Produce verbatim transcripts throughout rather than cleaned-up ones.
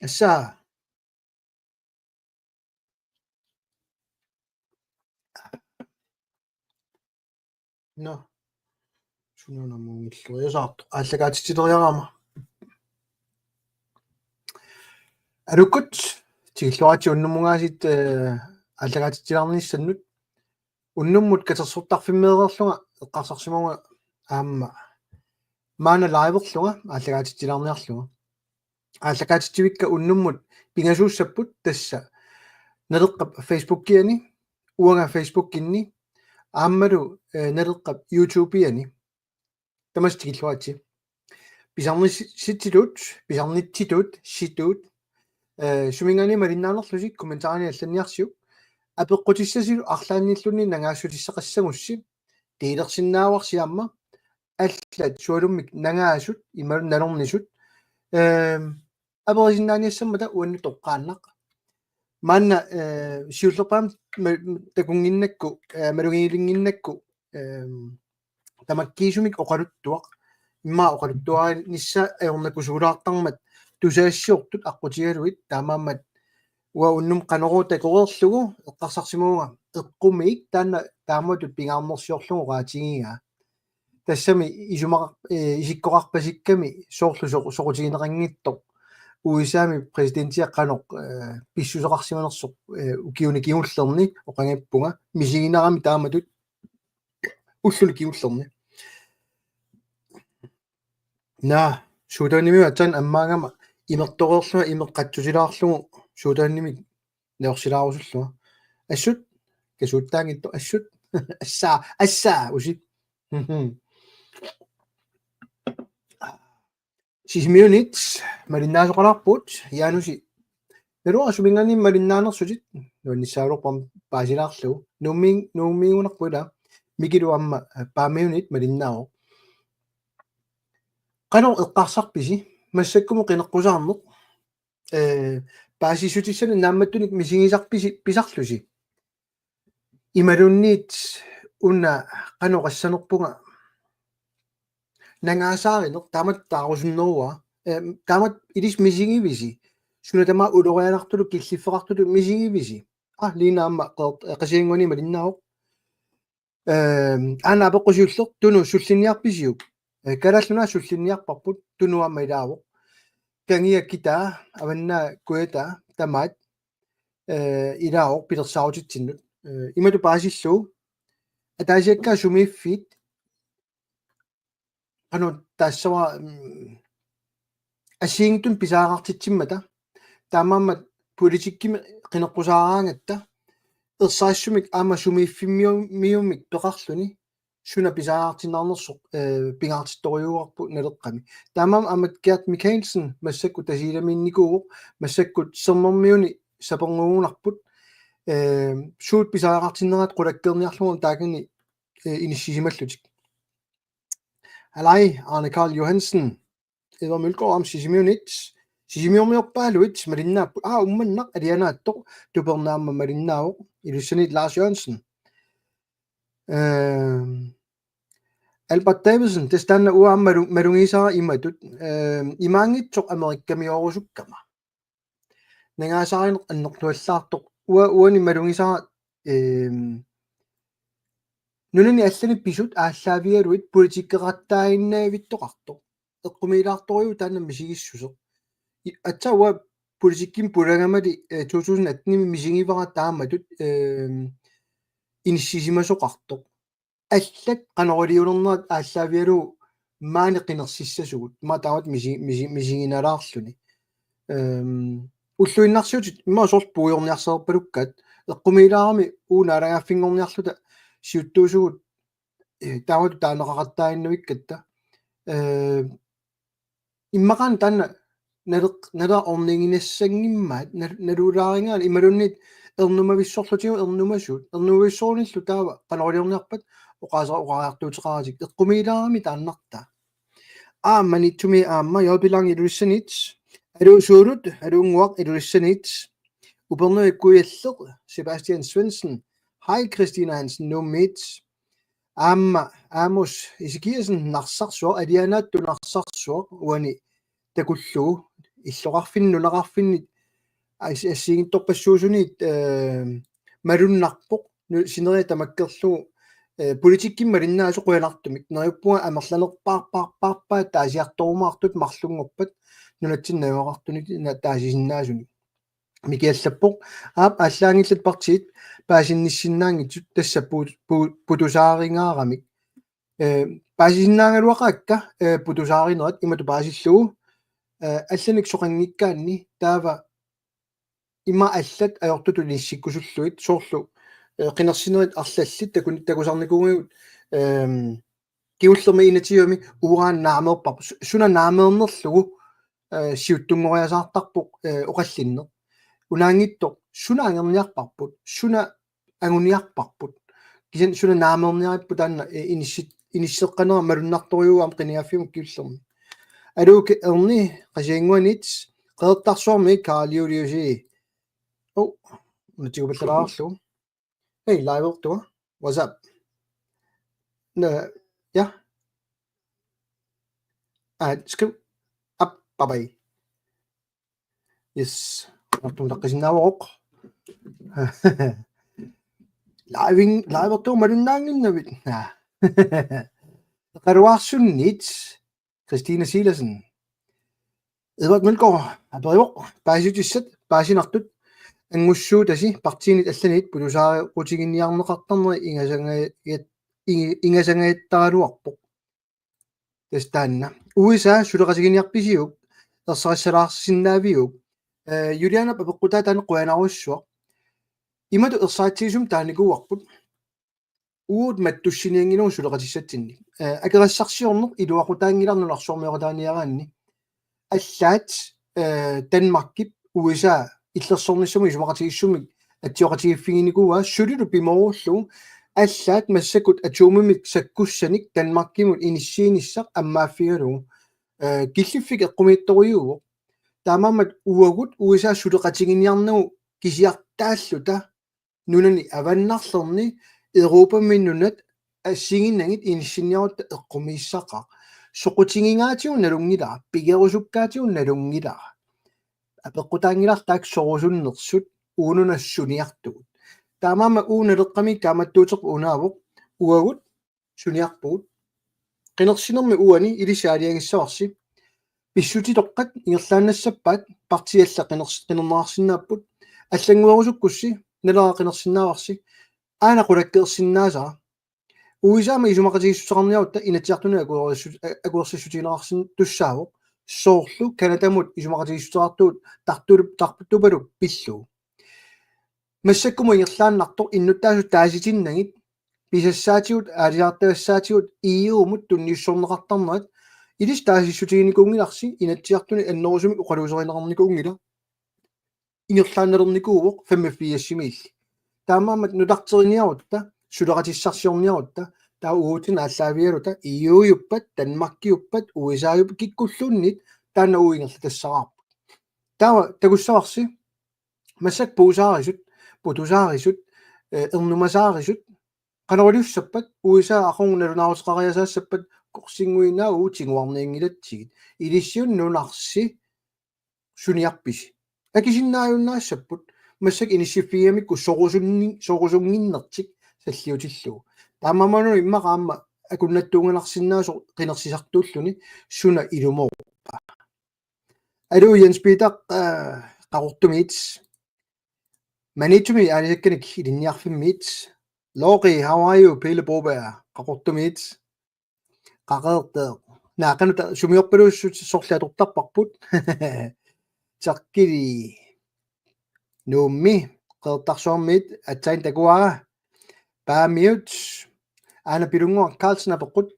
Assa. Nå. Sunuuna muungilluisaartoq. Aallakaatitsileriarama. Aluukkut, tikilluaritsi unnummut aasiit, eh, aallakaatitsilaarnissannut. Unnummut katersortarfimmeereerlunga eqqarsarsimavunga aamma maanna liverlunga aallakaatitsilaarniarlunga. Aallakaatitsivikka unnummut pingasuussapput tassa Naleqqap Facebookiani, uanga Facebookinni, aammalu, eh, Naleqqap YouTubeiani. Tamassi tikilluaritsi. Pisarnissititut, pisarnitsitut, situt, eh, suminngaanniit malinnaanerlusi kommentarini allanniarsiuk. Apeqqutissasilu arlaannilluunniit nangaassutissaqassagussi. Delersinnaavarsi aamma. Allat sualummik nangaasut, imaluunniit nalornisut. Ehm, aperisinnaaniassammata uannut toqqaannaq. Maanna, eh, siullerpaamik ma-, takunnginnakku, eh, malugiilinnginnakku, ehm, tamakkiisumik oqaluttuaq. Immaqa oqaluttuarinissaa ajornakusuulaartarmat tusagassiortut aqqutigalugit taamaammat uanga unnummut Qanorooq takoreerlugu eqqarsarsimavunga eqqumiik taanna taamatut pingaarnersiorlugu oqaatigigaa. Tassami isumaqar-, eh, isikkoqarpasikkami soorlu soq-, soqutigineqanngitsoq U S A-mi præsidentia qanoq, eh, pissuseqarsimanersoq, eh, ukiuni kingullerni oqangippunga misiginarami taamatut ulluni kingullerni. Naa, suutaannimi atsan ammaagama imertoreerlunga imeqqatsusilaarlugu suutaannimi naorsilaarusullunga. Assut, kasuuttaanngitsoq assut. Assaa, assaa, usi. Mhm. Sisimiunit malinnaasoqalaarput, Jaanusi. Naluara suminngaanniit malinnaanersutit, nuannissagaluarpara paasilaarlugu. Nuummi-, Nuummiugunarpoq ila, Mikilu aamma, eh, Paamiunit malinnaavoq. Qanoq eqqarsarpisi, massakkumut qineqqusaarneq, eh, paasissutissanik naammattunik misigisarpisi pisarlusi. Imaluunniit una qanoq oqassanerpunga nangaasaarineq taamatut taarusunneruara, eh, taamatut ilissi misigivisi, suna tamaat ulorianartutut killiffeqartutut misigivisi. Ah, Lina aamma qeert-, eh, Qasigiannguani malinnaavoq. Ehm, aana apeqqut siulleq, Tunu sullinniarpisiuk? Eh, Kalaallit Nunaat sullinniarparput, Tunu aamma ilaavoq. Kangia kitaa, Avannaa kujataa, tamaat, eh, ilaavoq pilersaarutitsinnut. Eh, imatut paasillugu, ataasiakkaat sumiiffiit, qanoq taassavara, mm, assigiinngitsunik pisariaqartitsimmata, taamaammat politikkimi qineqqusaaraangatta, ersarissumik aamma sumiiffimmiu-, miumik peqarluni, suna pisariaqartinneqarnersoq, eh, pingaartittorujuuarput Naleqqami. Taamaammat aamma Gert Mikaelsen massakkut Tasiilamiinnikuuvoq, massakkut Sermermiuni saperngugunarput, eh, suut pisariaqartinnerat qulakkeerniarlugu taakani, eh, inissisimallutik. Alai, Arne Karl Johansen, Edvard Mølgaard aamma Sisimiunit. Sisimiormiorpaaluit malinnaapput. Aa, Uummannaq alianaatsoq, Tupernaq aamma malinnaavoq. Ilussanit Lars Jørgensen. Ehm, Albert Davidsen, tassa taanna uanga aamma malu-, malugisara imatut. Ehm, imaanngitsoq Amerikkamiorusukkama. Nangaasaarineq annertuallaartoq. Ua-, uani malugisara, ehm, nunani allani pisut aallaavigalugit politikkeqattaaginnavittoqartoq. Eqqumiilaartorujuuvoq taanna misigissuseq. I-, aatsaat uanga politikkimi pulagamali, eh, to tusind atten-imi misigivara taamatut, ehm, inissisimasoqartoq. Allat qanoq iliuulernerat aallaavigalugu maani qinersissasugut. Immaqa taamatut misi-, misi-, misiginalaarluni. Ehm, ulluinnarsiutit immaqa soorlu puigorniarsalerpalukkaat. Eqqumiilaarami uunga naalagaaffinngorniarluta siuttuusugut, eh, taamatut taaneqaqattaaginnavikkatta. Eh, immaqaana taanna naleq-, naleq orniginassanngimmat, nal-, naluulaarigaanni imaluunniit ernumavissorlutigu ernumasuut, ernumavissorunillu taava qanoq iliorniarpat oqaasa-, oqariartuuteqaratik, eqqumiilaarami taannartaa. Aamma Maniitsumi aamma Jørgen Bilang Ilulissanit, Aluusuulut, Aluunnguaq Ilulissanit, Upernavik Kujalleq, Sebastian Svendsen, Hej Christina Hansen Nuummiit, aamma Amos Ezekielsen Narsarsuaq, alianaattut Narsarsuaq, uani takullugu, illoqarfinni nunaqarfinni as-, assigiinngitsorpassuusuniit, eh, malunnarpoq, nu-, sineriak tamakkerlugu, eh, politikkimik malinnaasoq qujanartumik. Neriuppunga amerlanerpaarpaarpaarpaat taasiartorumaartut marlunngorpat nunatsinni najugaqartunik na-, taasisinnaasunik. Miki allappoq: Aap, aallaanngillat partiit paasinnissinnaanngitsut, tassa pu-, pu-, putusaarinngaarami. Eh, paasisinnaagaluaqaakka, eh, putusaarinerat imatut paasillugu, eh, allanik soqanngikkaanni taava ima allat ajortutut inissikkusullugit, soorlu, eh, qinersinerit arlallit takun-, takusarnikuugatsigut, ehm, kingullermi enogtyvemi uran naameerparput, su-, suna naameernerlugu, eh, siuttunngoriasaartarpoq, eh, oqallinneq. Unaanngitsoq suna angerniarparput, suna anguniarparput. Kisianni suna naameerniarparput taanna, eh, inissit-, inisseqqanera malunnartorujuuvoq aamma qinigaaffimmi kingullermi. Aluuki Erni Qasigiannguanit, Qeqertarsuarmi Karl Juliusi. Oh, una tigupallalaarlugu. Hej, livertunga. What's up? Nå, ja. Aa, skriv. Aap, bye bye. Yes. Artum taqqisinnaavarput. Living, livertunga malunnaannginnavit. Naa. Qaruarsunnit. Christine Silassen. Edvard Mølgaard aperivoq: Paasissutissat paasinartut anngussuutasi partiinit allanit putusaarutiginniarneqartarneri ingasanga-, ingi-, ingasangajattaraluarpoq. Tassa taanna. U S A suleqatiginiarpisiuk, ersarissalaarsinnaaviuk? Eh, Julianap apeqqutaa taanna qujanarujussuaq. Imatut ersaritsigisumik taanikuuarput. Uagut mattussinianngilagut suleqatissatsinnik. Eh, akerassarsiorneq iluaqutaanngilarput nunarsuarmioqataaniaraanni. Allaat, eh, Danmarkip U S A illersornissamut isumaqatigiissumik atsioqatigiiffiginikuuaa sulilu pimoorullugu, allaat massakkut atomimik sakkussanik Danmarkimut inissiinissaq ammaaffigalugu, eh, killiffik eqqumiitsorujuuvoq. Taamaammat uagut U S A suleqatiginiarnagu kisiartaalluta nunani avannarlerni Europami nunat assigiinnagit inissinniarutta eqqumiissaqaaq. Soqutigigaatigut nalunngilara, pigerusukkaatigut nalunngilara. Apeqqutaanngilara taakku sorusunnersut uununa suniartugut. Taamaammat uunaleqqami kaammattuuterput unaavoq, uagut suniarpugut. Qinersinermi uani ilissi aalajangissavarsi. Pissutitoqqat ingerlaannassappaat, partiit allat qiners-, qinerneqarsinnaapput. Allannguerusukkussi Naleraq qinersinnaavarsi. Aana qulakkeersinnaasara. U S A-mut isumaqatigiissuteqarniarutta Inatsisartuni akuersissu-, akuersissutigineqarsin-, tussaavoq. Soorlu Canadamut isumaqatigiissuteqartugut tartulup-, tartupalup pillugu. Massakkumut ingerlaannartoq innuttaasut taasitinnagit, pisassaatigut, aalisaartagassaatigut, E U-mut tunniussorneqartarnerat, ilissi taasissutiginikuunngilarsi, Inatsisartuni annerusumik oqaluuserineqarnikuunngilaq, ingerlaannalernikuuvoq femogfirsimiilli. Taamaammat nutarteriniarutta, suleqatissarsiorniarutta, taava uagutsinnut aallaavigaluta, E U-juppat, Danmarkiuppat, U S A-juppat, kikkulluunniit, taanna uagut ingerlattassaraarput. Taava takussavarsi, massakkut puusaarisut, putusaarisut, eh, ernumasaarisut, qanoq iliussappat, U S A aqagu nalunaaruteqariasaassappata, qorsinnguinnaq uagut tiguarnianngilatsigit. Ilissiunnarsi suniarpisi. Akisinnaajunnaassapput, massakkut inissiffigigamikku sorusunni-, sorusunnginnertik salliutillugu. Taamaammat immaqa aamma akunnattuunganarsinnaasoq qinersisartuulluni suna ilumoorpa. Aluu, Jens Peter, eh, Qaqortumiit. Maniitsumi aalisakkanik ilinniarfimmiit. Loqi, how are you? Pele Broberg, Qaqortumiit. Qaqortoq. Naaqanut sumiorpaluussut sorliatortarparput. Takkili. Nuummi, Qeqertarsuarmiit, aatsaat takuara. Paamiut, Aana Pilunnguaq Carlsen apeqqut,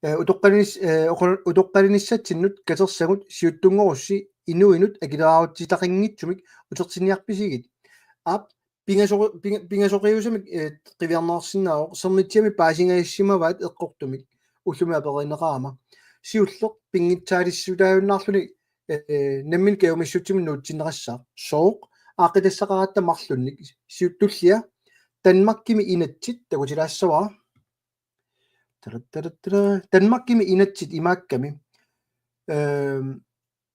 eh, utoqqalinis-, eh, oqo-, utoqqalinissatsinnut katersagut siuttunngorussi inuinut akileraarutsitaqanngitsumik utertinniarpisigit? Aap, pingasoqi-, pinga-, pingasoqiusamik, eh, qiviarneqarsinnaavoq, Sermitsiami paasingaassimavaat eqqortumik, ullumi aperineqarama. Siulleq pinngitsaaliissutaajunnaarluni, eh, nammineq kajumissutsimik nuutsinneqassaaq. Sooq? Aaqqitassaqaratta marlunnik. Siut-, tullia. Danmarkimi inatsit takutilaassavara. Tara, tara, tara. Danmarkimi inatsit imaakkami. Ehm,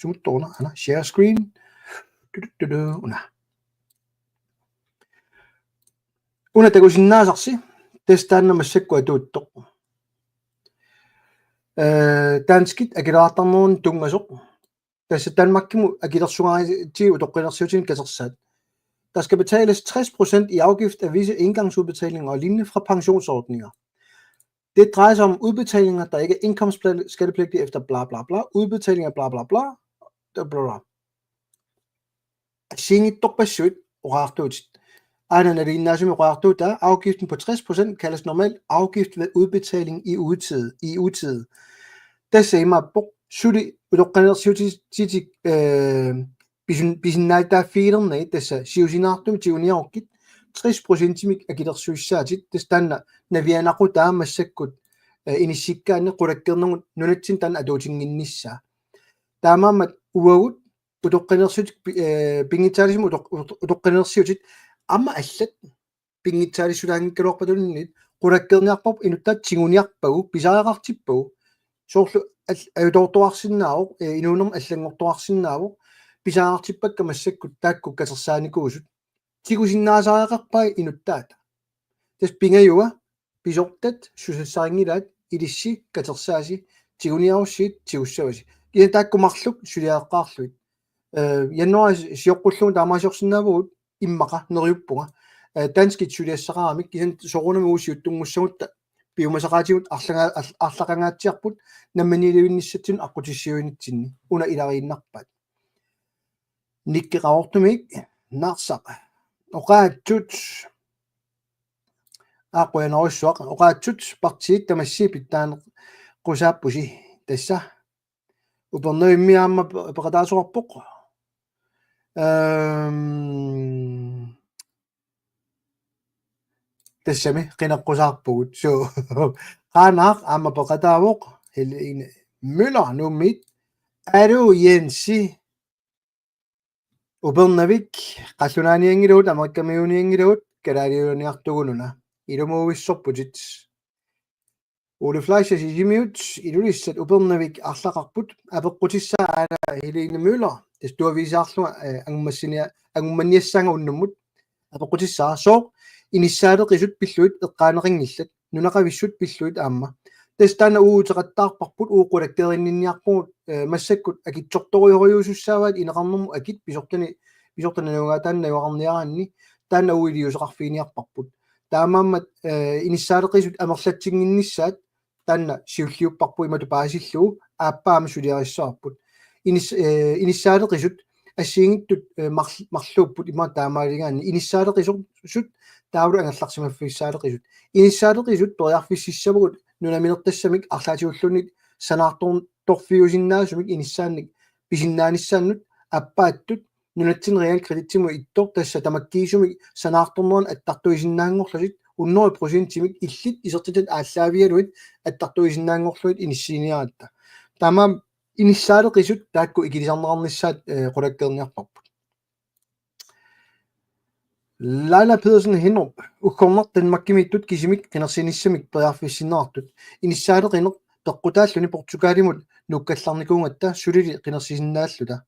Sumuttoq una, aana, share screen. Tudutudu, una. Una takusinnaasarsi, tassa taanna massakkut atuuttoq. Øh, danskit akileraartarnerunik tunngasoq. Tassa Danmarkimut akilersugaatigut utoqqalinersiutinik katersaat. Der skal betales tres procent i afgift af visse engangsudbetalinger og lignende fra pensionsordninger. Det drejer sig om udbetalinger, der ikke er indkomstskattepligtige efter bla bla bla, udbetalinger bla bla bla, bla bla bla. Assigiinngitsorpassuit oqartuutit. Aana nalinginnaasumik oqartuutaa, afgiften på tres procent kaldes normalt afgift ved udbetaling i utide. I utide. Tassa imaappoq suli utoqqalinersiutitit, øh, pisun-, pisinnaatitaaffigilernagit, tassa siusinaartumik tiguniarukkit tres procentimik akilersuissaatit, tassa taanna navianaqutaa massakkut, øh, inissikkaanni qulakkeernagu nunatsinni taanna atuutinnginnissaa. Taamaammat uagut utoqqalinersiutit pi-, øh, pinngitsaaliisumik utoq-, utoq-, utoqqalinersiutit aamma allat pinngitsaaliissutaanngikkaluarpata tunniit qulakkeerniarparput inuttaat tiguniarpagu, pisariaqartippagu. Soorlu al-, ajutoortoqarsinnaavoq, øh, inuunermi allanngortoqarsinnaavoq, pisariaqartippakka massakkut taakku katersaanikuusut. Tigusinnaasariaqarpai inuttaat. Tassa pingajua pisortat susassarinngilaat, ilissi katersaasi, tiguniarussigit tigussavasi. Kisianni taakku marluk suliareqqaarlugit. Øh, januaarip sioqqullugu taamaasiorsinnaavugut, immaqa neriuppunga. Øh, danskit suliassaqaramik, kisianni soorunami uagut siuttunngussagutta piumasaqaatigut arlaga-, ar-, arlaqangaatsiarput namminiilivinnissatsinnut aqqutissiuinitsinni. Una ilariinnarpaat. Nikke Qaqortumik, Narsaq. Oqaatsut. Aa, qujanarsuaq. Oqaatsut partiit tamassi pitsaaneqqusaappusi. Tassa. Upernavimmi aamma pe-, peqataasoqarpoq. Øhm, tassami qineqqusaarpugut. So, Qaanaaq aamma peqataavoq. Helene Møller, Nuummiit. Alu Jensi. Upernavik, qallunaanianngilagut, Amerikkamiuunianngilagut, kalaaliuuniartugununa. Ilumuuvissorputit. Ole Fleischer Sisimiut, Ilulissat Upernavik arlaqarput, apeqqutissaa aana Helene Møller, tassa tuaviisaarlunga, øh, angummassinia-, angummanniassaanga unnummut, apeqqutissaa, sooq inissaaleqisut pillugit eqqaaneqanngillat, nunaqavissut pillugit aamma. Tassa taanna uagut uteqattaarparput, uagut qulakkeerinninniarpugut, øh, massakkut akitsortorujussuussaavaat ineqarnermut akit pisortani, pisortani najuga-, taanna najugaqarniaraanni, taanna uagut iliuuseqarfiginiarparput. Taamaammat, øh, inissaaleqisut amerlatsinnginnissaat, taanna siulliupparput imatut paasillugu, aappaa aamma suliarissavarput. Inis-, øh, inissaaleqisut assigiinngitsut, øh, marl-, marluupput ima taamaaligaanni. Inissaaleqisut taavalu angerlarsimaffissaaleqisut. Inissaaleqisut periarfississavagut nunaminertassamik arlaatigulluunniit sanaartor-, torfiusinnaasumik inissaannik pisinnaanissaannut aappaattut nunatsinni realkreditimut ittoq, tassa tamakkiisumik sanaartorneranut attartuisinnaanngorlutik hundrede procentimik illit isertitat aallaavigalugit attartuisinnaanngorlugit inissiiniaratta. Taamaammat inissaaleqisut taakku ikilisarneqarnissaat, øh, qulakkeerniarparput. Laila Pedersen Hinderup, uggornaq Danmarkimiittut kisimik qinersinissamik periarfissinneqartut, inissaaleqineq peqqutaalluni Portugalimut nuukkallarnikuugatta sulili qinersisinnaalluta.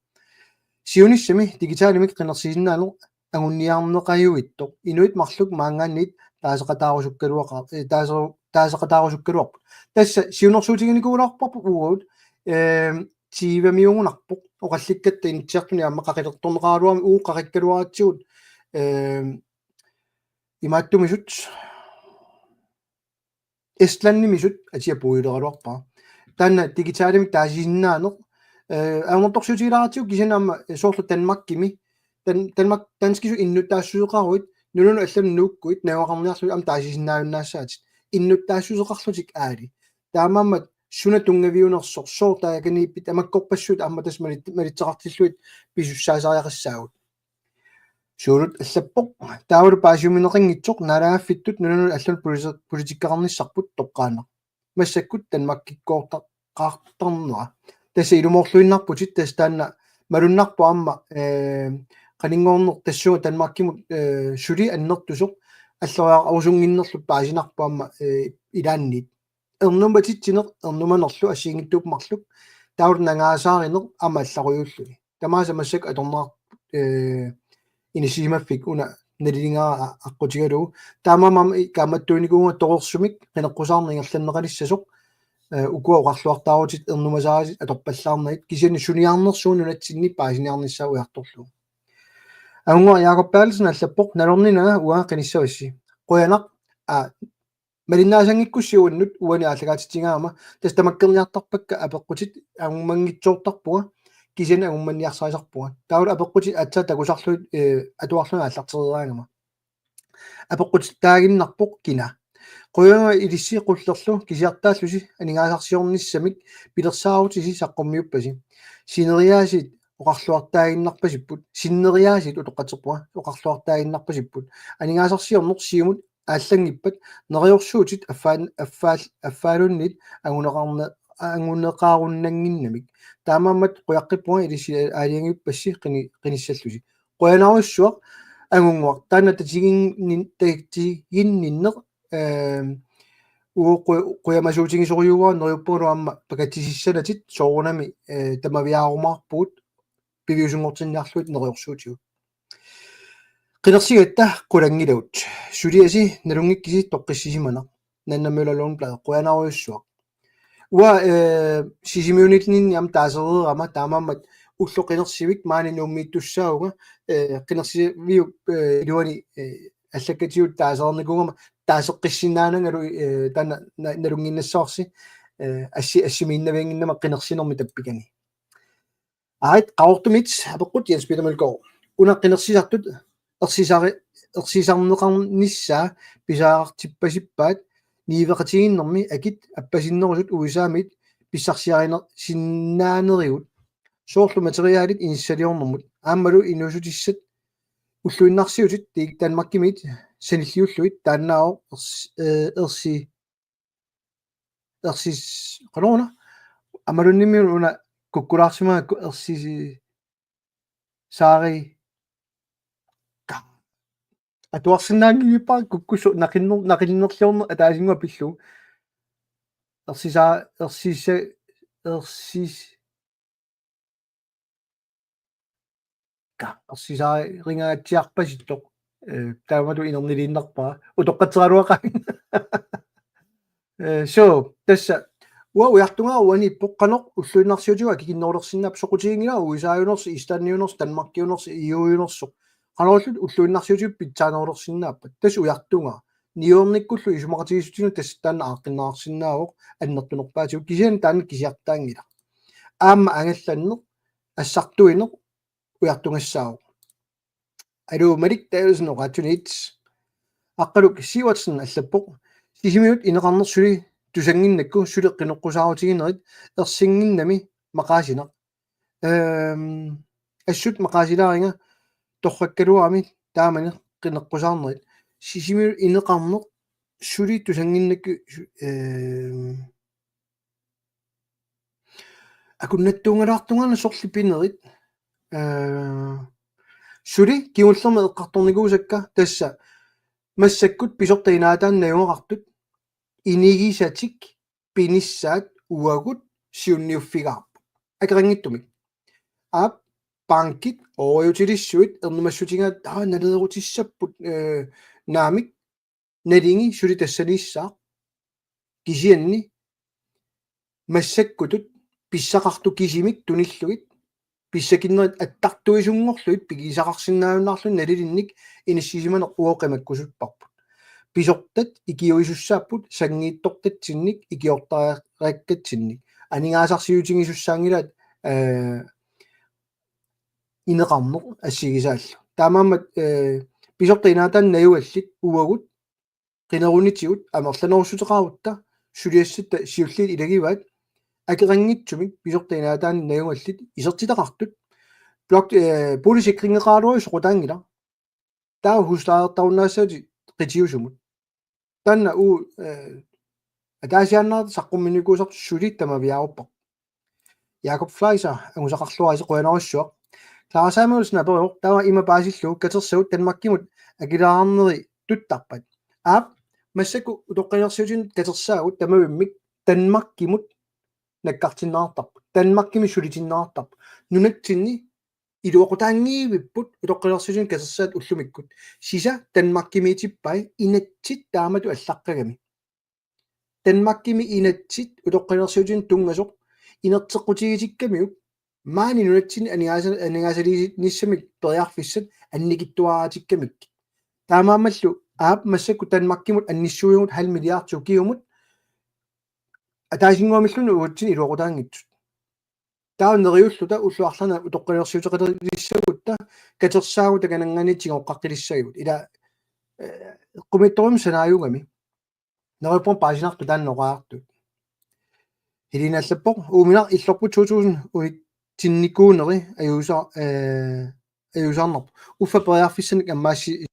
Siunissami digitalimik qinersisinnaaneq anguniarneqajuittoq. Inuit marluk maanngaanniit taaseqataarusukkaluaqa-, øh, taase-, taaseqataarusukkaluarput. Tassa siunnersuutiginikuugaluarparput uagut, øh, tyvemiugunarpoq. Oqallikkatta Inatsisartuni aamma qaqilertorneqaraluarami uagut qaqikkaluaratsigut, øh, imaattumisut Estlandimisut atia puiguleraluarpara. Taanna digitalimik taasisinnaaneq, øh, ajornartorsiutigilaaratsigu kisianni aamma, øh, soorlu Danmarkimi, Dan-, Danmark, danskisut innuttaassuseqaruit, nunanut allanut nuukkuit, najugaqarniarlugit aamma taasisinnaajunnaassavat. Innuttaassuseqarlutik aali. Taamaammat suna tunngaviunersoq, sooq taakaniippit, tamakkorpassuit aamma tassa malit-, malitseqartillugit pisussaasariaqassaagut. Suulut allappoq: Taavalu paasiumineqanngitsoq naalagaaffittut nunanut allanut politi-, politikkeqarnissarput toqqaannaq. Massakkut Danmarkikkoortaqartarnera. Tassa ilumoorluinnarputit, tassa taanna malunnarpoq aamma, eh, qaninngorneq tassunga Danmarkimut, eh, suli annertusoq alloriaraq arusunnginnerlu paasinarpoq aamma, eh, ilaanniit. Ernumatitsineq, ernumanerlu assigiinngitsuupput marluk, taavalu nangaasaarineq aamma allarujuulluni. Tamaasa massakkut atorneqarput, eh, inissisimaffik una naliligaara aqqutigalugu. Taamaammat kaammattuinikuuvunga torersumik qineqqusaarneq ingerlanneqalissasoq, eh, ukua oqarluartaarutit ernumasaaritit atorpallaarnagit, kisianni suniarnersugut nunatsinni paasiniarnissaa ujartorlugu. Angunnguaq Jakob Berthelsen allappoq: Nalorninanga uanga qinissavassi. Qujanaq, aa, malinnaasanngikkussi uannut uani aallakaatitsigaangama, tassa tamakkerniartarpakka apeqqutit, angummanngitsoortarpunga, kisianni angummanniarsarisarpunga. Taavalu apeqqutit aatsaat takusarlugit, eh, atuarlugit aallartereeraangama. Apeqqutittaaginnarpoq kina. Qujanaq ilissi qullerlu kisiartaallusi aningaasarsiornissamik pilersaarutisi saqqummiuppasi. Sineriaasit oqarluartaaginnarpasipput, sinneriaasit utoqqatserpunga, oqarluartaaginnarpasipput. Aningaasarsiorneq siumut aallanngippat neriorsuutit affaan-, affaal-, affaaluunniit anguneqarne-, anguneqarunnannginnamik. Taamaammat qujaqqippunga ilissi aalajangiuppassi qini-, qinissallusi. Qujanarujussuaq, Angunnguaq, taanna tatiginnin-, tatiginninneq, ehm, uagut qu-, qujamasuutigisorujuuara, neriuppungalu aamma pakatsisissanatit soorunami, eh, tamaviaarumaarpugut piviusunngortinniarlugit neriorsuutigut. Qinersigatta qulanngilagut. Suliasi nalunngikkisi toqqissisimanaq. Nanna Møller Lundblad, qujanarujussuaq. Uanga, eh, Sisimiunilinni aamma taasereerama, taamaammat ulloq qinersivik maani Nuummiittussaavunga, eh, qinersiviup, eh, iluani, eh, allakkatigut taasereernikuugama taaseqqissinnaanangalu, eh, taanna na-, nalunnginnassavarsi, eh, assi-, assimiinnaviannginnama qinersinermi tappikani. Aat, Qaqortumit apeqqut Jens Peter Mølgaard. Una qinersisartut ersisari-, ersisarneqarnissaa pisariaqartippasippaat niueqatigiinnermi akit appasinnerusut U S A-mit pissarsiarineq sinnaanerigut. Soorlu materialit inissaliornermut. Aammalu inuussutissat ulluinnarsiutit Diik Danmarkimit sanilliullugit taannaavoq ers-, eh, ersi-, ersis-, qanoruna? Aammaluunniimmi una kukkulaarsimagakku ersisi-, saari-, ka-, atuarsinnaanngivippara kukkusoq naqinner-, naqinnerliorneq ataasinnguaq pillugu. Ersisa-, ersisa-, ersis-, ka-, ersisaringaatsiarpasittoq. Eh, taamatut inerniliinnarpara. Utoqqatseraluaqaanga. Eh, so, tassa, uanga ujartugaa uaniippoq qanoq ulluinnarsiutigut akikinnerulersinnaapput, soqutiginngilara U S A-unersoq, Islandiunersoq, Danmarkiunersoq, E U-unersoq. Qanorlu ulluinnarsiutigut pitsaanerulersinnaappat. Tassa ujartugaa. Niuernikkullu isumaqatigiissutigut tassa taanna aaqqinneqarsinnaavoq annertunerpaatigut. Kisianni taanna kisiartaanngilaq. Aamma angallanneq, assartuineq, ujartugassaavoq. Aluu, Malik Davidsen oqaatsunit. Aqqaluk Sivertsen allappoq: Sisimiut ineqarneq suli tusannginnakku suli qineqqusaarutiginerit ersinnginnami maqaasineq. Ehm, assut maqaasilaaringa torrakkaluarami taamani qineqqusaarnerit. Sisimiut ineqarneq suli tusannginnakku su-, ehm, akunnattuungalaartungaana sorleq pinerit. Eh, suli kingullermik eqqartornikuusakka tassa massakkut pisortat inaataanni najugaqartut inigisatik pinissaat uagut siunniuffigaarput. Akeqanngitsumik. Aap, bankit, ooriutilissuit, ernumassutigaat, aa, naleerutissapput, eh, naamik, naligi suli tassaniissaaq. Kisianni massakkutut pissaqartut kisimik tunillugit, pissakinnerit attartuisunngorlugit pigisaqarsinnaajunnaarlugit nalilinnik inissisimaneq uagut qimakkusupparput. Pisortat ikiuisussaapput sanngiitsortatsinnik ikiortariaqqatsinnik. Aningaasarsiutigisussaanngilaat, eh, ineqarneq assigisaallu. Taamaammat, eh, pisortat inaataanni najugallit uagut qinerunitigut amerlanerussuteqarutta suliassatta siulliit ilagivaat akeqanngitsumik pisortat inaataanni najugallit isertitaqartut. Blok-, eh, boligsikringeqaraluarlugu soqutaanngilaq. Taava huslejetarunnaassaatit qitiusumut. Taanna uu, eh, ataasiaannarata saqqummiinnikuusartoq suli tamaviaaruppoq. Jakob Fleischer, angusaqarluarisi, qujanarsuaq. Clara Samuelsen aperivoq, taava ima paasillugu: katersagut Danmarkimut akileraarneri tuttarpat? Aap, massakkut utoqqalinersiutinut katersaagut tamavimmik Danmarkimut nakkartinneqartarput. Danmarkimi sulitinneqartarput. Nunatsinni iluaqutaanngivipput utoqqalinersiutinut katersaat ullumikkut. Sisa Danmarkimiitippai, inatsit taamatut allaqqagami. Danmarkimi inatsit utoqqalinersiutinut tunngasoq inerteqqutigitikkamikku maani nunatsinni aningaasa-, aningaasaliinissamik periarfissat annikitsuaraatikkamikkit. Taamaammallu aap, massakkut Danmarkimut annissuivugut halv milliard ukiumut, ataasinnguamilluunniit uatsinnut iluaqutaanngitsut. Taava neriulluta ullut arlaanni utoqqalinersiuteqalissagutta katersaagut takananngaanniit tigoqqaqqilissagigut. Ila, eh, eqqumiitsorujussuarmik sanaajugami. Neriuppunga paasinartut taanna oqaatigaartut. Helena allappoq: uuminaq illorput to tusind unitsinnikuuneri ajuusa-, eh, ajuusaarnarpoq. Uffa periarfissanik ammaassi-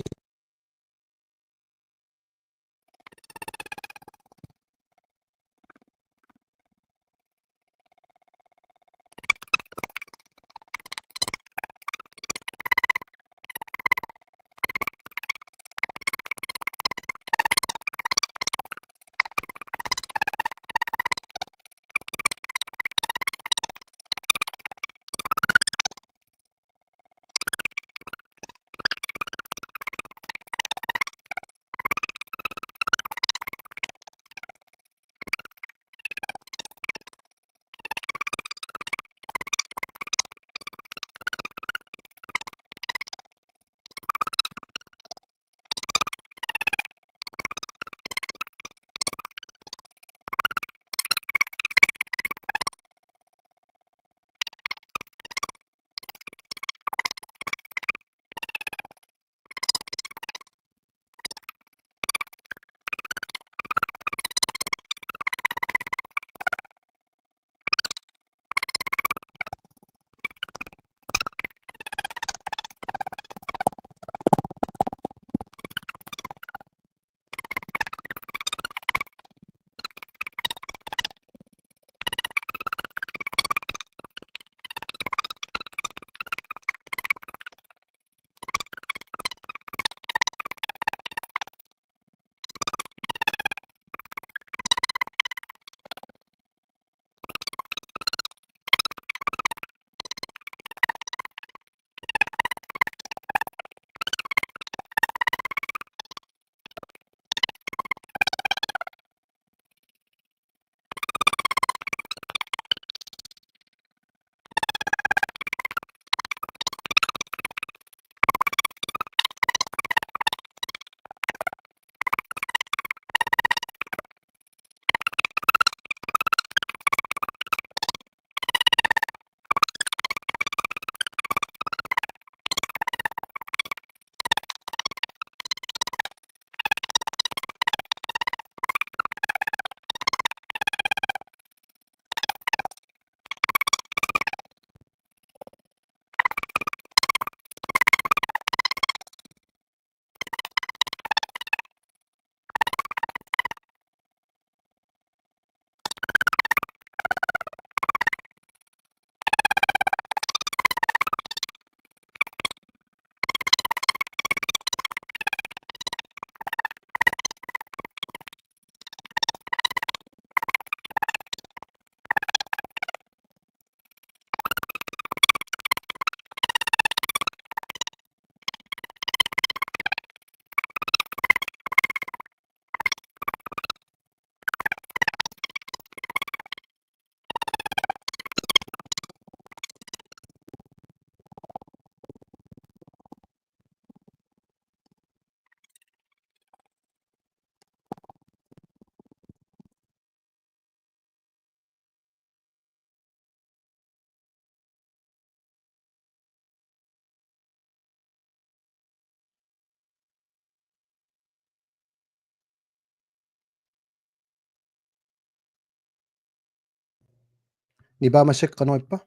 Nipaa massakkut qanoq ippa?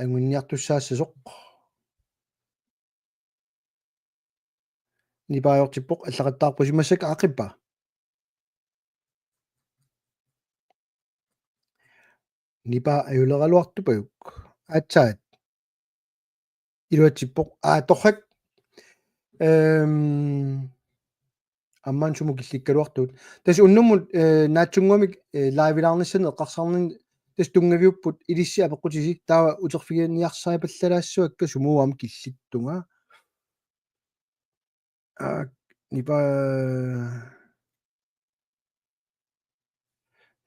Anguniartussaassasoq. Nipaa ajortippoq, allaqattaarpusi, massakkut aaqqippa? Nipaa ajuleraluartupajuk. Aatsaat. Iluatsippoq. Aa, torrak. Ehm, aamma sumut killikkaluartugut. Tassa unnummut, eh, naatsunnguamik, eh, live-ilaarnissaanut eqqarsarninni tassa tunngaviupput, ilissi apeqqutisi, taava uterfiginiarsaripallalaassuakka sumut aamma killittunga. Aa, nipaa.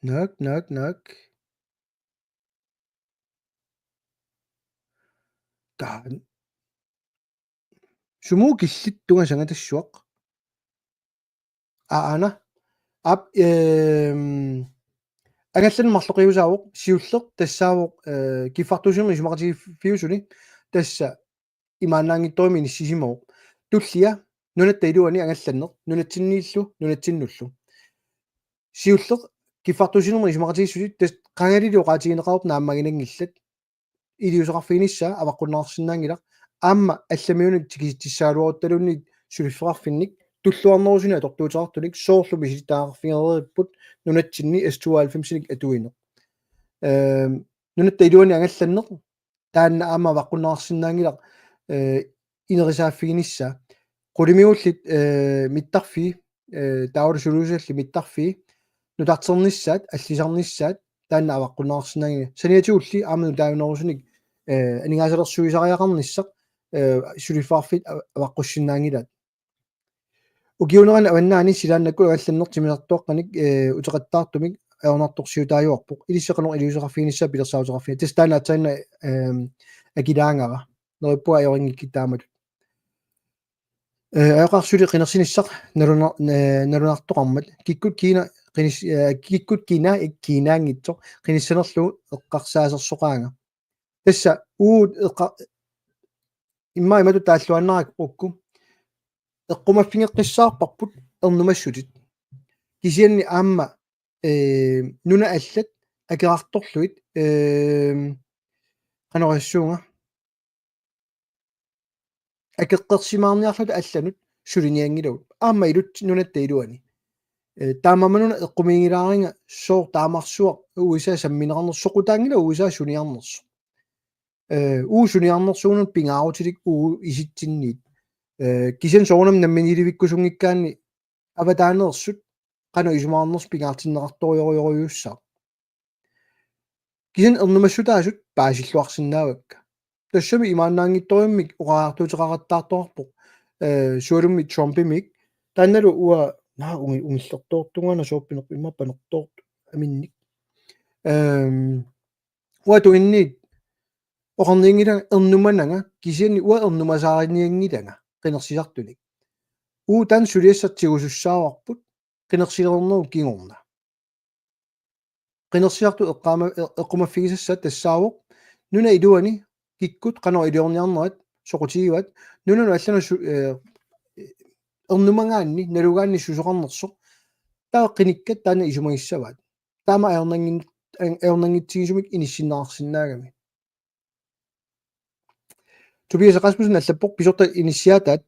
Naak, naak, naak. Taa. Sumut killittunga sangatassuaq. Aa, aana. Aap, ehm, angallanneq marloqiusaavoq, siulleq tassaavoq, eh, kiffartuussinermik isumaqatigiiffiusuni, tassa imaannaanngitsorujummik inissisimavoq. Tullia, nunatta iluani angallanneq, nunatsinniillu, nunatsinnullu. Siulleq, kiffartuussinermik isumaqatigiissutit, tassa qangalili oqaatigineqarput naammaginanngillat. Iliuuseqarfiginissaa avaqqunneqarsinnaanngilaq. Aamma allamiunik tikisitsissagaluaruttaluunniit suliffeqarfinnik, tulluarnerusunik atortuuteqartunik, soorlu misilittagaqarfigereeripput nunatsinni S tooghalvfemsinik atuineq. Ehm, nunatta iluani angallanneq, taanna aamma avaqqunneqarsinnaanngilaq, eh, inerisaaffiginissaa. Qulimiguullit, eh, mittarfii, eh, taavalu suluusallit mittarfii, nutarternissaat, allisarnissaat, taanna avaqqunneqarsinnaanngilaq. Saniatigulli aamma nutaajunerusunik, eh, aningaasalersuisariaqarnissaq, eh, suliffeqarfiit a-, avaqqussinnaanngilaat. Ukiuunerani avannaani silaannakkut angallanneq timmisartoqqanik, eh, uteqattaartumik ajornartorsiutaajuarpoq. Ilissi qanoq iliuuseqarfiginissaa pilersaaruteqarfigiga. Tassa taanna aatsaannaq, ehm, akilaagara. Neriuppunga ajorinngikkunik taamatut. Eh, ajoqaaq suli qinersinissaq naluna-, eh, nalunartoqarmat. Kikkut kiina qinis-, eh, kikkut kiina ik kiinaanngitsoq. Qinissanerlugu eqqarsaasersoqaanga. Tassa uagut eqqa-, immaqa imatut taalluaannarpara ukku. Eqqumaffigeqqissaarparput ernumassutit. Kisianni aamma, eh, nunat allat akerartorlugit, eh, qanoq oqassuunga. Akeqqersimaarniarluta allanut sulinianngilagut. Aamma ilut nunatta iluani. Eh, taamaammat una eqqumiigilaariga sooq taamarsuaq U S A sammineqarnersoq, soqutaanngilaq U S A suniarnersoq. Eh, uagut suniarnersuunermut pingaarutilik uagut isitsinniit. Eh, kisianni soorunami namminiilivikkusunngikkaanni avataaneersut qanoq isumaqarnersoq pingaartinneqartorujorujorujussuussaaq. Kisianni ernumassutaasut paasilluarsinnaavakka. Tassami imaannaanngitsorujummik oqariartuuteqaqattaartoqarpoq, eh, sualummik Trumpimik. Taannalu uanga, naa, ungi-, ungillertoortunga, naa, soorpinerp-, immaqa panertoortut aminnik. Ehm, uanga tunginniit oqarnianngilanga ernumananga, kisianni uanga ernumasaarinianngilanga qinersisartunik. Uagut taanna suliassaq tigusussaavarput, qinersilernerup kingorna. Qinersisartut eqqaama-, e-, eqqumaffigisassat tassaavoq nunap iluani kikkut qanoq iliorniarnerat soqutigivaat, nunanut allanut su-, eh, ernumagaanni, nalugaanni susoqarnersoq. Taava qinikkat taanna isumagissavaat. Taama ajornanngin-, ajornanngitsigisumik inissinneqarsinnaagami. Tobias Rasmussen allappoq: pisortat inissiaataat,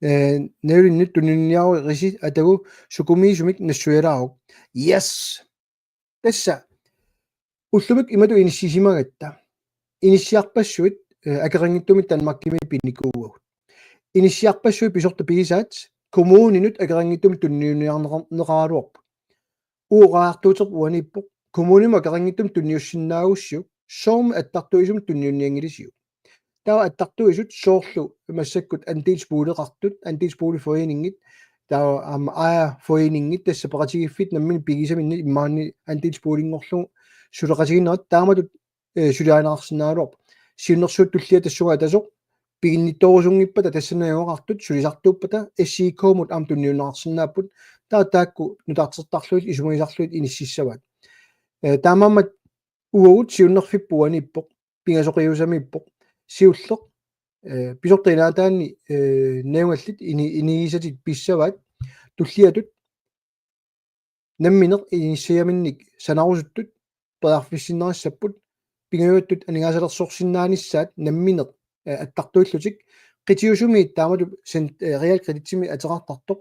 eh, najulinnut tunniunniarussi atagu sukumiisumik nassuialaaruk. Yes. Tassa ullumikkut imatut inissisimagatta. Inissiarpassuit, eh, akeqanngitsumik Danmarkimi pinikuuagut. Inissiarpassuit pisortat pigisaat kommuninut akeqanngitsumik tunniunniarneqa-, neqaraluarput. Uagut oqariartuuterput uaniippoq: kommunimut akeqanngitsumik tunniussinnaagussiuk, soormi attartuisumik tunniunnianngilisiuk? Taava attartuisut soorlu massakkut andelsboligeqartut, andelsboligforeningit, taava aamma ejerforeningit, tassa peqatigiiffiit namminneq pigisaminnik imaanni andelsboliginngorlugu suleqatigiinnerat, taamatut, eh, suliarineqarsinnaagaluarpoq. Siunnersuut tulliat tassunga atasoq piginnittoorusunngippata, tassani najugaqartut sulisartuuppata, S I K-mut aamma tunniunneqarsinnaapput, taava taakku nutartertarlugit isumagisarlugit inississavaat. Eh, taamaammat uagut siunnerfipput uaniippoq, pingasoqiusamiippoq, siulleq, eh, pisortat inaataanni, eh, najugallit ini-, inigisatit pissavaat, tulliatut namminneq inissiaminnik sanarusuttut periarfissinneqassapput, pingajuattut aningaasalersorsinnaanissaat nammineq, eh, attartuillutik, qitiusumi taamatut sen-, eh, realkreditimi ateqartartoq,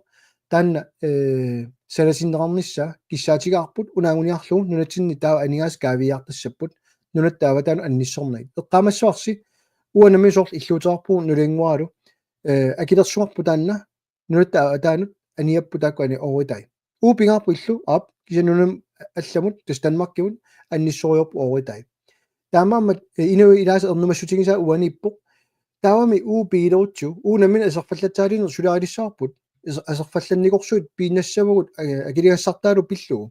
taanna, eh, salasinneqarnissaa kissaatigaarput, una anguniarlugu nunatsinni taava aningaasat kaaviiaartassapput, nunatta avataanut annissornagit. Eqqaamassavarsi, uanga nammineq soorlu illuuteqarpugut nuliannguaralu, eh, akilersugarput taanna, nunatta avataanut aniapput taakku ani ooritai. Uagut pingaarput illu, aap, kisianni nunamut allamut, tassa Danmarkimut, annissorujoorput ooritai. Taamaammat, eh, inuit ilaasa ernumassutigisaa uaniippoq. Taavami uagut pigilerutsigu, uagut nammineq aserfallatsaaliineq suliarilissavarput. Aser-, aserfallannikorsuit piinnassavagut, eh, akiligassartaalu pillugu.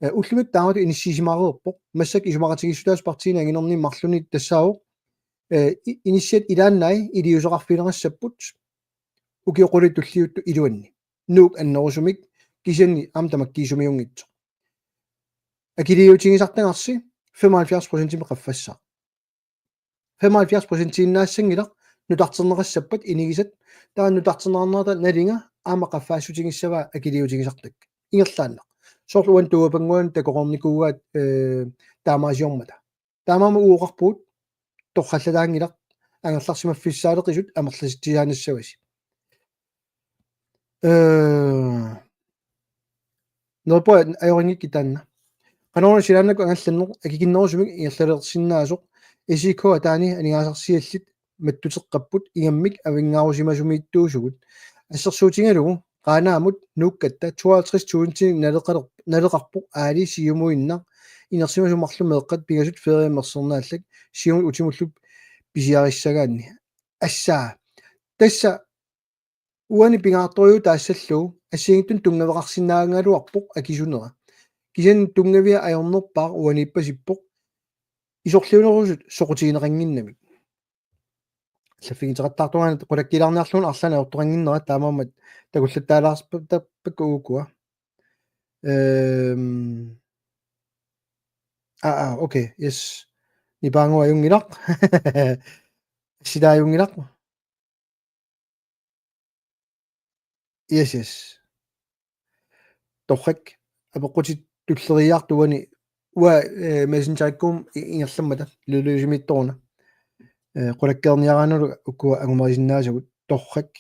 Eh, ullumikkut taamatut inissiisimareerpoq. Massakkut isumaqatigiissutaasut partiini anginerniit marlunnik tassaavoq, eh, i-, inissiat ilaannai iliuuseqarfigineqassapput ukiut qulit tulliuttut iluanni. Nuuk annerusumik, kisianni aamma tamakkiisumiunngitsoq. Akiliutigisartagarsi femoghalvfjerds procentimik qaffassaaq. Femoghalvfjerds procentiinnaassanngilaq nutarterneqassappat inigisat, taava nutarterneqarnerata nalinga aamma qaffassuutigissavat akiliutigisartakkat. Ingerlaannaq. Soorlu uani Tuapannguani takoreernikuugaat, eh, taamaasiormata. Taamaammat uagut oqarpugut torrallataanngilaq, angerlarsimaffissaaleqisut amerlasitsisaannassavasi. Eh, Neriuppunga ajorinngikkiuk taanna. Qanoruna silaannakkut angallanneq akikinnerusumik ingerlalersinnaasoq, S I K ataani aningaasarsiallit mattuteqqapput ingammik avingaarusimasumiittuusugut. Assersuutigalugu Qaanaamut nuukkatta tooghalvtreds tusind naleqaler-, naleqarpoq aali Siumuinnaq, inersimasut marluk meeqqat pingasut feriat mersornaallak Siumut utimullu pisiarissagaanni. Assaa. Tassa uani pingaartorujuuvoq taassallugu assigiinngitsunik tunngaveqarsinnaagaluarpoq akisunera. Kisianni tunngavia ajornerpaaq uaniippasippoq isorliunerusut soqutigineqannginnamik. Allaffigiteqattaartungaani qulakkeerlaarniarlugu arlaannik ajortoqannginnera, taamaammat takullattaalaarpakka ukua. Ehm. Aa, aa, okay, yes. Nipaannguaq ajunngilaq. Sila ajunngilaq. Yes, yes. Torrak, apeqqutit tulleriiaartut uani, uanga, eh, Messengerikkuumut i-, ingerlammata, Lulluusimiittoruna. Eh, qulakkeerniaraannalu ukua angumerisinnaasavut, torrak.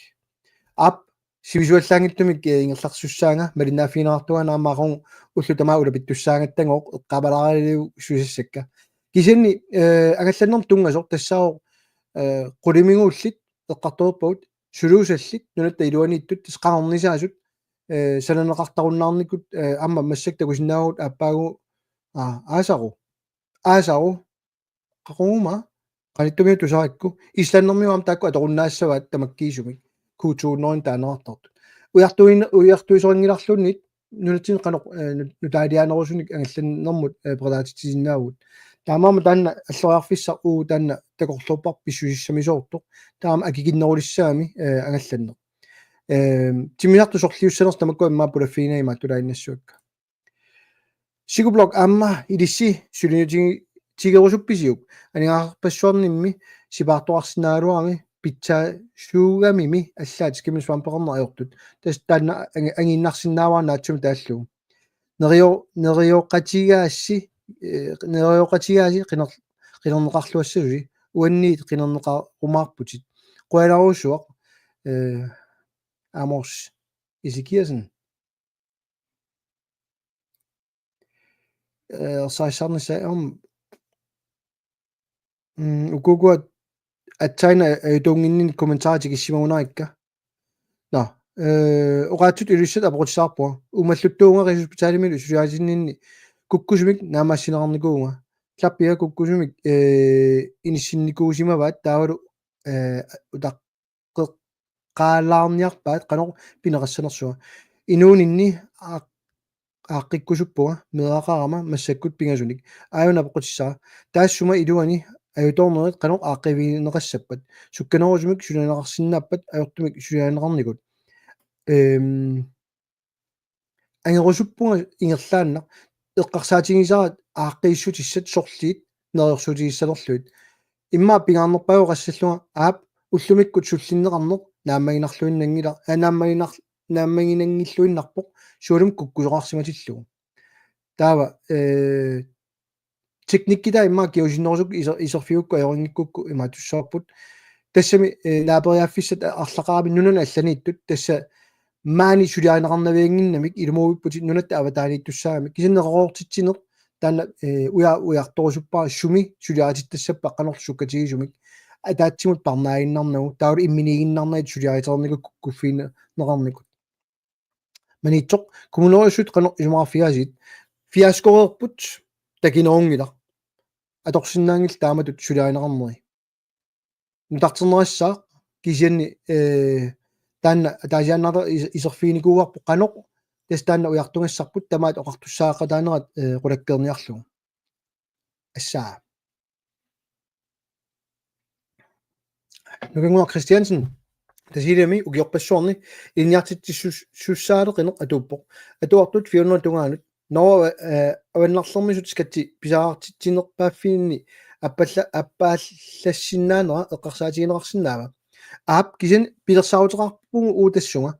Aap, sivisuallaanngitsumik, eh, ingerlasussaanga, malinnaaffigineqartunga aamma aqagu ullut tamaasa ulapittussaagattagooq, eqqaamalaaraliuk susassakka. Kisianni, eh, angallannermut tunngasoq tassaavoq, eh, qulimiguullit eqqartorpagut, suluusallit, nunatta iluaniittut, tassa qaqornisaasut, eh, sananeqartarunnaarnikut, eh, aamma massakkut takusinnaavugut aappaagu, aa, aasaru. Aasaru. Qaquguma, qanittumiut tusarakku, Islandimiut aamma taakku atorunnaassavaat tamakkiisumik, Q to hundrede taaneqartartut. Ujartuin-, ujartuisorinngilarluunniit, nunatsinni qanoq, eh, nu-, nutaaliaanerusunik angallannermut, eh, peqataatitsisinnaavugut. Taamaammat taanna alloriarfissaq uagut taanna takorloorparput pissusissamisoortoq. Taama akikinnerulissaami, eh, angallanneq. Ehm, timmisartut sorliussanersut tamakku immaqa pulaffiginagu imaattulaaginnassavakka. Sikublok aamma ilissi suliniuti-, tigerusuppisiuk. Aningaasarpassuarnimmi sipaartoqarsinnaagaluarami pitsaasuugamimi allaat skimmelsvampeqarneq ajortut. Tassa taanna angi-, angiinnarsinnaavara naatsumik taallugu. Nerio-, nerioqatigaassi, eh, nerioqatigaassi qiner-, qinerneqarluassasusi, uanniit qinerneqarumaarputit. Qujanarsuaq, eh, Amos Ezekiasen. Eh, saisarnissaq, um, mm, ukukua aatsaat ajutuunnginninni kommentarit tikissimagunarikka. Nå, eh, oqaatsut ilissat apeqqutissaqarpunga. Uummaluttuuvunga Rigshospitalimi suliaritinninni kukkusumik naammassineqarnikuuvunga. Klappia kukkusumik, eh, inissinnikuusimavaat taavalu, eh, utaq- qeqqaalaarniarpaat qanoq pineqassanersunga. Inuuninni aaq-, aaqqikkusuppunga meeraqarama massakkut pingasunik. Aajuna apeqqutissara. Taassuma iluani ajutoornerit qanoq aaqqiivigineqassappat. Sukkanerusumik suliarineqarsinnaappat ajortumik suliarineqarnikut. Ehm, angerusuppunga ingerlaannaq eqqarsaatigisara aaqqiissutissat sorliit neriorsuutigissanerlugit. Immaqa pingaarnerpaavoq oqassallunga aap ullumikkut sullinneqarneq naammaginarluinnanngila-, eh, naammaginar-, naammaginanngilluinnarpoq sualummik kukkusoqarsimatillugu. Taava, eh, teknikkitaa immaqa kingusinnerusukkut iser-, iserfigukku ajorinngikkukkit imaattussavarput. Tassami, eh, naaperiaaffissat arlaqarami nunanut allaniittut, tassa maani suliarineqarnaviannginnamik ilumoorputit nunatta avataaniittussaagamik. Kisianni neqeroortitsineq taanna, eh, uja-, ujartorusuppara sumi suliaritittassappat qanorlu sukkatigisumik. Ataatsimut parnaaginnarnagu, taavalu imminiiginnarnagit suliaritereernikukkit kukkuffigin-, neqarnikut. Maniitsoq, kommunerujussuit qanoq isumaqarfigaasiit? Fiaskoreerput, takinerunngilaq. Atorsinnaanngillat taamatut suliarineqarneri. Nutarterneqassaaq, kisianni, eh, taanna ataasiaannartaq is-, iserfiginikuuarput qanoq, tassa taanna ujartugassarput tamaat oqartussaaqqataanerat, eh, qulakkeerniarlugu. Assaa. Nukannguaq Christiansen, Tasiilami ukiorpassuarni ilinniartitsissus-, -sussaaleqineq atuuppoq. Atuartut fire hundrede tungaanut. Norge, eh, avannarlermisut skattit pisariaqartitsinerpaaffiinni appalla-, appaallassinnaanera eqqarsaatigineqarsinnaava? Aap, kisianni pilersaaruteqarpugut uagut tassunga.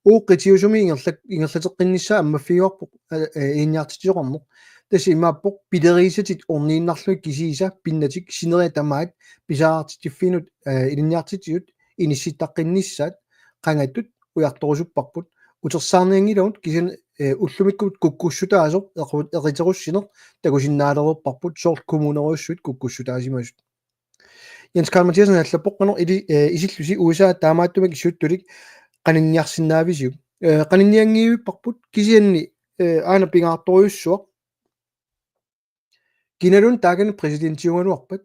Uagut qitiusumi ingerla-, ingerlateqqinnissaa ammaffigivarput, eh, eh, ilinniartitsisoqarneq. Tassa imaappoq pilerisatit orniinnarlugit kisiisa pinnatik sineriak tamaat pisariaqartitsiffiinut, eh, ilinniartitsisut inissittaqqinnissaat qangatut ujartorusupparput. Utersaarnianngilagut kisianni, eh, ullumikkut kukkussutaasoq equ-, eqiterussineq takusinnaalereerparput soorlu kommunerujussuit kukkussutaasimasut. Jens Karl Mathiassen allappoq qanoq ili-, eh, isillusi U S A taamaattumik siuttulik qaninniarsinnaavisiuk? Eh, qaninnianngivipparput kisianni, eh, aana pingaartorujussuaq. Kinaluunniit taakani præsidentiugaluarpat.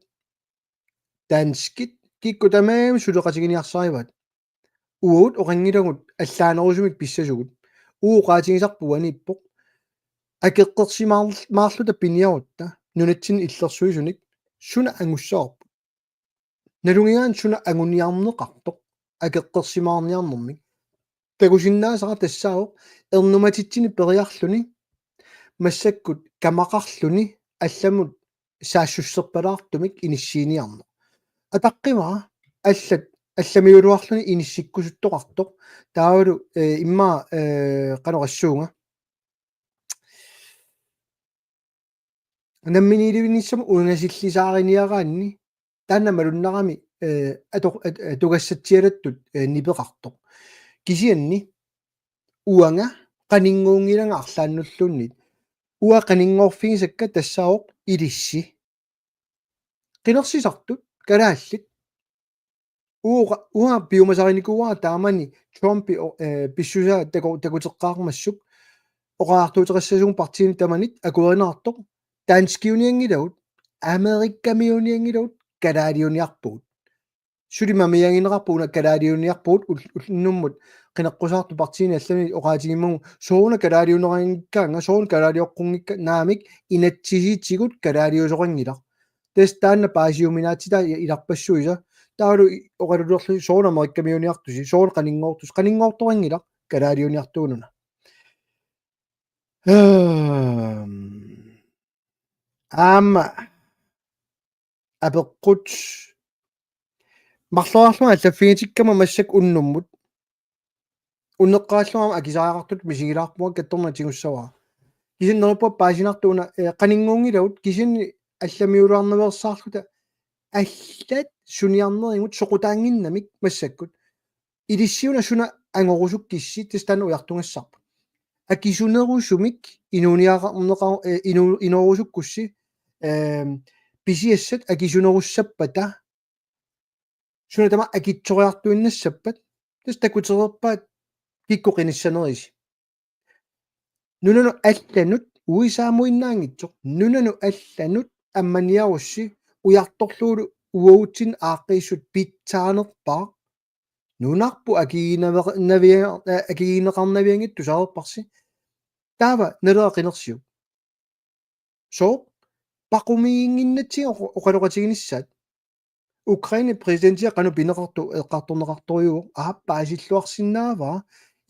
Danskit kikkut tamarmik suleqatiginiarsarivaat. Uagut oqanngilagut allaanerusumik pissasugut. Uagut oqaatigisarput uaniippoq. Akeqqersimaar-, -maarluta piniarutta nunatsinni illersuisunik suna angussavarput. Nalunngilara suna anguniarneqartoq akeqqersimaarniarnermik. Takusinnaasara tassaavoq ernumatitsinni periarluni massakkut kamaqarluni allamut saassusserpalaartumik inissiiniarneq. Ataqqivara allat allamiuluarluni inissikkusuttoqartoq. Taavalu, eh, immaqa, eh, qanoq oqassuunga. Namminiilivinnissamut ungasillisaariniaraanni taanna malunnarami, eh, ato-, at-, atugassatsialattut, eh, nipeqartoq. Kisianni uanga qaninnguunngilanga arlaannulluunniit. Uanga qaninngoorfigisakka tassaavoq ilissi. Qinersisartut kalaallit. Uanga, uanga piumasarinikuuara taamani Trumpi o-, eh, pissusaa taku-, takuteqqaarmassuk oqariartuuteqassasugut partiini tamanit akuerineqartoq danskiunianngilagut, amerikkamiunianngilagut, kalaaliuniarpugut. Suli mamiagineqarpoq una kalaaliuniarpugut ul-, unnummut qineqqusaartut partiini allanit oqaatigimmagu sooruna kalaaliuneqanngikkaanga, sooruna kalaalioqqunngikka naamik inatsisitigut kalaaliusoqanngilaq. Tassa taanna paasiuminaatitaa i-, ilarpassuisa. Taavalu i-, oqalulerlugu sooruna amerikkamiuniartusi, sooruna qaninngoortusi, qaninngoortoqanngilaq kalaaliuniartuununa. Ehm. Aamma apeqqut marloriarlunga allaffigitikkama massakkut unnummut. Unneqqarillunga aamma akisariaqartutut misigilaarpunga kattorna tigussavara. Kisianni neriuppunga paasinartoq una, eh, qaninnguunngilagut kisianni allamiuluarnaveersaarluta allat suniarnerigut soqutaannginnamik massakkut. Ilissiuna suna angorusukkissi tassa taanna ujartugassarput. Akisunerusumik inuuniaqarneqa-, eh, inu-, inoorusukkussi, ehm, pisiassat akisunerussappata suna tamaat akitsoriartuinnassappat, tassa takutereerpaat kikkut qinissanerisi. Nunanut allanut, U S A-muinnaanngitsoq, nunanut allanut ammaniarussi ujartorlugulu uagutsinnut aaqqiissut pitsaanerpaaq. Nunarput akigiinnavea-, navia-, eh, akigiinneqarnavianngitsoq tusareerparsi. Taava Naleraq qinersiuk. Sooq paqumiinnginnatsigu oqa-, oqaloqatiginissaat. Ukraine præsidentia qanoq pineqartoq eqqartorneqartorujuuvoq, aap paasilluarsinnaavara,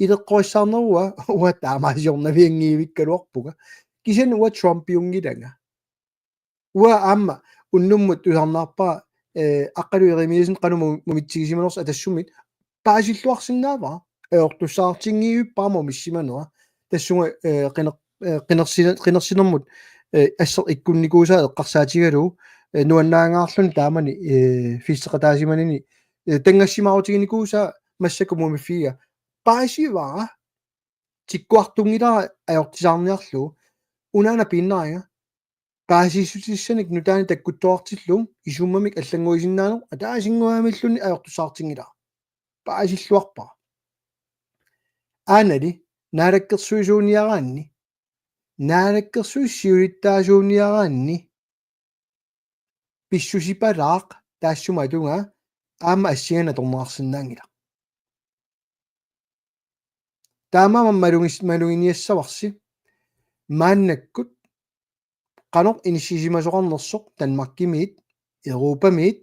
ileqqorissaarneruva uanga taamaasiornavianngivikkaluarpunga. Kisianni uanga Trumpiunngilanga. Uanga aamma unnummut tusarnaarpara, eh, Aqqalu Jerimiassen qanoq mu-, mumitsigisimanersoq Atassummit paasilluarsinnaavara, ajortussaatinngivippara mumissimanera. Tassunga, eh, qiner-, eh, qinersine-, qinersinermut, eh, asseq ikkunnikuusaa eqqarsaatigalugu, eh, nuannaangaarluni taamani, eh, fiisteqataasimanini, eh, tanngassimaarutiginikuusaa massakkut mumiffigiga. Paasivara tikkuartunngilara ajortisaarniarlugu. Unaana piinnariga. Paasissutissanik nutaanik takkuttoqartillugu isummamik allannguisinnaaneq ataasinnguamilluunniit ajortussaartinngilara. Paasilluarpara. Aanali, naalakkersuisuuniaraanni, naalakkersuisut siulittaasuuniaraanni pissusipalaaq taassuma atugaa aamma assigiinngitsorneqarsinnaanngilaq. Taamaammat malugis-, maluginiassavarsi maannakkut qanoq inissisimasoqarnersoq Danmarkimiit, Europamiit,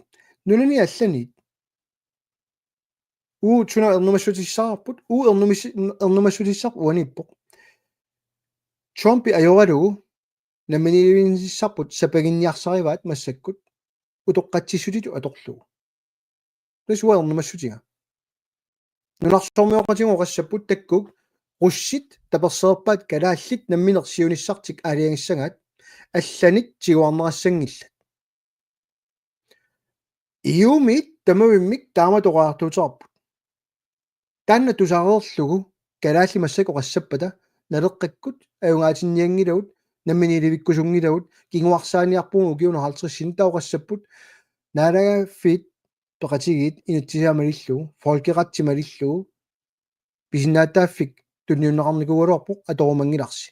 nunani allaniit. Uagut suna ernumassutissaqarput, uagut ernumis-, ernumassutissaq uaniippoq. Trumpi ajoralugu namminiilivinnissaarput sapaginniarsarivaat massakkut utoqqatsissutitut atorlugu. Tassa uanga ernumassutiga. Nunarsuarmioqatigut oqassapput taakku russit tapersersorpaat kalaallit nammineq siunissartik aalajangissagaat allanit tiguarnerassanngillat. E U-miit tamavimmik taamatut oqariartuuteqarput. Taanna tusareerlugu kalaallit massakkut oqassappata Naleqqakkut ajugaatinnianngilagut, namminiilivikkusunngilagut, kinguarsaaniarpugut ukiuni halvtredsini, taava oqassapput naalagaaffiit peqatigiit inatsisaa malillugu, folkeretti malillugu, pisinnaatitaaffik tunniunneqarnikuugaluarpoq atorumanngilarsi.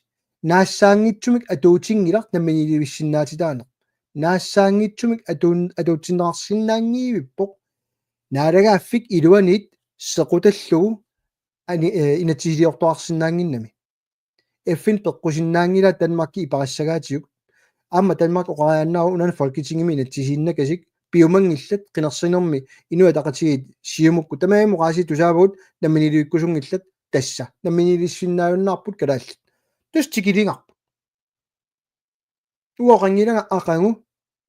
Naassaanngitsumik atuutinngilaq namminiilivissinnaatitaaneq. Naassaanngitsumik atuun-, atuutsinneqarsinnaanngivippoq. Naalagaaffik iluaniit sequtallugu ani-, eh, inatsisiliortoqarsinnaannginnami. F N peqqusinnaanngilaa Danmarki iparissagaatigut. Aamma Danmark oqariaannaavoq unaana Folketingimi inatsisiinnakasik piumanngillat qinersinermi Inuit Ataqatigiit Siumukkut tamarmik oqaasii tusaavagut namminiilivikkusunngillat tassa. Namminiilissinnaajunnaarput kalaallit. Tassa tikiligarput. Uanga oqanngilanga aqagu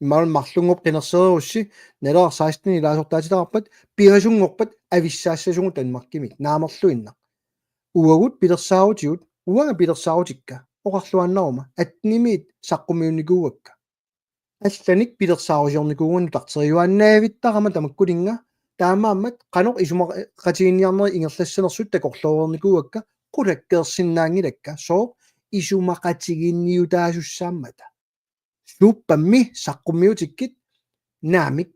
imaluunniit marlunngorpat qinersereerussi Naleraq seksten ilaasortaatitaqarpat pingasunngorpat avissaassasugut Danmarkimiit naamerluinnaq. Uagut pilersaarutigut, uanga pilersaarutikka, oqarluaannaruma, attenimiit saqqummiunnikuuakka. Allanik pilersaarusiornikuuakka nutarteriuaannavittarama tamakkuninnga, taamaammat qanoq isumaqatigiinniarnerit ingerlassanersut takorlooreernikuuakka, qulakkeersinnaanngilakka, sooq isumaqatigiinniutaasussaammata. Suuppammi saqqummiutikkit? Naamik.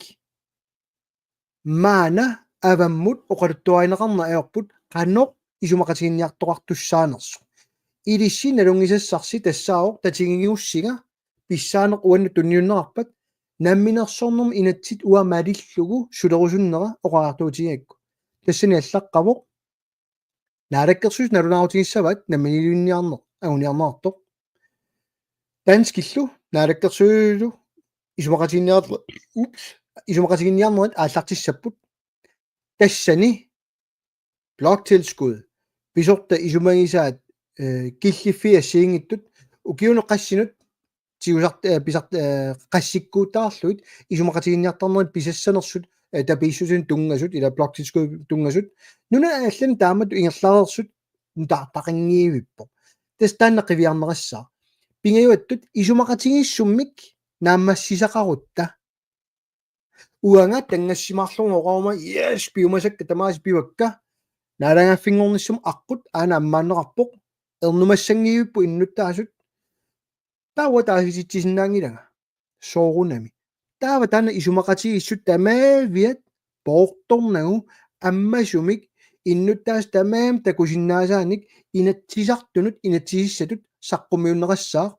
Maanna avammut oqaluttuarineqarneq ajorput qanoq isumaqatigiinniartoqartussaanersoq. Ilissi nalunngisassarsi tassaavoq tatigigussiga pissaaneq uannut tunniunneqarpat namminersornermut inatsit uanga malillugu sulerusunnera oqariartuutigigakku. Tassani allaqqavoq Naalakkersuisut nalunaarutigissavaat namminiilivinniarneq anguniarneqartoq. Danskillu naalakkersuisullu isumaqatigiinniar-, ups, isumaqatigiinniarnerit aallartissapput. Tassani bloktilskud, pisortat isumagisaat, eh, killiffiit assigiinngitsut, ukiunut qassinut tigusart-, eh, pisart-, eh, qassikkuutaarlugit isumaqatigiinniartarnerit pisassanersut, eh, tapiissutinut tunngasut, ila bloktilskud tunngasut. Nunat allanut taamatut ingerlareersut nutaartaqanngivippoq. Tassa taanna qiviarneqassaaq. Pingajuattut isumaqatigiissummik naammassisaqarutta. Uanga tanngassimaarlunga oqaruma, yes, piumasakka tamaasa piuakka. Naalagaaffinngornissamut aqqut aana ammaanneqarpoq. Ernumassanngivippoq innuttaasut. Taava taasititsisinnaanngilanga. Soorunami. Taava taanna isumaqatigiissut tamaaviat poortornagu ammasumik innuttaasut tamaasa takusinnaasaanik Inatsisartunut inatsisissatut saqqummiunneqassaaq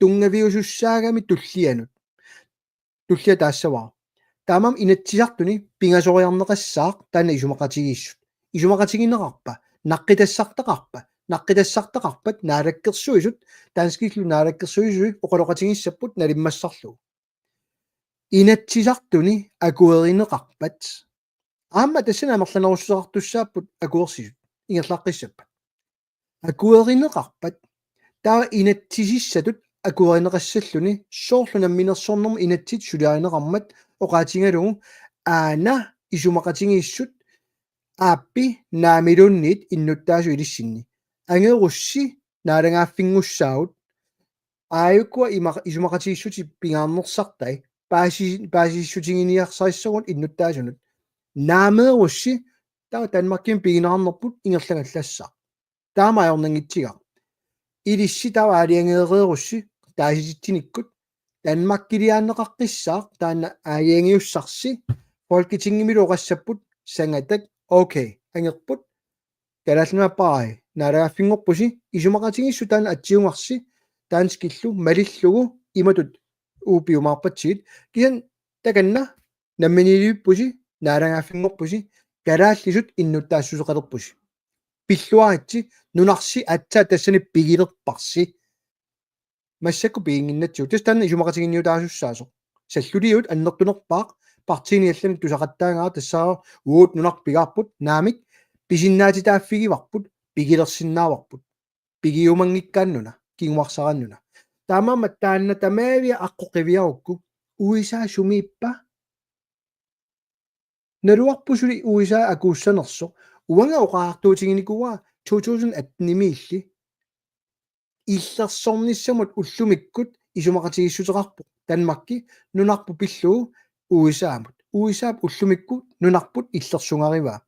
tunngaviusussaagami tullianut. Tullia taassavara. Taamaammat Inatsisartuni pingasoriarneqassaaq taanna isumaqatigiissut. Isumaqatigineqarpa, naqqitassartaqarpa, naqqitassartaqarpat naalakkersuisut, danskillu naalakkersuisuit oqaloqatigissapput nalimmassarlugu. Inatsisartuni akuerineqarpat. Aamma tassani amerlanerussuteqartussaapput akuersisut, ingerlaqqissappat. Akuerineqarpat, taava inatsisissatut akuerineqassalluni, soorlu namminersornermut inatsit suliarineqarmat oqaatigalugu aana isumaqatigiissut aappi naamiluunniit innuttaasut ilissinni. Angerussi naalagaaffinngussaagut, Aajukkua ima-, isumaqatigiissutit pingaarnersartai paasi-, paasissutiginiarsarissagut innuttaasunut. Naameerussi taava Danmarkimi pigineqarnerput ingerlagallassaaq. Taama ajornanngitsigaaq. Ilissi taava aalajangeereerussi taasititsinikkut Danmarkiliaanneqaqqissaaq taanna aalajangiussarsi Folketingimilu oqassapput sangatak okay angerput Kalaallit Nunaat paai naalagaaffinngorpusi isumaqatigiissut taanna atsiugarsi danskillu malillugu imatut upiumaarpatsigit kisianni takanna namminiiliippusi naalagaaffinngorpusi kalaallisut innuttaassuseqalerpusi. Pilluaritsi nunarsi aatsaat tassani pigilerparsi. Massakkut piginnginnatsigu. Tassa taanna isumaqatiginniutaasussaasoq. Salluliut annertunerpaaq partiini allani tusaqattaagaat tassaavoq uagut nunarput pigaarput naamik pisinnaatitaaffigivarput pigilersinnaavarput. Pigiumanngikkaannuna, kinguarsaraannuna. Taamaammat taanna tamaavia aqqut qiviarukku U S A sumiippa? Naluarput suli U S A akuussanersoq, uanga oqariartuutiginikuuara to tusind atten-imiilli illersornissamut ullumikkut isumaqatigiissuteqarpoq Danmarki nunarput pillugu U S A-mut. U S A-p ullumikkut nunarput illersugarivaa.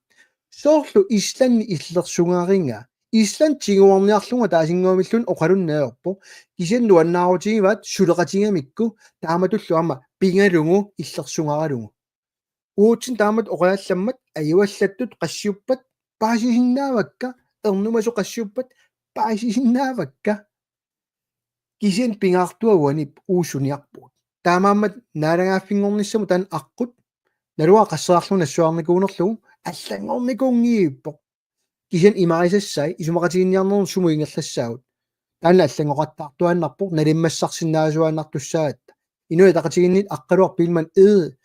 Soorlu Islandi illersugarigaa. Island tiguarniarlugu ataasinnguamilluunniit oqalunneq ajorpoq. Kisianni nuannaarutigivaat suleqatigamikku taamatullu aamma pigalugu illersugaralugu. Uatsinnut taamatut oqallammat ajuallattut qassiuppat paasisinnaavakka, ernumasut qassiuppat paasisinnaavakka. Kisianni pingaartua uaniippoq uagut suniarpugut. Taamaammat naalagaaffinngornissamut taanna aqqut naluara qasseriarlugu nassuiarnikuunerlugu allanngornikuunngippoq. Kisianni imarisassai isumaqatiginninniarnermut sumut ingerlassaagut. Taanna allanngoqattaartuaannarpoq nalimmassarsinnaasuaannartussaagatta. Inuit Ataqatigiinniit Aqqaluaq Biilmann Egede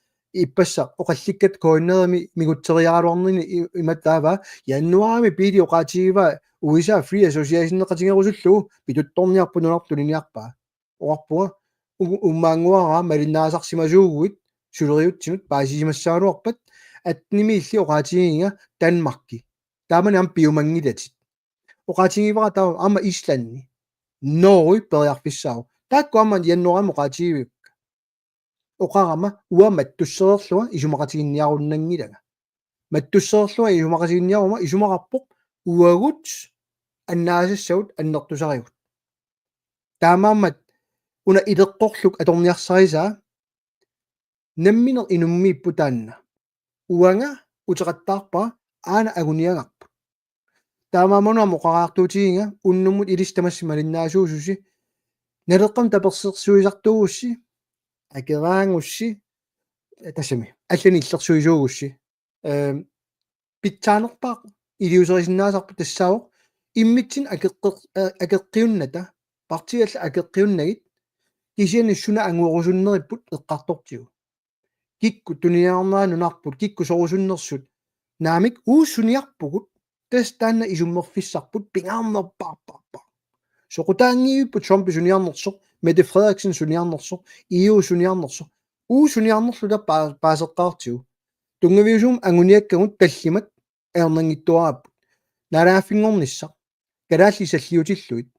ippassaq oqallikkat K N R-imi migutseriaraluarnini i-, imatut taava januaarimi Biili oqaatigivaa U S A Free Association-eqatigerusullugu pituttorniarpoq nunarput tuniniarpaa. Oqarpunga u-, uummaannguaraa malinnaasarsimasuuguit suleriutsinut paasisimassagaluarpat atten-imiilli oqaatigigiga Danmarki. Taamani aamma piumanngilatit. Oqaatigivara taava aamma Islandi. Norge periarfissaavoq. Taakku aamma januaarimi oqaatigivakka. Oqarama uanga mattussereerlunga isumaqatiginniarunnanngilanga. Mattussereerlunga isumaqatiginniaruma isumaqarpoq uagut annaasassagut annertusarigut. Taamaammat una ileqqorluk atorniarsarisaa nammineq inummiippoq taanna. Uanga uteqattaarpara aana anguniagarput. Taamaammat una oqariartuutigiga unnummut ilissi tamassi malinnaasuususi Naleqqamik tapersersuisartuugussi, akeraagussi, tassami, allanik illersuisuugussi. Ehm, pitsaanerpaaq iliuuserisinnaasarput tassaavoq immitsinnut akeqqer-, eh, akeqqiunnata, partiit allat akeqqiunnagit, kisianni suna angorusunneripput eqqartortigu. Kikkut tuniniaannarnerput, kikkut sorusunnersut. Naamik uagut suniarpugut, tassa taanna isummerfissarput pingaarnerpaarpaarpaaq. Soqutaanngivippoq Trump suniarnersoq, Mette Frederiksen suniarnersoq, E U suniarnersoq. Uagut suniarnerluta paa-, paaseqqaartigu. Tunngaviusumik anguniakkagut tallimat ajornanngittuaraapput. Naalagaaffinngornissaq. Kalaallit salliutillugit.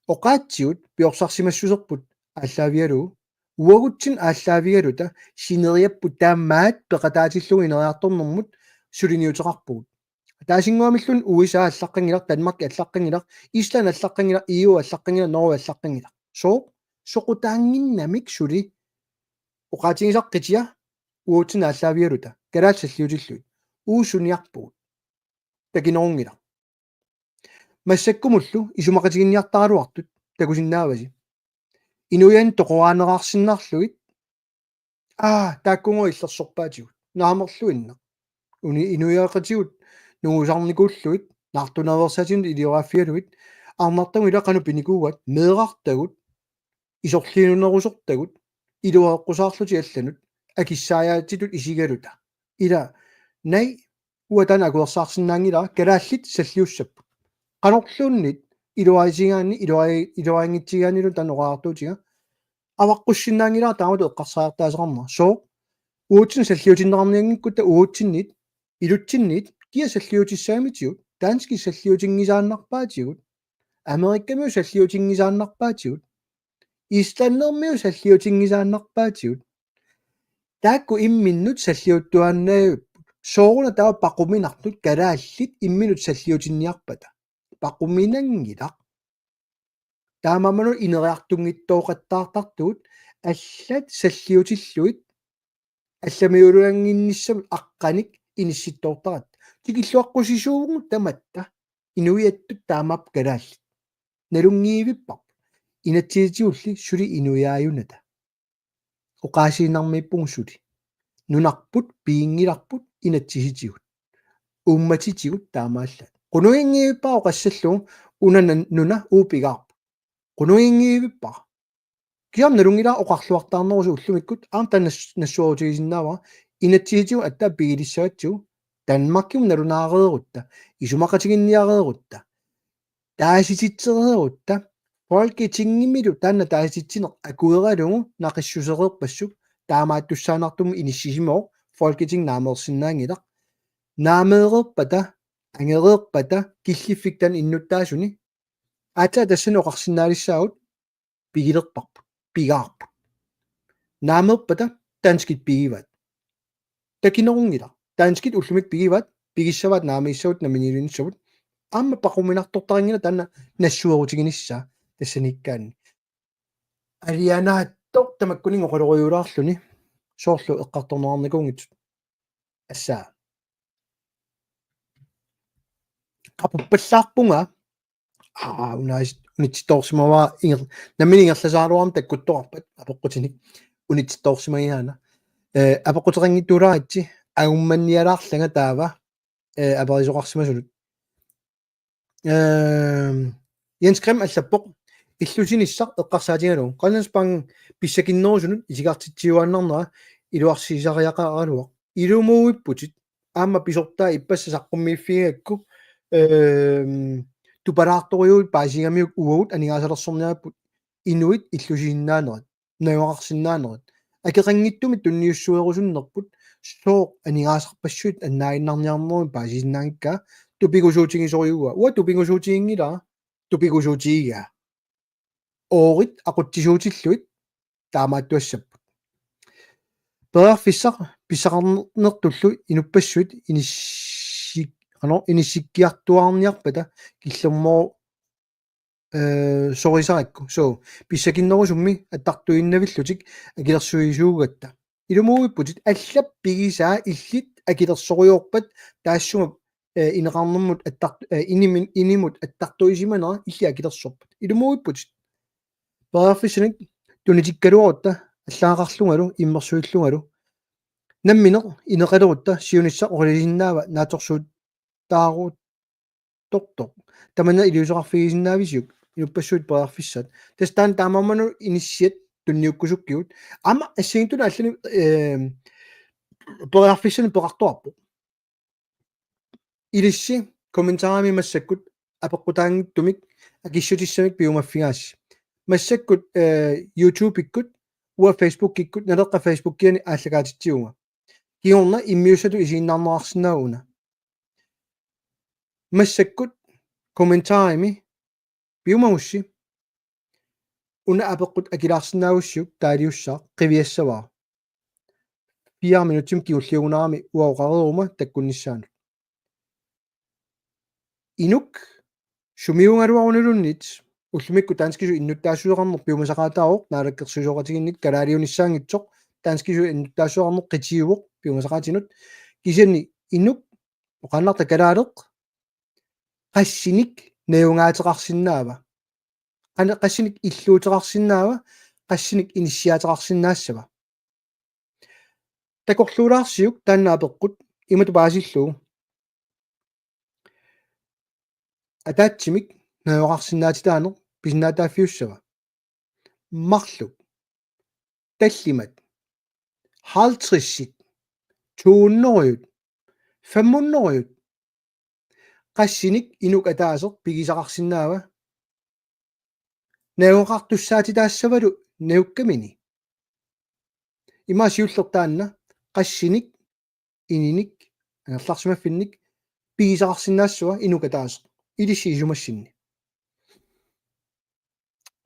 Oqaatsigut piorsarsimassuserput aallaavigalugu. Uagutsinnut aallaavigaluta sineriapput taamaat peqataatillugu ineriartornermut suliniuteqarpugut. Ataasinnguamilluunniit U S A allaqqanngilaq, Danmark allaqqanngilaq, Island allaqqanngilaq, E U allaqqanngilaq, Norge allaqqanngilaq. Sooq? Soqutaannginnamik suli oqaatigisaqqitia uagutsinnut aallaavigaluta. Kalaallit salliutillugit. Uagut suniarpugut. Takinerunngilaq. Massakkumullu isumaqatiginniartaraluartut takusinnaavasi. Inuiannut toqoraaneqarsinnaarlugit. Aa, taakkununnga illersorpaatigut. Naamerluinnaq. Uni inuiaqatigut nungusarnikuullugit, naartunaveersaatinnut ilioraaffigalugit, arnartagut ila qanoq pinikuugaat, meerartagut, isorliunerusortagut, iluareqqusaarlutik allanut, akissaajaatitut isigaluta. Ila, nai, uanga taanna akuersaarsinnaanngilara, kalaallit salliussapput. Qanorluunniit iluarisigaanni, iluari-, iluarinngitsigaannilu taanna oqariartuutiga, avaqqussinnaanngilara taamatut eqqarsariartaaseqarnera. Sooq? Uagutsinnut salliutinneqarnianngikkutta uagutsinnit, ilutsinniit, kia salliutissagamitigut, danskit salliutinngisaannarpaatigut, Amerikamiut salliutinngisaannarpaatigut, Islandermiut salliutinngisaannarpaatigut. Taakku imminnut salliuttuaannaavipput. Sooruna taava paquminartut kalaallit imminnut salliutinniarpata? Paquminanngilaq. Taamaammanuna ineriartunngitsooqattaartartugut allat salliutillugit allamiuliannginnissamut aqqanik inissittoortaratta. Tikilluaqqusisuuvugut tamatta inuiattut taamaapput kalaallit. Nalunngivipparput. Inatsisitigulli suli inuiaajunata. Oqaasiinnarmiippugut suli. Nunarput piginngilarput inatsisitigut. Uummatitigut taamaallaat. Qunuginngivippara oqassallugu una nan-, nuna uagut pigaarput. Qunuginngivippara. Kisianni nalunngilara oqarluartaarnerusoq ullumikkut aamma taanna nas-, nassuerutigisinnaavara inatsisitigut aatsaat pigilissagatsigu Danmarkimut nalunaareerutta, isumaqatiginniareerutta, taasititsereerutta, Folketingimilu taanna taasititsineq akueralugu naqissusereerpassuk taamaattussaanartumik inissisimavoq Folketing naameersinnaanngilaq. Naameereerpata, angereerpata, killiffik taanna innuttaasuni. Aatsaat tassani oqarsinnaalissaagut pigilerparput, pigaarput. Naameerpata danskit pigivaat. Takinerunngilaq. Danskit ullumikkut pigivaat, pigissavaat naamiissavut namminiiliinnissavut. Aamma paquminartortarinngilara taanna nassuerutiginissaa tassaniikkaanni. Alianaattoq tamakkuninnga oqalorujuulaarluni soorlu eqqartorneqarnikuunngitsut. Assaa. Qapuppallaarpunga. Aa, unaas-, unitsittoorsimavara inger-, nammineq ingerlasaraluarama takkuttoqarpat apeqqutinik unitsittoorsimagigaana. Eh, apeqquteqanngitsuulaaritsi angummannialaarlanga taava, eh, aperisoqarsimasunut. Ehm, Jens Grim allappoq illusinissaq eqqarsaatigalugu. Grønlandsbanken pissakinnerusunut itigartitsiuaannarnera iluarsiisariaqaraluaq. Ilumuuipputit aamma pisortaa ippassaq saqqummiiffigigakku, ehm, tupalaartorujuit paasigamiuk uagut aningaasalersorniarput inuit illusiinnaanerat, najugaqarsinnaanerat. Akeqanngitsumik tunniussuerusunnerput sooq aningaasarpassuit annaaginnarniarneruit paasisinnaanngikkaa tupigusuutigisorujussuuara. Uanga tupigusuutiginngilara, tupigusuutigigaa. Oorit aqutsisuutillugit taamaattuassapput. Periarfissaq pissaqarnertullu inuppassuit inissik-, ano, inissikkiartuaarniarpata killermooru, eh, sorisarakku. So, pissakinnerusummi attartuinnavillutik akilersuisuugatta. Ilumuuipputit allap pigisaa illit akilersorujoorpat taassuma, eh, ineqarnermut attart-, eh, inimin-, inimut attartuisimanera illit akilersorpat. Ilumuuipputit. Periarfissanik tunitikkaluarutta allagaqarlungalu immersuillungalu. Nammineq ineqalerutta siunissaq oqaluusinnaava naatsorsuutaaruttortoq. Tamanna iliuuseqarfigisinnaavisiuk inuppassuit periarfissat. Tassa taanna taamaammanuna inissiat tunniukkusukkigut. Aamma assigiinngitsunut allani, ehm, periarfissanik peqartoqarpoq. Ilissi kommentarimi massakkut apeqqutaanngitsumik akissutissamik piumaffigaassi. Massakkut, eh, YouTube-ikkut, uanga Facebook-ikkut, Naleqqap Facebook-iani aallakaatitsivunga. Kingorna immiussatut isiginnaarneqarsinnaavoq una. Massakkut kommentarimi piumagussi. Una apeqqut akilaarsinnaagussiuk taaliussaaq qiviassavara. Fire minutsimik kingulliugunarami uanga oqareeruma takkunnissaanut. Inuk sumiugaluarunuluunniit ullumikkut danskisut innuttaassuseqarneq piumasaqaataavoq naalakkersuisooqatigiinnik kalaaliunissaanngitsoq danskisut innuttaassuseqarneq qitiuvoq piumasaqaatinut kisianni inuk oqaannarta kalaaleq qassinik najungaateqarsinnaava? Qan-, qassinik illuuteqarsinnaava? Qassinik inissiaateqarsinnaassava? Takorluulaarsiuk taanna apeqqut imatut paasillugu. Ataatsimik najugaqarsinnaatitaaneq pisinnaatitaaffiussava? Marluk. Tallimat. Halvtredsit. To hundrede. Fem hundrede. Qassinik inuk ataaseq pigisaqarsinnaava? Najugaqartussaatitaassavalu najukkamini. Ima siulleq taanna qassinik, ininik, angerlarsimaffinnik pigisaqarsinnaassava inuk ataaseq. Ilissi isumassinni.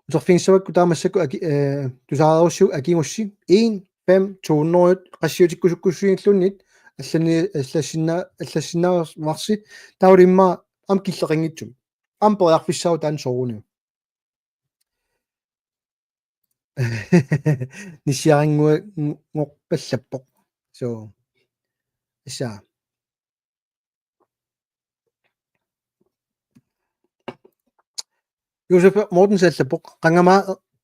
Uterfigissavakku taava massakkut aki-, eh, tusaarerussiuk akigussi en fem to hundrede qassiutikkusukkussuilluunniit allani-, allassinna-, allassinnaavarsi taava immaqa aamma killeqanngitsumik. Aamma periarfissaavoq taanna soorunami. Nissiarinngorpallappoq. So. Issa. Josef Mortensen allappoq. Qangami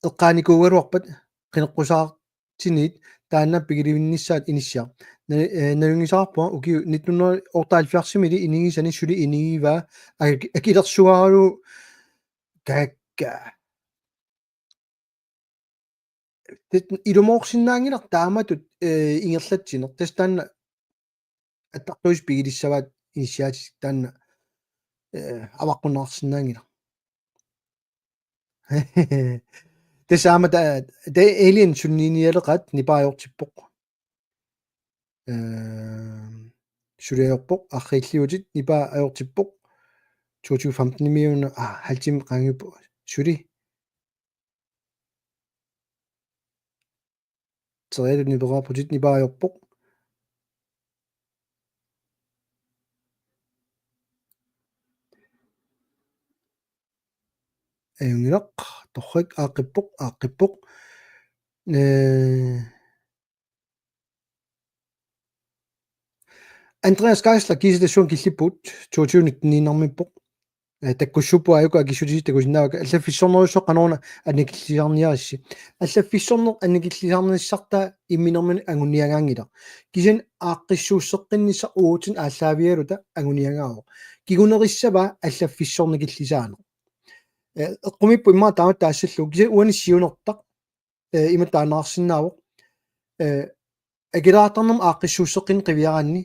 eqqaanikuugaluarpat qineqqusaartiniit taanna pigilivinnissaat inissiaq. Na-, eh, nalunngisaqarpunga ukiut nitten hundrede otteoghalvfjerdsimiilli inigisani suli inigivaa ak-, akilersugalugu kakka. Tassa ilumoorsinnaanngilaq taamatut, eh, ingerlatsineq. Tassa taanna attartuusi pigilissavaat inissiaatit taanna, eh, avaqqunneqarsinnaanngilaq. Tassa aamma ta-, ta-, Alien sunniinialeqaat nipaa ajortippoq. Eh, suli ajorpoq, arriilliuutit, nipaa ajortippoq. To tusind femten-imiuna, ah, halv time qaangiuppoq. Suli. Teriatut nipeqarputit, nipaa ajorpoq. Ajunngilaq, torrak, aaqqippoq, aaqqippoq. Eh, Andreas Geisler, kiisa tassunga killipput, to tusind nitten-iinnarmippoq. Eh, takkussuupput aajuku akissutisi takusinnaavakka, allaffissornerujussuaq qanoruna annikillisarniaritsi. Allaffissorneq annikillisarnissartaa imminermini anguniagaanngilaq. Kisianni aaqqissuusseqqinnissaq uatsinnut aallaavigaluta anguniagaavoq. Kingunerissavaa allaffissornikillisaaneq. Eh, eqqumiippoq immaqa taamatut taassallugu. Kisianni uani siunertaq, eh, ima taaneqarsinnaavoq. Eh, akileraartarnermut aaqqissuusseqqinneq qiviaraanni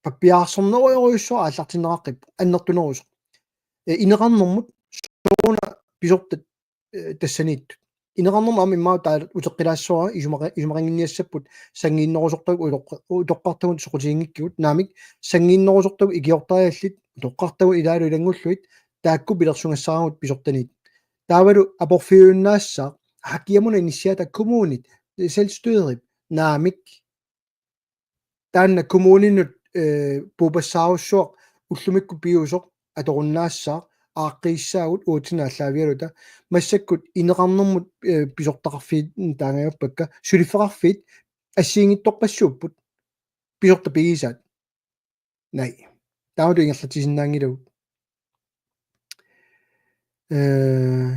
pappiarsornerujorujussuaq aallartinneqaqqippoq, annertunerusoq. Eh, ineqarnermut sooruna pisortat, eh, tassaniittut. Ineqarnermut aamma immaqa taava uteqqilaassavara isumaqa-, isumaqannginniassapput sanngiinnerusortagut utoqqa-, utoqqartagut soqutiginngikkigut, naamik, sanngiinnerusortagut ikiortariallit utoqqartagut ilaalu ilanngullugit taakku pilersugassaramut pisortaniit. Taavalu aporfiujunnaassaaq, aa, kiamuna inissiaata kommunit, selvstyrip, naamik. Taanna kommuninut, eh, puupassaarujussuaq ullumikkut piviusoq atorunnaassaaq, aaqqiissaagut uatsinnut aallaavigaluta, massakkut ineqarnermut, eh, pisortaqarfiit taangajappakka, suliffeqarfiit assigiinngitsorpassuupput, pisortat pigisaat. Naa. Taamatut ingerlatsisinnaanngilagut. Eh,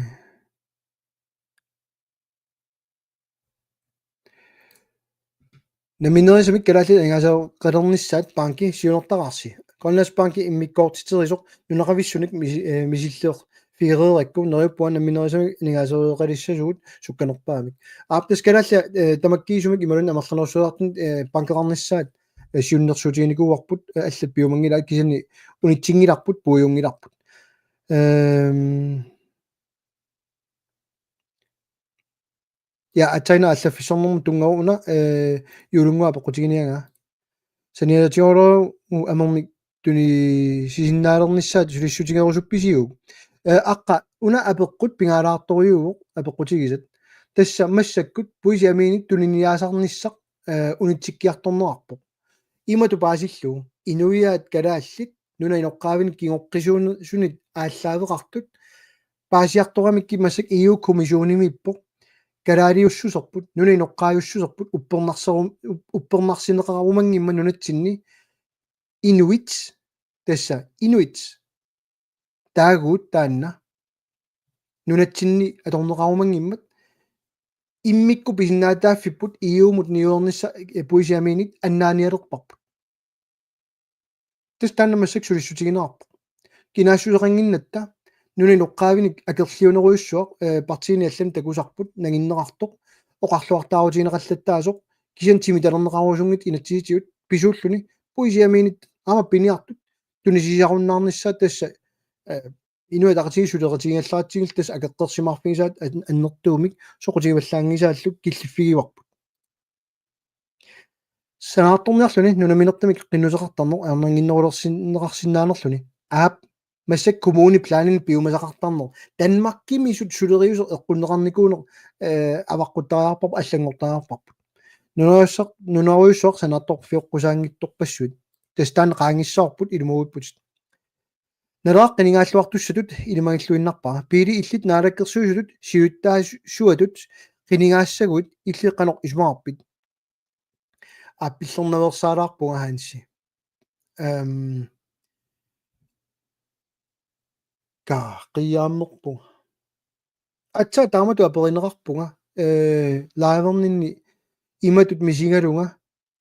Nammineerisamik kalaallit aningaaseqalernissaat banki siunertaraarsi. Grønlandsbanki immikkoortiterisoq nunaqavissunik misi-, eh, misilleq figereerakku neriuppunga nammineerisamik aningaaseqalissasugut sukkanerpaamik. Aap, tassa kalaallit, eh, tamakkiisumik imaluunniit amerlanerussuteqartut, eh, bankeqarnissaat, eh, siunnersuutiginikuuarput, eh, allat piumanngilaat kisianni unitsinngilarput, puigunngilarput. Ehm, Ja, aatsaannguaq allaffissornermut tunngavoq una, eh, juulunngua apeqqutiginiagaa. Saniatigoorlugu amermik tunisisinnaalernissaat sulissutigerusuppisiuk? Eh, aqqa una apeqqut pingaalaartorujuuvoq apeqqutigisat. Tassa massakkut puisip amiinik tuniniaasarnissaq, eh, unitsikkiartorneqarpoq. Imatut paasillugu, inuiaat kalaallit nunap inoqqaavinik kingoqqisuusunit aallaaveqartut, paasiartoramikkit massakkut E U-kommissionimiippoq, kalaaliussuserput, nunap inoqqaajussuserput, uppernarseru-, up-, uppernarsineqarumanngimmat nunatsinni inuit, tassa inuit, taaguut taanna, nunatsinni atorneqarumanngimmat, immikkut pisinnaatitaaffipput E U-mut niuernissaq, eh, puisip amiinik annaanialerparput. Tassa taanna massakkut sulissutigineqarpoq. Kinaassuseqannginnatta, nunap inoqqaavinik akerliunerujussuaq, eh, partiini allanut takusarput, nanginneqartoq, oqarluartaarutigineqallattaasoq, kisianni timitalerneqarusunngitsoq inatsisitigut, pisuulluni, puisip amiinit aamma piniartut, tunisisarunnaarnissaat tassa, eh, Inuit Ataqatigiit suleqatigigallaratsigit tassa akeqqersimaarfigisaat an-, annertuumik soqutigivallaanngisaallu killiffigivarput. Sanaartorniarluni nunaminertamik qinnuteqartarneq ajornannginnerulersinneqarsinnaanerluni. Aap, Massakkut kommuniplanini piumasaqartarneq. Danmarkimi sut suleriuseq eqqunneqarnikuuneq, eh, avaqquttariaqarparput, allanngortariaqarparput. Nunarujussuaq, nunarujussuaq sanaartorfioqqusaanngitsorpassuit. Tassa taanna qaangissavarput ilumoorputit. Naleraq qinigaalluartussatut ilimagilluinnarpara. Pele illit naalakkersuisutut siulittaasuatut qinigaassaguit illit qanoq isumaqarpit? Aappillernaveersaalaarpunga Hansi. Ehm, kaa, qiiaammerpunga. Aatsaat taamatut aperineqarpunga, eh, liverninni imatut misigalunga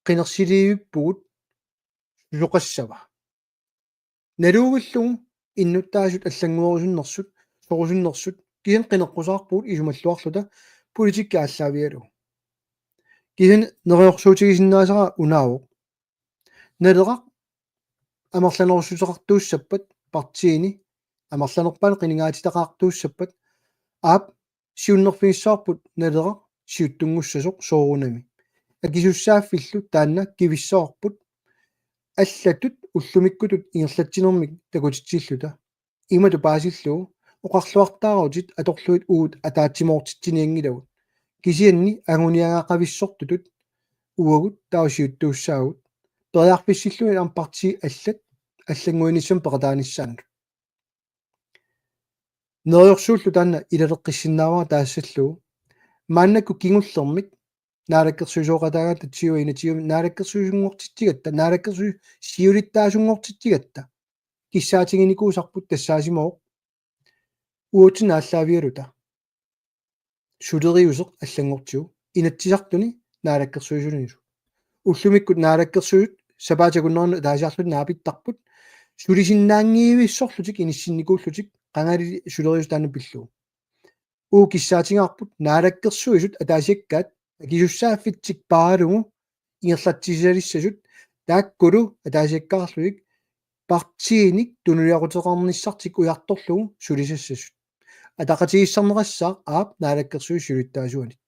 qinersiliivippugut susoqassava. Naluugallugu innuttaasut allannguerusunnersut, sorusunnersut, kisianni qineqqusaarpugut isumalluarluta politikki aallaavigalugu. Kisianni neriorsuutigisinnaasara unaavoq. Naleraq amerlanerussuteqartuussappat partiini amerlanerpaani qinigaatitaqartuussappat aap siunnerfigissavarput Naleraq siuttunngussasoq soorunami. Akisussaaffillu taanna kivissavarput allatut ullumikkutut ingerlatsinermik takutitsilluta. Imatut paasillugu oqarluartaarutit atorlugit uagut ataatsimoortitsinianngilagut. Kisianni anguniagaqavissortutut uagut taava siuttuussaagut. Periarfissillugit aamma partiit allat allannguinissamut peqataanissaannut. Neriorsuullu taanna ilaleqqissinnaavara taassallugu. Maannakkut kingullermik naalakkersuisooqataagatta tyve enogtyve naalakkersuisunngortitsigatta, naalakkersuisut siulittaasunngortitsigatta kissaatiginikuusarput tassaasimavoq uatsinnut aallaavigaluta suleriuseq allanngortigu Inatsisartuni naalakkersuisunilu. Ullumikkut naalakkersuisut sapaatip akunneranut ataasiarlutik naapittarput sulisinnaanngivissorlutik inissinnikuullutik qangali suleriuseq taanna pillugu. Uagut kissaatigaarput naalakkersuisut ataasiakkaat akisussaaffitsik paaralugu ingerlatsissalissasut taakkulu ataasiakkaarlugit partiinik tunuliaqutaqarnissartik ujartorlugu sulisassasut. Ataqatigiissaarneqassaaq aap naalakkersuisut siulittaasuanit.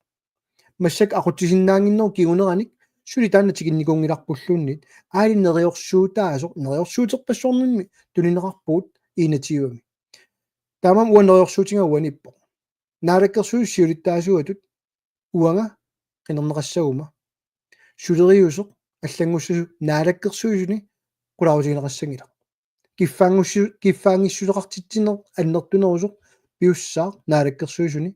Massakkut aqutsisinnaannginnerup kinguneranik suli taanna tikinnikuunngilarpulluunniit aali neriorsuutaasoq, neriorsuuterpassuarnimmi tunineqarpugut enogtyvemi. Taamaammat uanga neriorsuutiga uaniippoq. Naalakkersuisut siulittaasuatut uanga qinerneqassaguma suleriuseq allanngussasoq naalakkersuisuni qularuutigineqassanngilaq. Kiffaanngissu-, kiffaanngissuseqartitsineq annertunerusoq piussaaq naalakkersuisuni.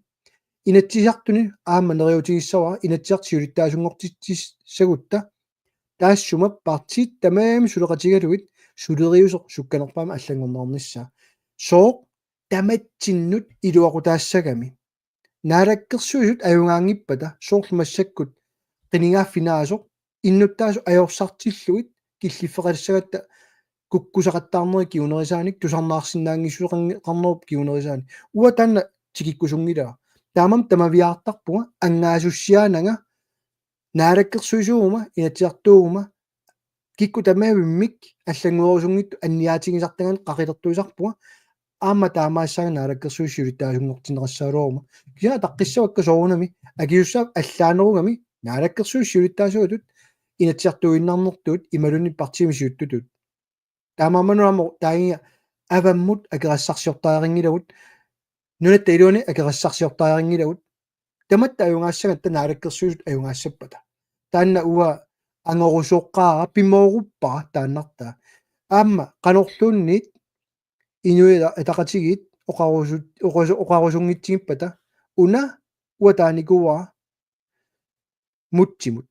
Inatsisartuni aamma neriuutigissavara Inatsisartut siulittaasunngortitsissagutta taassuma partiit tamarmik suleqatigalugit suleriuseq sukkanerpaamik allanngorneqarnissaa. Sooq tamatsinnut iluaqutaassagami. Naalakkersuisut ajugaanngippata soorlu massakkut qinigaaffinnaasoq innuttaasut ajorsartillugit killiffeqalissagatta kukkusaqattaarnerit kingunerisaanik tusarnaarsinnaanngissuseqarnerup kingunerisaanik. Uanga taanna tikikkusunngilara. Taamaammat tamaviaartarpunga angaasussiaananga naalakkersuisuuguma, Inatsisartuuguma, kikkut tamavimmik allannguerusunngitsut anniaatigisartagaanni qaqilertuisarpunga, aamma taamaassaanga naalakkersuisut siulittaasunngortinneqassagaluaruma. Kisianni ataqqissavakka soorunami, akisussaaffiup allaanerugami, naalakkersuisut siulittaasuatut, Inatsisartuinnarnertut, imaluunniit partiimi siuttutut. Taamaammat aamma taagiga avammut akerassarsiortariaqanngilagut, nunatta iluani akerassarsiortariaqanngilagut, tamatta ajugaassagatta naalakkersuisut ajugaassappata. Taanna uanga angorusuuqqaara pimooruppara taannartaa. Aamma qanorluunniit Inuit Ataqatigiit oqarusu-, oqasu-, oqarusunngitsigippata una uanga taanikuuara Mutsimut.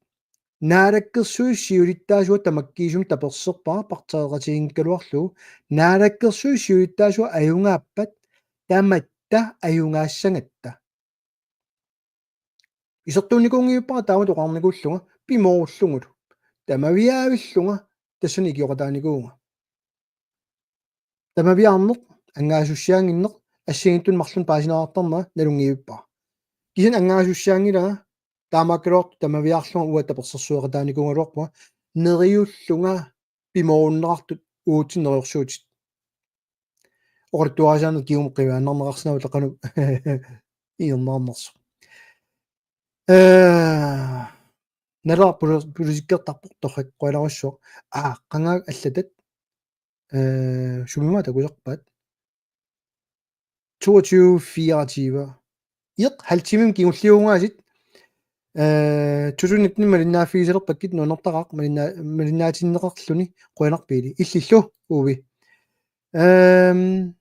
Naalakkersuisut siulittaasuat tamakkiisumik taperserpara partiiqatigiinngikkaluarlugu. Naalakkersuisut siulittaasuat ajugaappat tamatta ajugaassagatta. Isertuunnikuunngivippara taamatut oqarnikuullunga pimoorullugulu. Tamaviaavillunga tassani ikioqataanikuuvunga. Tamaviaarneq, angaasussiaannginneq, assigiinngitsunik marlunnik paasinaartarnera nalunngivippara. Kisianni angaasussiaanngilanga taamaakkaluartoq tamaviaarlunga uanga tapersersueqataanikuugaluarpunga neriullunga pimoorunneqartut uatsinnut neriorsuutit. Oqaluttuarisaaneq kingumut qiviaannarneqarsinnaavoq qanoq inerneqarnersoq. Eh, Naleraq poli-, politikkertarpoq torrak qujanarsuaq. Aa, qanga allatat. Eh, sumimaa takusarpaat. toogtyve fireogtyve. Iq, halv timemi kingulliugaasiit. Øh, to tusind nitten malinnaaffigisalerpakkit nuannertaqaaq malinna-, malinnaatinneqarluni qujanarpiili. Illillu, Uvi. Øhm,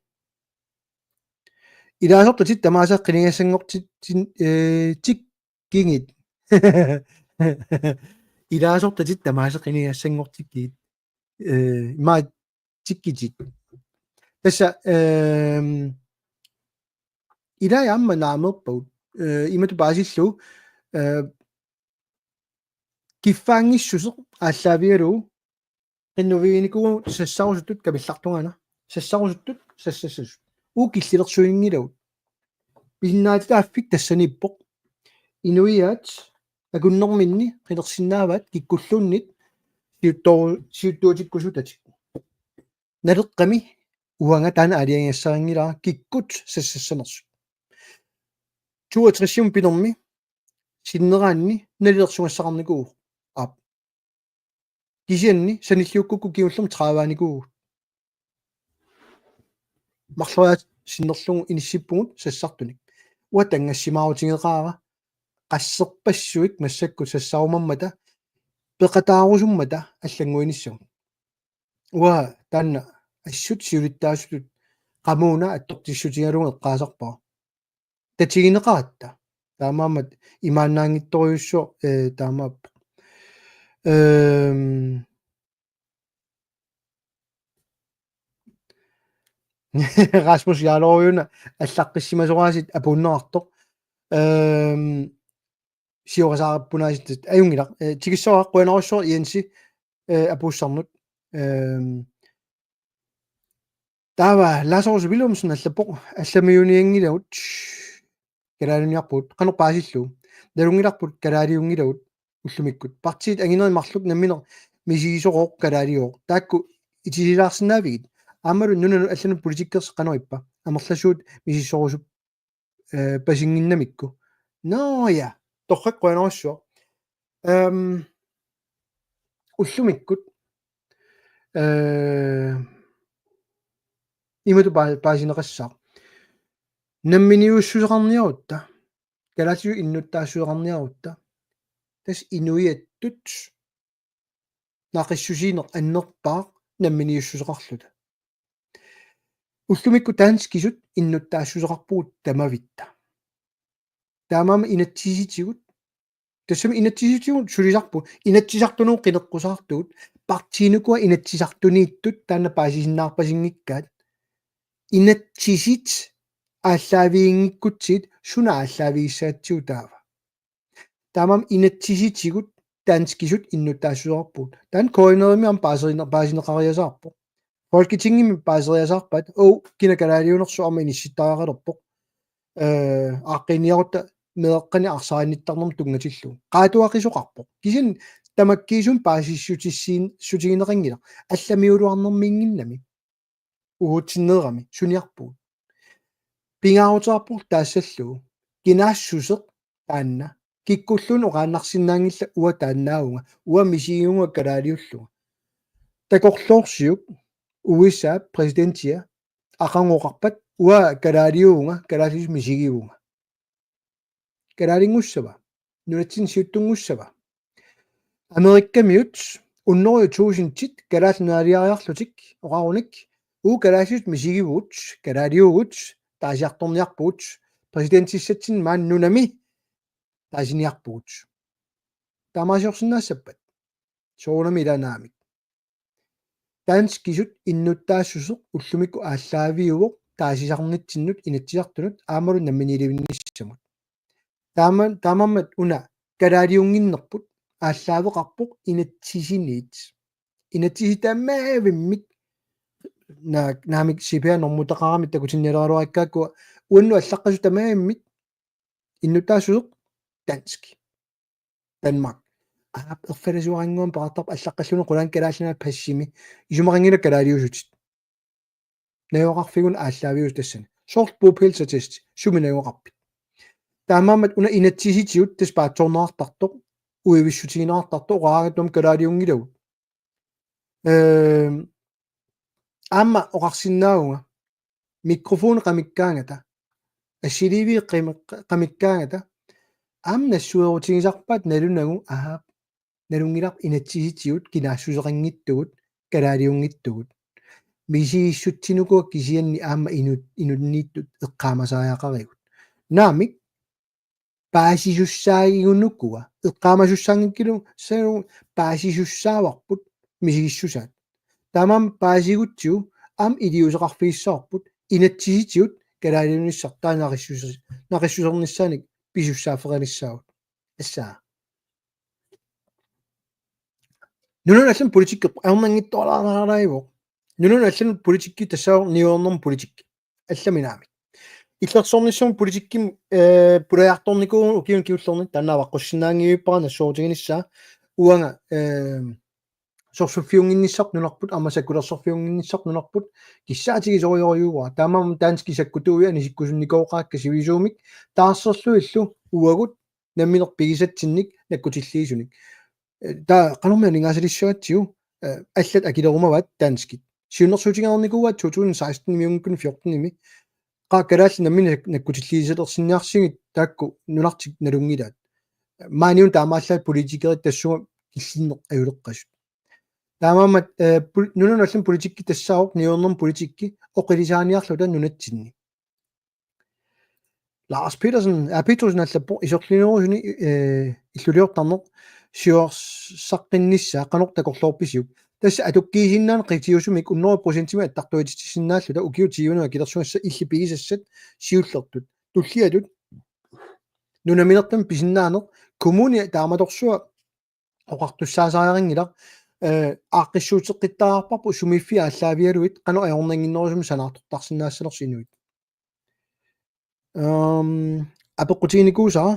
ilaasortatit tamaasa qinigassanngortit-, tin-, øh, tikkigit. Ilaasortatit tamaasa qinigassanngortikkigit. Øh, ima tikkitit. Tassa, øhm, ilai aamma naameerpagut. Øh, imatut paasillugu, øh, kiffaanngissuseq aallaavigalugu, qinnuiginikuuvugut sassarusuttut kamillartungaana. Sassarusuttut, sassassasut. Uagut killilersuinngilagut. Pisinnaatitaaffik tassaniippoq. Inuiaat akunnerminni qinersinnaavaat kikkulluunniit siuttor-, siuttuutikkusutatik. Naleqqami uanga taanna aalajangigassarinngilara kikkut sassassanersut. Toogtresimut pinermi sinneraanni nalilersugassaqarnikuuvoq. Aap. Kisianni sanilliukkukku kingullermik tredive-nikuuvugut. Marloriaat sinnerlugu inissippugut sassartunik. Uanga tanngassimaarutigeqaara qasserpassuit massakkut sassarumammata peqataarusummata allannguinissamut. Uanga taanna assut siulittaasutut qamuuna attortissutigalugu eqqaasarpara. Tatigineqaratta. Taamaammat imaannaanngitsorujussuaq, øh, taamaappoq. Øhm. Rasmus Jarlov-una allaqqissimasoraasiit apuunneqartoq. Øhm, siorasaarappunaasiit ajunngilaq. Øh, tikissuaq qujanarsuaq Jensi, øh, apuussannut. Øhm, taava Lazarus Willumsen allappoq allamiunianngilagut kalaaliuniarpugut qanoq paasillugu. Nalunngilarput kalaaliunngilagut ullumikkut. Partiit anginerit marluk nammineq misigisorooq kalaalioq. Taakku itisilaarsinnaavigit. Aammalu nunanut allanut politikkersi qanoq ippa. Amerlasuut misissorusup, øh, pasinnginnamikku. Nå ja, torrak qujanarsuaq. Øhm, ullumikkut, øh, imatut paa-, paasineqassaaq. Namminiussuseqarniarutta, kalaallisut innuttaassuseqarniarutta, tassa inuiattut naqissusiineq annerpaaq namminiussuseqarluta. Ullumikkut danskisut innuttaassuseqarpugut tamavitta. Taamaammat inatsisitigut, tassami inatsisitigut sulisarput, inatsisartunut qineqqusaartugut, partiinukua inatsisartuniittut taanna paasisinnaarpasinngikkaat. Inatsisit aallaaviginngikkutsigit suna aallaavigissagatsigu taava. Taamaammat inatsisitigut danskisut innuttaassuseqarpugut. Taanna K N R-imi aamma paasine-, paasineqariasaarpoq. Folketingimi paaseriasaarpaat, oo, kina kalaaliunersoq aamma inissittariaqalerpoq. Øh, aaqqiiniarutta meeqqanik arsaaginnittarnermut tunngatillugu. Qaatuaqisoqarpoq. Kisianni tamakkiisumik paasissutissiin-, -sutigineqanngilaq. Allamiuluarnermiinnginnami. Uagutsinnut aamma suniarpugut. Pingaaruteqarpoq taassallugu. Kinaassuseq taanna. Kikkulluunniit oqaannarsinnaanngillat uanga taannaavunga. Uanga misigivunga kalaaliullunga. Takorloorsiuk U S A-p præsidentia aqagu oqarpat uanga kalaaliuvunga, kalaallisut misigivunga. Kalaalinngussavat. Nunatsinni siuttunngussavat. Amerikamiut hundrede tusindit kalaallit nunaaliariarlutik oqarunik, uagut kalaallisut misigivugut, kalaaliuvugut, taasiartorniarpugut, præsidentissatsinnut maani nunami taasiniarpugut. Taamaasiorsinnaassappat. Soorunami ilaa naamik. Danskisut innuttaassuseq ullumikkut aallaaviuvoq taasisarnitsinnut Inatsisartunut aammalu namminiilivinnissamut. Taama-, taamaammat una kalaaliunnginnerput aallaaveqarpoq inatsisiniit. Inatsisit tamaavimmik na-, naamik C P R-normutaqarami takutinnialeraluarikkaakkua uannut allaqqasut tamaavimmik innuttaassuseq dansk. Danmark. Aap, erfalasuarannguamik peqartarpoq allaqqalluni qulaani kalaallinut passimi. Isumaqanngilaq kalaaliusutit. Najugaqarfigut aallaaviusut tassani. Soorlu bopælsattest, sumi najugaqarpit. Taamaammat una inatsisitigut tassa paatsoorneqartartoq, uivissutigineqartartoq, oqaraangatta aamma kalaaliunngilagut. Øhm, aamma oqarsinnaavunga, mikrofoni qamikkaangata, assiliiviit qami-, qamikkaangata aamma nassuerutigisarpaat nalunagu, aap, nalunngilarput inatsisitigut kinaassuseqanngitsugut, kalaaliunngitsugut. Misigissutsinuku kisianni aamma inut-, inunniittut eqqaamasariaqarigut. Naamik, paasisussaagigunukua, eqqaamasussaanngikkilu, salu paasisussaavarput misigissusaat. Taamaammat paasigutsigu aamma iliuuseqarfigissavarput inatsisitigut kalaaliunissaq taanna naqissuser-, naqissusernissaanik pisussaaffeqalissaagut. Assaa. Nunanut allanut politikki ajornanngitsooralaaralaagivoq. Nunanut allanut politikki tassaavoq niuernermut politikki. Allaminaami. Illersornissamut politikkimut, eh, pulajartornikuuvugut ukiuni kingullerni, taanna avaqqussinnaanngivippara nassuerutiginissaa, uanga, eh, sorsuffiunnginnissaq nunarput, aamma sakkulersorfiunnginnissaq nunarput, kissaatigisorujussuuara. Taamaammat danskit sakkutuui anisikkusunnikuugakkit sivisuumik, taarserluillu uagut nammineq pigisatsinnik nakkutilliisunik. Eh, taava qanormi aningaasaliissagatsigu, eh, allat akilerumavaat danskit. Siunnersuutigereernikuuaat to tusind seksten-imiunngikkuni fjorten-imi. Qaa kalaallit namminneq nakkutilliisalersinniarsigit taakku nunartik nalunngilaat. Maaniuna taamaallaat politikerit tassunga killinneq ajuleqqasut. Taamaammat, eh, pol-, nunanut allanut politikki tassaavoq niuernermut politikki oqilisaaniarluta nunatsinni. Lars Petersen, eh, Petersen allappoq isorlinerusuni, eh, illuliortarneq siuarsaqqinnissaa qanoq takorloorpisiuk. Tassa atukkiisinnaaneq qitiusumik hundrede procentimik attartuititsisinnaalluta ukiut tyvenut akilersugassat illit pigisassat siullertut. Tulliatut nunaminertamik pisinnaaneq kommuni taamatorsuaq oqartussaasariaqanngilaq, eh, aaqqissuusseqqittariaqarparput sumiiffiit aallaavigalugit qanoq ajornannginnerusumik sanaartortarsinnaassanersoq inuit. Ehm, apeqqutiginikuusara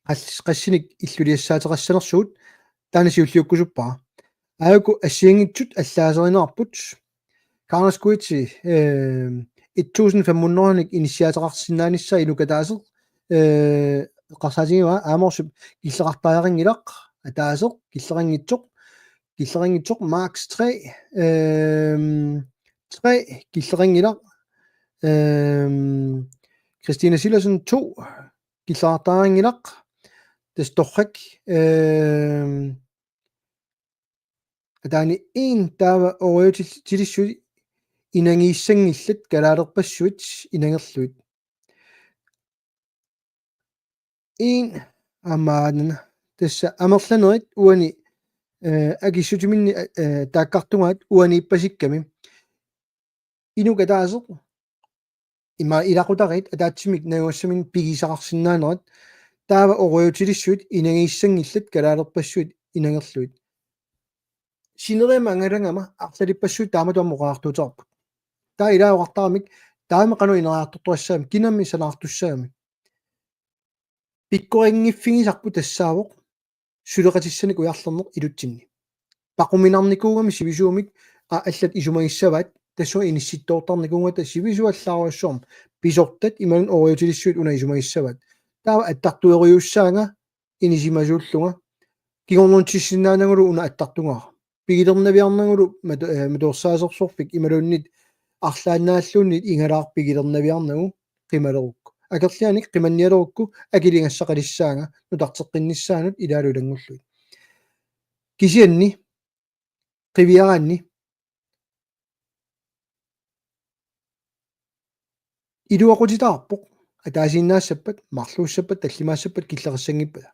qas-, qassinik illuliassaateqassanersugut taanna siulliukkusuppara. Aajuku assigiinngitsut allaaserineqarput. Karl Skuitsi, eh, et tusind fem hundrede-nik inissiaateqarsinnaanissaa inuk ataaseq, eh, eqqarsaatigivaa aamma orsip killeqartariaqanngilaq, ataaseq killeqanngitsoq, killeqanngitsoq Max tre, ehm, tre killeqanngilaq, ehm, Christina Silersen to killeqartariaqanngilaq, tassa torrak, ehm, ataani en taava oreotil-, tilissuit inagiissanngillat kalaalerpassuit inangerlugit. En aamma tassa amerlanerit uani, eh, akissutiminni, eh, taakkartugaat uani ippasikkami. Inuk ataaseq ima ilaqutariit ataatsimik najugassaminnik pigisaqarsinnaanerat taava oreotilissuit inagiissanngillat kalaalerpassuit inangerlugit. Sineriammi angalagama arlalippassuit taamatut aamma oqariartuuteqarput. Taava ilaa oqartaramik taama qanoq ineriartortorissagamik, kinamik sanaartussagamik. Pikkorinngiffigisarput tassaavoq suleqatissanik ujarlerneq ilutsinni. Paquminarnikuugami sivisuumik, aa, allat isumagissavaat, tassunga inissittoortarnikuugata sivisuallaarujussuarmik pisortat imaluunniit oreotilissuit una isumagissavaat. Taava attartuerujussuussaanga inisimasuullunga. Kingornutissinnaanagulu una attartugara. Pigilernaviarnagulu matu-, eh, matuersaasersorfik imaluunniit arlaannaalluunniit igalaaq pigilernaviarnagu qimalerukku. Akerlianik qimannialerukku akiligassaqalissaanga nutarteqqinnissaanut ilaalu ilanngullugit. Kisianni qiviaraanni iluaqutitaqarpoq ataasiinnaassappat, marluussappat, tallimaassappat killeqassanngippata.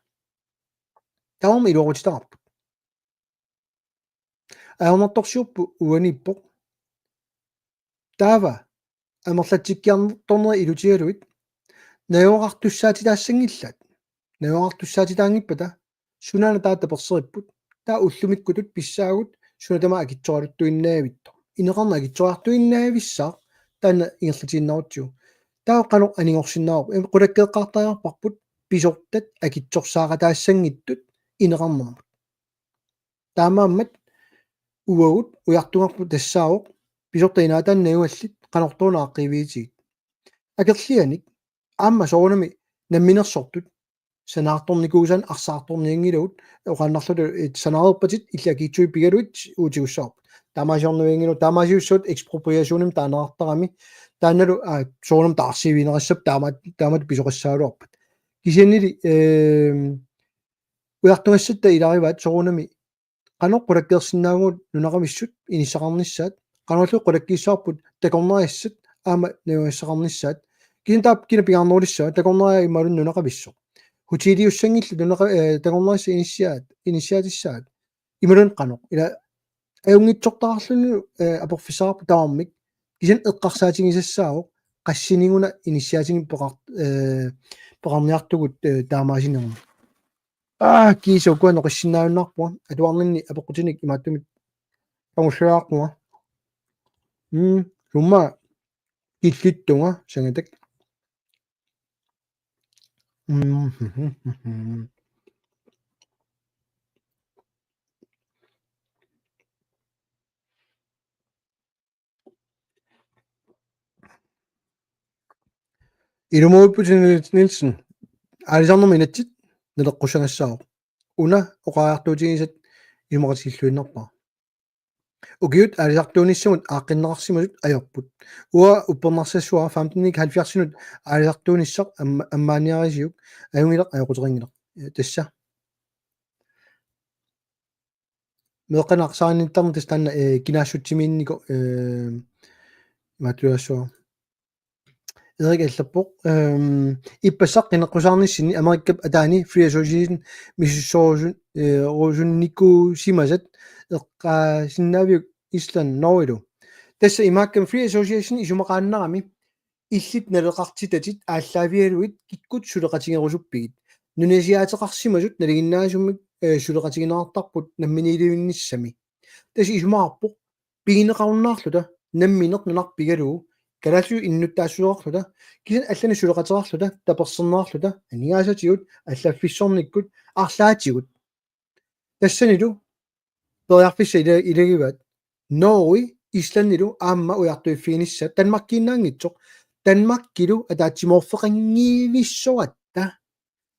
Tamarmik iluaqutitaqarput. Ajornartorsiorput uaniippoq. Taava amerlatsikkiartornerit ilutigalugit najugaqartussaatitaassanngillat. Najugaqartussaatitaanngippata sunaana taava taperseripput. Taava ullumikkutut pissaagut suna tamaat akitsoraluttuinnavittoq. Ineqarneq akitsoriartuinnavissaaq taanna ingerlatiinnarutsigu. Taava qanoq anigorsinnaavarput? Em, qulakkeeqqaartariaqarparput pisortat akitsorsaaqataassanngitsut ineqarnermut. Taamaammat uagut ujartugarput tassaavoq pisortat inaataanni najugallit qanortoq una aaqqiivigitigit. Akerlianik aamma soorunami namminersortut sanaartornikuusaannik arsaartornianngilagut oqaannarluta, eh, sanaareerpatit illit akiitsuit pigalugit uagut tigussavarput. Taamaasiornavianngilagut, taamaasiussagut ekspropriationimik taaneqartarami Taannalu, aa, soorunami taarsiivigineqassappat taama-, taamatut pisoqassagaluarpat. Kisiannili, ehm, ujartugassatta ilagivaat soorunami qanoq qulakkeersinnaavugut nunaqavissut inissaqarnissaat, qanorlu qulakkiissavarput takornariassat aamma najugaqarnissaat. Kisianni taava kina pingaarnerulissava, takornariat imaluunniit nunaqavissoq. Hoteliussanngillat nunaqa-, eh, takornariassat inissiaat, inissiaatissaat. Imaluunniit qanoq. Ila ajunngitsortaqarluni, eh, aporfissaqarpoq tamarmik. Kisianni eqqarsaatigisassaavoq qassiniguna inissiaatinik peqar-, eh, peqarniartugut, eh, taamaasinermut. Aa, kiisa ukua noqissinnaajunnaarpunga. Atuarninni apeqqutinik imaattumik qangussulaarpunga. Mm, summa killittunga sangatak. Mm. Ilumoorputit Niels-, Nielsen. Aalisarnermut inatsit naleqqussagassaavoq. Una oqariartuutigisat isumaqatigilluinnarpara. Ukiut aalisartuunissamut aaqqinneqarsimasut ajorput. Uanga uppernarsassuara femten halvfjerdsinut aalisartuunissaq amma-, ammaaniarisiuk ajunngilaq ajoquteqanngilaq. Eh, tassa. Meeqqanaq saanittarn tassa taanna, eh, kinaassutsimiinniko, eh, imaattuassua. Erik allappoq, ehm, ippassaq qineqqusaarnissinni Amerikap ataani Free Association misissorusun-, eh, -rusunnikuusimasat eqqaasinnaaviuk Island Norgelu. Tassa imaakkami Free Association isumaqaannarami illit naleqartitatit aallaavigalugit kikkut suleqatigerusuppigit. Nunasiaateqarsimasut nalinginnaasumik, eh, suleqatigineqartarput namminiilivinnissami. Tassa isumaqarpoq pigineqarunnaarluta nammineq nunarpigalugu kalaallisut innuttaassuseqarluta kisianni allanik suleqateqarluta taperserneqarluta aningaasatigut allaffissornikkut arlaatigut. Tassanilu periarfissat ila-, ilagivaat. Norge, Islandilu aamma ujartuiffiginissaat Danmarkiinnaanngitsoq. Danmarkilu ataatsimoorfeqanngivissoratta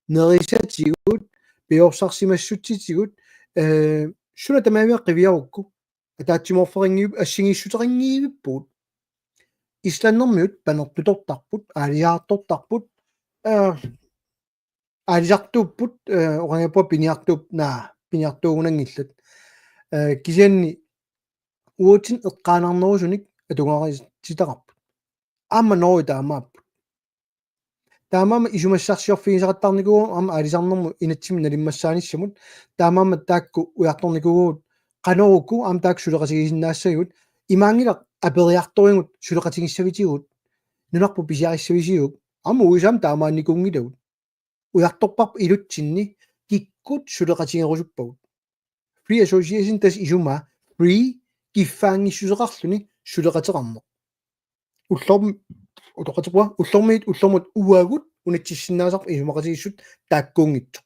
nerisatigut, piorsarsimassutsitigut, eh, suna tamaviat qiviarukku, ataatsimoorfeqanngivi-, assigiissuteqanngivippugut. Islandermiut panertutortarput, aalisaartortarput, eh, aalisartuupput, eh, oqanngippunga piniartuup-, naa, piniartuugunanngillat. Eh, kisianni uatsinnut eqqaanarnerusunik atugarisitaqarput. Aamma Norge taamaapput. Taamaammat isumassarsiorfigisaqattaarnikuuvugut aamma aalisarnermut inatsimmi nalimmassaanissamut, taamaammat taakku ujartornikuuvugut qanoruku aamma taakku suleqatigisinnaassagigut, imaanngilaq aperiartorigut suleqatigissavisigut, nunarput pisiarissavisigut, aamma U S A-mut taamaannikuunngilagut. Ujartorparput ilutsinni kikkut suleqatigerusuppagut. Free Association tassa isumaa free kiffaanngissuseqarluni suleqateqarneq. Ullorm-, utoqqatserpunga, ullormiit ullormut uagut unitsissinnaasarput isumaqatigiissut taakkuunngitsoq.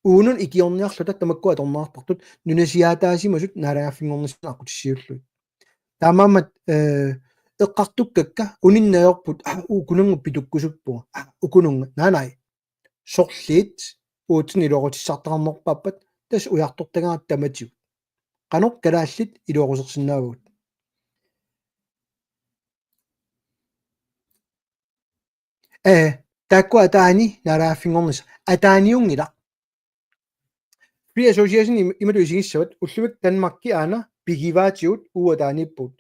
Uunun ikiorniarluta tamakku atorneqartartut nunasiaataasimasut naalagaaffinngornissaat aqqutissiuullugit. Taamaammat, eh, eqqartukkakka uninngajaarput, aa, ukunannga pitukkusuppunga, aa, ukununnga, naa, naa. Sorliit uatsinnut iluaqutissartaqarnerpaappat tassa ujartortagara tamatigut. Qanoq kalaallit iluaqusersinnaavagut. Eh, taakku ataani naalagaaffinngornissaq. Ataaniunngilaq. Free Association im-, imatut isigissavat, ullumikkut Danmarki aana pigivaatigut uagut ataaniippugut.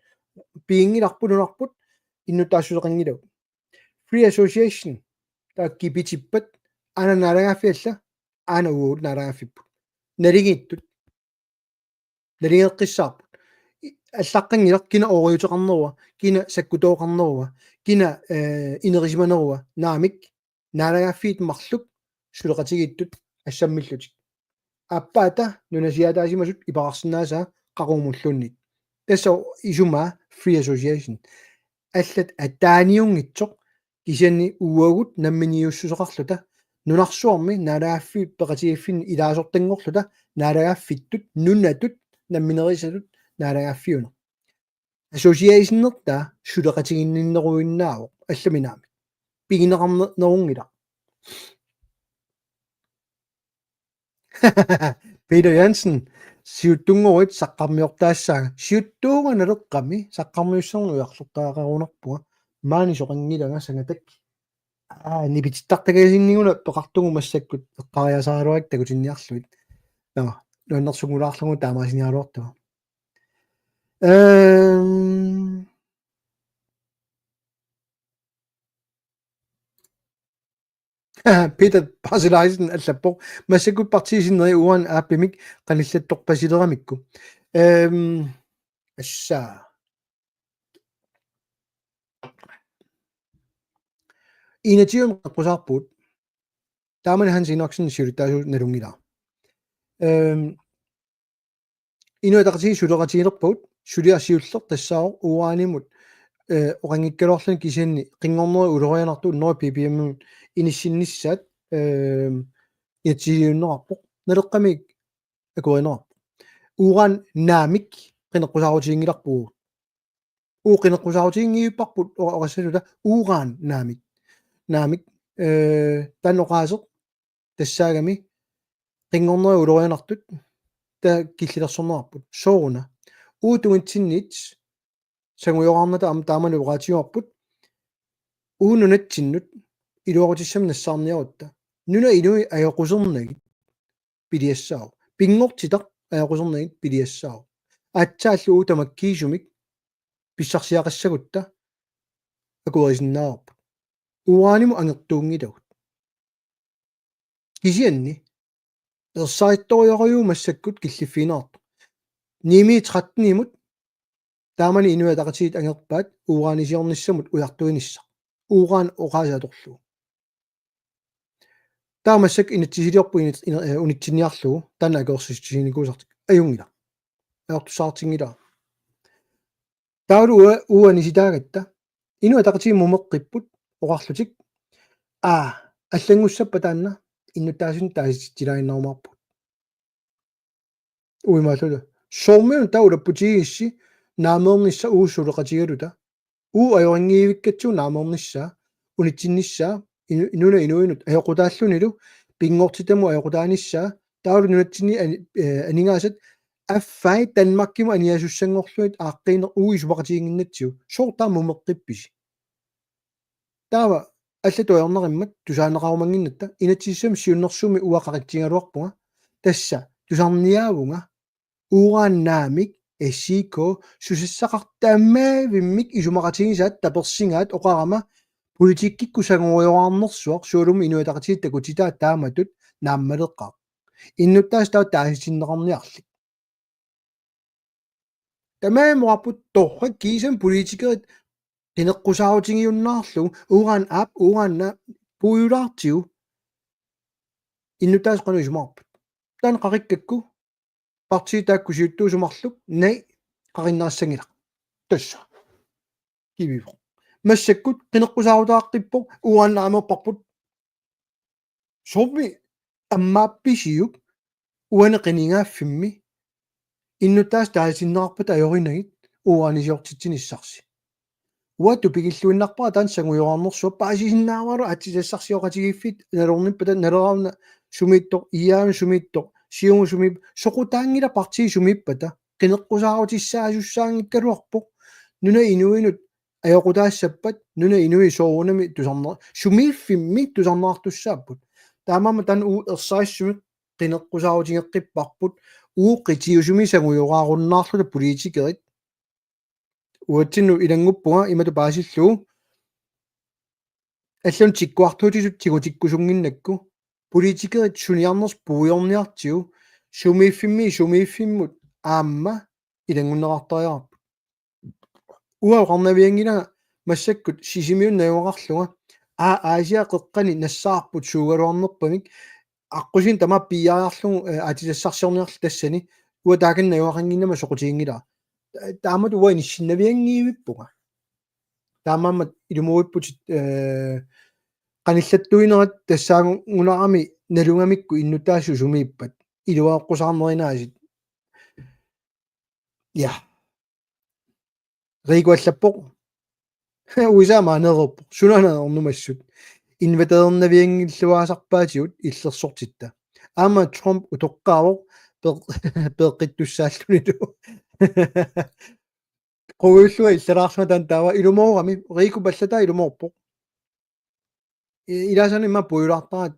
Piginngilarput nunarput, innuttaassuseqanngilagut. Free Association, taava kipitippat, aana naalagaaffik alla, aana uagut naalagaaffipput. Nalingittut. Nalingeqqissaarput. I-, allaqqanngilaq kina ooriuteqarnerua, kina sakkutooqarnerua, kina, eh, inerisimanerua, naamik, naalagaaffiit marluk suleqatigiittut assammillutik. Aappaata nunasiaataasimasut ipaqarsinnaasaa qaqugumulluunniit. Tassa isumaa Free Association. Allat ataaniunngitsoq kisianni uagut namminiussuseqarluta nunarsuarmi naalagaaffiit peqatigiiffinni ilaasortanngorluta naalagaaffittut nunatut namminerisatut naalagaaffiuneq. Associationertaa suleqatiginninneruinnaavoq allami naamik. Pigineqarnerunngilaq. Peter Jensen, Siuttunngoruit saqqarmiortaassaanga. Siuttuunga naleqqami saqqarmiussannik ujarlertariaqarunarpunga. Maani soqanngilanga sangatak. Aa, nipitittartagaasinniguna peqartugut massakkut eqqariasaaraluarakku takutinniarlugit. Tama, nuannersunngulaarlugu taamaasiniaraluartunga. Ehm. Peter Baselaisen allappoq. Massakkut partiit sinneri uran aappimik qanillattorpasileramikku. Ehm, assa. Inatsisartut qeqqusaarput. Taamani Hans Enoksen siulittaasuusoq nalunngilara. Ehm, Inuit Ataqatigiit suleqatigilerpagut, suliaq siulleq tassaavoq uranimut, eh, oqanngikkaluarluni kisianni qinngornerit ulorianartut hundrede ppm-imut inissinnissaat, ehm, inatsisiliunneqarpoq. Naleqqami akuerineqarpoq. Uran naamik qineqqusaarutiginngilarpugut. Uu qineqqusaarutiginngivipparput o-, oqassaluta uran naamik. Naamik, eh, taanna oqaaseq tassaagami qinngornerit ulorianartut taava killilersorneqarput. Sooruna. Uagut tunitsinniit sangujoraarnata aamma taamani oqaatigivarput. Uagut nunatsinnut iluaqutissamik nassaarniarutta. Nunap inui ajoqusernagit piliassaavoq. Pinngortitaq ajoqusernagit piliassaavoq. Aatsaallu uagut tamakkiisumik pissarsiaqassagutta akuerisinnaavarput. Uranimut angertuunngilagut. Kisianni ersarittorujorujuuvoq massakkut killiffigineqartoq. Ni-mi tretten-imut taamani Inuit Ataqatigiit angerpaat uranisiornissamut ujartuinissaq. Uran oqaaseq atorlugu. Taava massakkut inatsisiliorput init-, ina-, eh, unitsinniarlugu taanna akuersissutinikuusartik. Ajunngilaq. Ajortussaatinngilara. Taavalu ua-, uagut anisitaagatta. Inuit Ataqatigiit mumeqqipput oqarlutik. Aa, allanngussappat taanna innuttaasunik taasititsilaaginnarumaarpugut. Uimaalluta. Soormiuna taava ulapputigigissi naameernissaq uagut suleqatigaluta. Uagut ajorinngikkatsigu naameernissaa, unitsinnissaa, inu-, nunap inuinut ajoqutaallunilu, pinngortitamut ajoqutaanissaa, taavalu nunatsinni ani-, eh, aningaasat affai Danmarkimut aniasussanngorlugit aaqqiineq uagut isumaqatiginnginnatsigu. Sooq taava mumeqqippisi? Taava allatut ajornarimmat tusaaneqarumannginnatta, inatsisissami siunnersuummi uanga qaqitsigigaluarpunga, tassa tusarniaavunga uran naamik S I K susassaqartut tamaavimmik isumaqatigisaat tapersigaat oqarama politikkikkut sangujoraarnersuaq sualummik Inuit Ataqatigiit takutitaa taamatut naammaleqaaq. Innuttaasut taava taasitinneqarniarlik. Tamarmik oqarput torrak kiisami politikerit qineqqusaarutigiunnaarlugu uran aap uran naamik puigulaartigu. Innuttaasut qanoq isumaqarput? Taanna qaqikkakku partiit taakku siuttuusoq marluk naamik qaqinneqassanngilaq. Tassa. Kivivoq. Massakkut qineqqusaarutaaqqippoq uran naameerparput. Soormi ammaappisiuk uani qinigaaffimmi innuttaasut taasitinneqarpata ajorinagit uranisiortitsinissarsi. Uanga tupigilluinnarpara taanna sangujoraarnersuaq paasisinnaavaralu aatsitassarsioqatigiiffik nalornippata Naleraq una sumiittoq, IA una sumiittoq, Siumut sumiippat, soqutaanngilaq partiit sumiippata, qineqqusaarutissaassaanngikkaluarpoq, nunap inuinut ajoqutaassappat, nunap inuit soorunami tusarna-, sumiiffimmi tusarnaartussaapput. Taamaammat taanna uagut ersarissumik qineqqusaarutigeqqipparput, uagut qitiusumi sangujoraarunnaarluta politikerit. Uatsinnut ilannguppunga imatut paasillugu. Allanut tikkuartuutitut tigutikkusunnginnakku. Politikerit suniarnersut puigorniartigu. Sumiiffimmi sumiiffimmut aamma ilanngunneqartariaqarput. Uanga oqarnavianngilanga massakkut Sisimiunut najugaqarlunga. Aa, Aasiaat qeqqani nassaarput suugaluarnerpamik. Aqqusineq tamaat piiaarlugu, eh, aatsitassarsiorniarlugu tassani. Uanga taakani najugaqannginnama soqutiginngilara. Ta-, taamatut uanga inissinnavianngivippunga. Taamaammat ilumuuipputit, eh, qanillattuinerat tassaagunarami nalugamikku innuttaasut sumiippat. Iluaqqusaarnerinaasiit. Ja. Riku allappoq. U S A maaneereerpoq. Sunaana ernumassuk. Invadernavianngilluinnarpaatigut illersortitta. Aamma Trump utoqqaavoq peq-, peqqittussaallunilu. Quullua illalaarlunga taanna taava ilumoorami, Riku pallataa ilumoorpoq. I-, ilaasani immaqa puigulaartaraat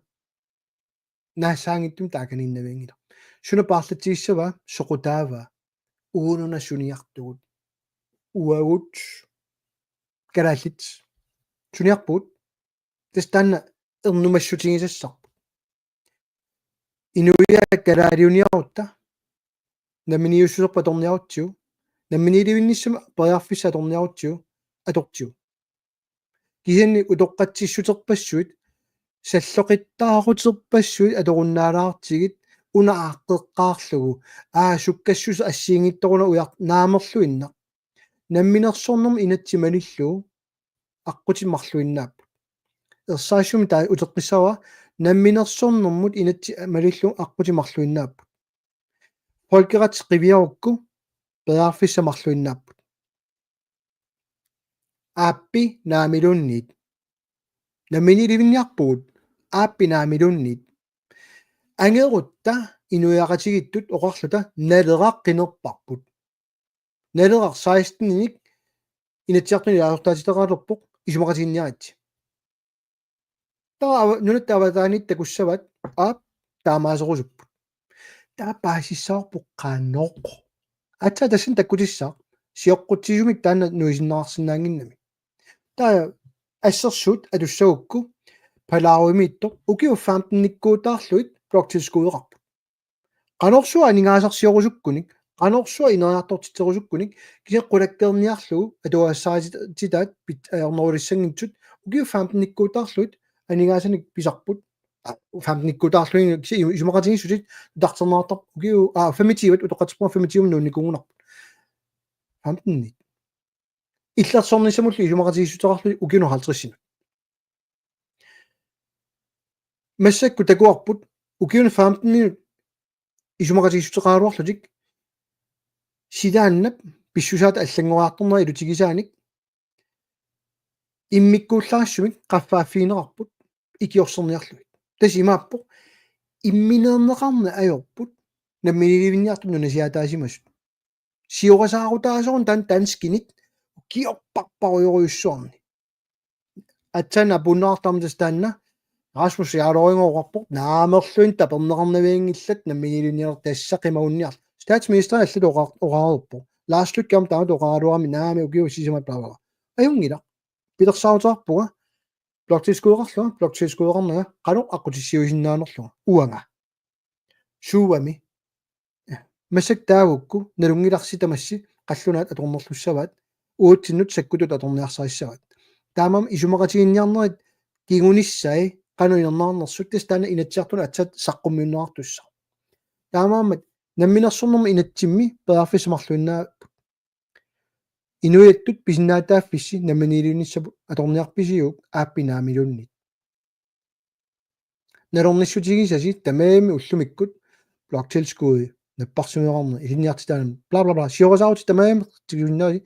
naassaanngitsumik taakaniinnavianngilaq. Suna paarlatsigissavaa, soqutaavaa, uununa suniartugut. Uagut, kalaallit, suniarpugut. Tassa taanna ernumassutigisassarput. Inuiaat kalaaliuniarutta, namminiilivinnissaq atorniarutsigu, namminiilivinnissaq periarfissaq atorniarutsigu, atortigu. Kisianni utoqqatsissuterpassuit, salloqittaaruterpassuit atorunnaalaartigit una aaqqeqqaarlugu, aa sukkassuseq assigiinngitsoruna ujar-, naamerluinnaq. Namminersornermut inatsit malillugu aqqutit marluinnaapput. Ersarissumik taanna uteqqissavara, namminersornermut inatsit malillugu aqqutit marluinnaapput. Folkeret qiviarukku periarfissat marluinnaapput. Aappi naamiluunniit. Namminiilivinniarpugut, aappi naamiluunniit. Angerutta inuiaqatigiittut oqarluta Naleraq qinerparput. Naleraq seksten-inik Inatsisartuni ilaasortaatitaqalerpoq, isumaqatiginninniaritsi. Taava ava-, nunatta avataaniit takussavaat, aap, taamaaserusupput. Taava paasissavarput qanoq. Aatsaat tassani takkutissaaq, sioqqutsisumik taanna nuisinneqarsinnaannginnami. Taava assersuut atussagukku Palauimiittoq ukiut femten-ikkuutaarlugit bloktilskudeqarput. Qanorsuaq aningaasarsiorusukkunik, qanorsuaq ineriartortitserusukkunik, kisianni qulakkeerniarlugu atugassarititaat pit-, ajornerulissanngitsut, ukiut femten-ikkuutaarlugit aningaasanik pisarput, aa, femten-ikkuutaarlugit kisianni isumaqatigiissutit nutarterneqartarput, ukiut, aa, femogtyve utoqqatserpunga femogtyve nuunnikuugunarput. Femten-it. Illersornissamullu isumaqatigiissuteqarlutik ukiunut halvtredsinut. Massakkut takuarput ukiunut femten-inut isumaqatigiissuteqaraluarlutik silaannap pissusaata allanngoriartornerat ilutigisaanik immikkuullarissumik qaffaaffigineqarput ikiorserniarlugit. Tassa imaappoq immineerneqarneq ajorput namminiilivinniartut nunasiaataasimasut. Siorasaarutaasoq taanna danskinit ukiorparparujorujussuarni. Aatsaat apuunneqartarami tassa taanna Rasmus Jarlov oqarpoq, naamerluinnaq taperneqarnavianngillat namminiilivinniarnerat, tassa qimagunniarlugu. Statsministeri allatut oqa-, oqareerpoq. Lars Løkke aamma taamatut oqaraluarami, naamik ukiut sisamat bla bla bla. Ajunngilaq. Pilersaaruteqarpunga bloktilskudeqarlunga, bloktilskudeqarnanga qanoq aqqutissiuisinnaanerlunga uanga. Suuami. Massakkut taagukku nalunngilarsi tamassi qallunaat atornerlussavaat, uatsinnut sakkutut atorniarsarissavaat. Taamaammat isumaqatiginninniarnerit kingunissai qanoq inernarnersut, tassa taanna Inatsisartunut aatsaat saqqummiunneqartussaq. Taamaammat namminersornermut inatsimmi periarfissat marluinnaapput. Inuiattut pisinnaatitaaffissi namminiilivinnissamut atorniarpisiuk aappi naamiluunniit. Nalornissutigisasi tamarmik ullumikkut bloktilskudi, napparsimmaveqarneq, ilinniartitaaneq, bla bla bla. Siorasaarutitut tamarmik tigusinnaavarsi,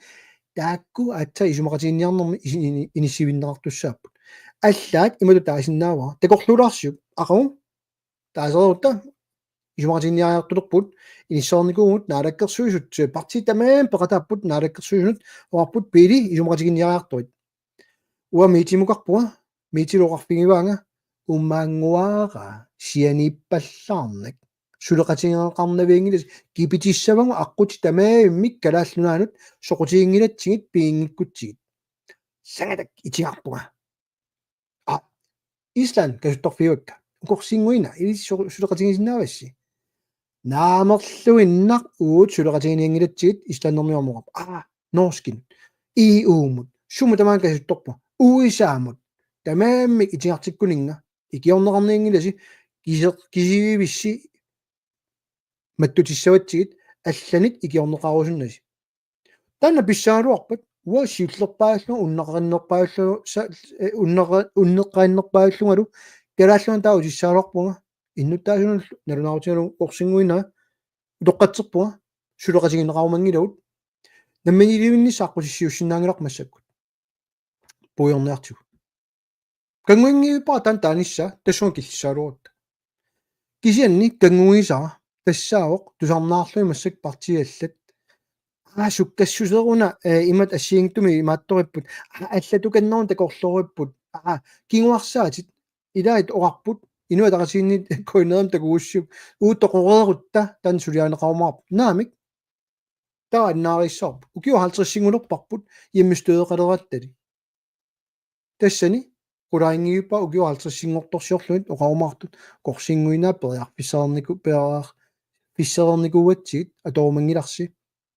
taakku aatsaat isumaqatiginninniarnermi isi-, ini-, inissiivinneqartussaapput. Allaat imatut taasinnaavara. Takorluulaarsiuk, aqagu taasereerutta isumaqatiginninniariartulerpugut, inissereernikuuvugut, Naalakkersuisut, partiit tamarmik peqataapput Naalakkersuisunut, oqarput Pele isumaqatiginninniariartorit. Uanga Mettemukarpunga, Mettelu oqarfigivaanga, umaannguara sianiippallaarnak suleqatigineqarnavianngilasi, kipitissavagut aqqutit tamarmik Kalaallit Nunaannut soqutiginngilatsigit piginngikkutsigit. Sangatak itigarpunga. Aa, Island kasuttorfiuakka. Ukorsinnguina, ilissi su-, suleqatigisinnaavassi. Naamerluinnaq uagut suleqatiginianngilatsigit Islandimiorneqarpoq. Aa, norskinut. E U-mut. Sumut tamaanga kasuttorpunga. U S A-mut. Tamarmik itigartikkuninnga. Ikiorneqarnianngilasi kise-, kisivissi mattutissavatsigit allanit ikiorneqarusunnasi. Taanna pissagaluarpat, uanga siullerpaallunga unneqqannerpaallunga sa-, eh, unneqqa-, unneqqannerpaallungalu, Kalaallit Nunaat taava utissagaluarpunga, innuttaasunullu nalunaarutigalugu ukorsinnguinaa, utoqqatserpunga, suleqatigineqarumanngilagut, namminiilivinnissaq aqqutissiuussinnaanngilarput massakkut. Puigorniartigu. Kannguginngilara taanna taanissaa, tassunga killissagaluarutta. Kisianni kanngugisara, tassaavoq tusarnaarlugit massakkut partiit allat. Aa, sukkassuseruna, eh, imatut assigiinngitsumik imaattoripput. Aa, allatukannermut takorloripput. Aa, kinguarsaatit. Ilaat oqarput. Inuit Ataqatigiinniit koinerim takugussiuk. Uuttoqoreerutta taanna suliarineqarumaarpoq. Naamik. Taannaariissaarpoq. Ukiut halvtredsinngorparput hjemmestyreqalerattali. Tassani qularinngivippara ukiut halvtredsinngortorsiorlugit oqarumaartut korsinnguinaa periarfissaarniku-, periarfissaarnikuugatsigit atorumanngilarsi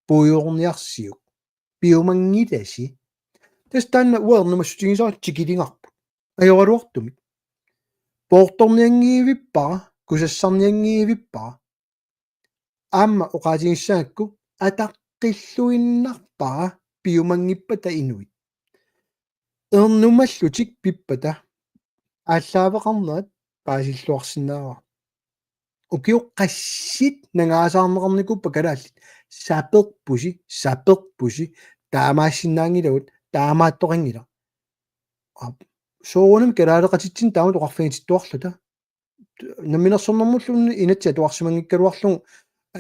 puigorniarsiuk. Piumanngilasi. Tassa taanna uanga ernumassutigisara tikiligarput. Ajoraluartumik. Poortornianngivippara, kusassarnianngivippara. Aamma oqaatigissagakku ataqqilluinnarpara piumanngippata inuit. Ernumallutik pippata aallaaveqarnerat paasilluarsinnaavara. Ukiut qassit nangaasaarneqarnikuuppata kalaallit. Saperpusi, saperpusi, taamaassinnaanngilagut, taamaattoqanngilaq. Aap, soorunami kalaaleqatitsinni taamatut oqarfigitittuarluta. Namminersornermulluunniit inatsit atuarsimanngikkaluarlugu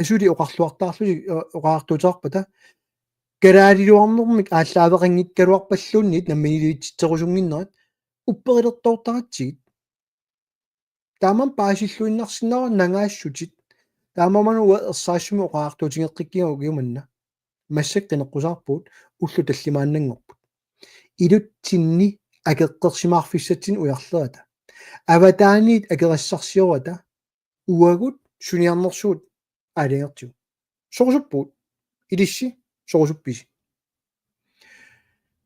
asuli oqarluartaarlutik, eh, oqariartuuteqarpata. Kalaaliuarnermik aallaaveqanngikkaluarpalluunniit namminiiliivitserusunnginnerat upperilertoortaratsigit. Taamaammat paasilluinnarsinnaavara nangaassutit. Taamaammat uanga ersarissumik oqariartuutigeqqikkiga ukiumanna. Massakkut qineqqusaarpugut ullut tallimaannanngorput. Ilutsinni akeqqersimaarfissatsinnik ujarlerata. Avataaniit akerassarsiorata uagut suniarnersugut aalajangertigut. Sorusuppugut. Ilissi sorusuppisi.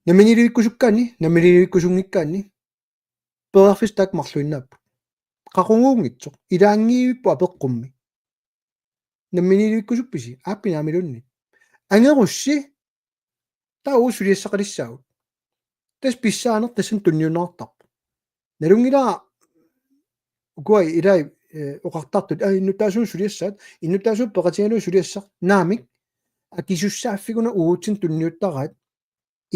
Namminiilivikkusukkaanni, namminiilivikkusunngikkaanni, periarfissat taakku marluinnaapput. Qaquguunngitsoq, ilaanngivipput apeqqummi. Namminiilivikkusuppisi, aappi naamiluunniit. Angerussi, taava uagut suliassaqalissaagut. Tassa pissaaneq tassani tunniunneqartarpoq. Nalunngilara ukua ilai, eh, oqartartut, aa, innuttaasuunik suliassaat, innuttaasuup peqatigalugit suliassaq, naamik, akisussaaffigunarlugu uagutsinnut tunniuttaraat,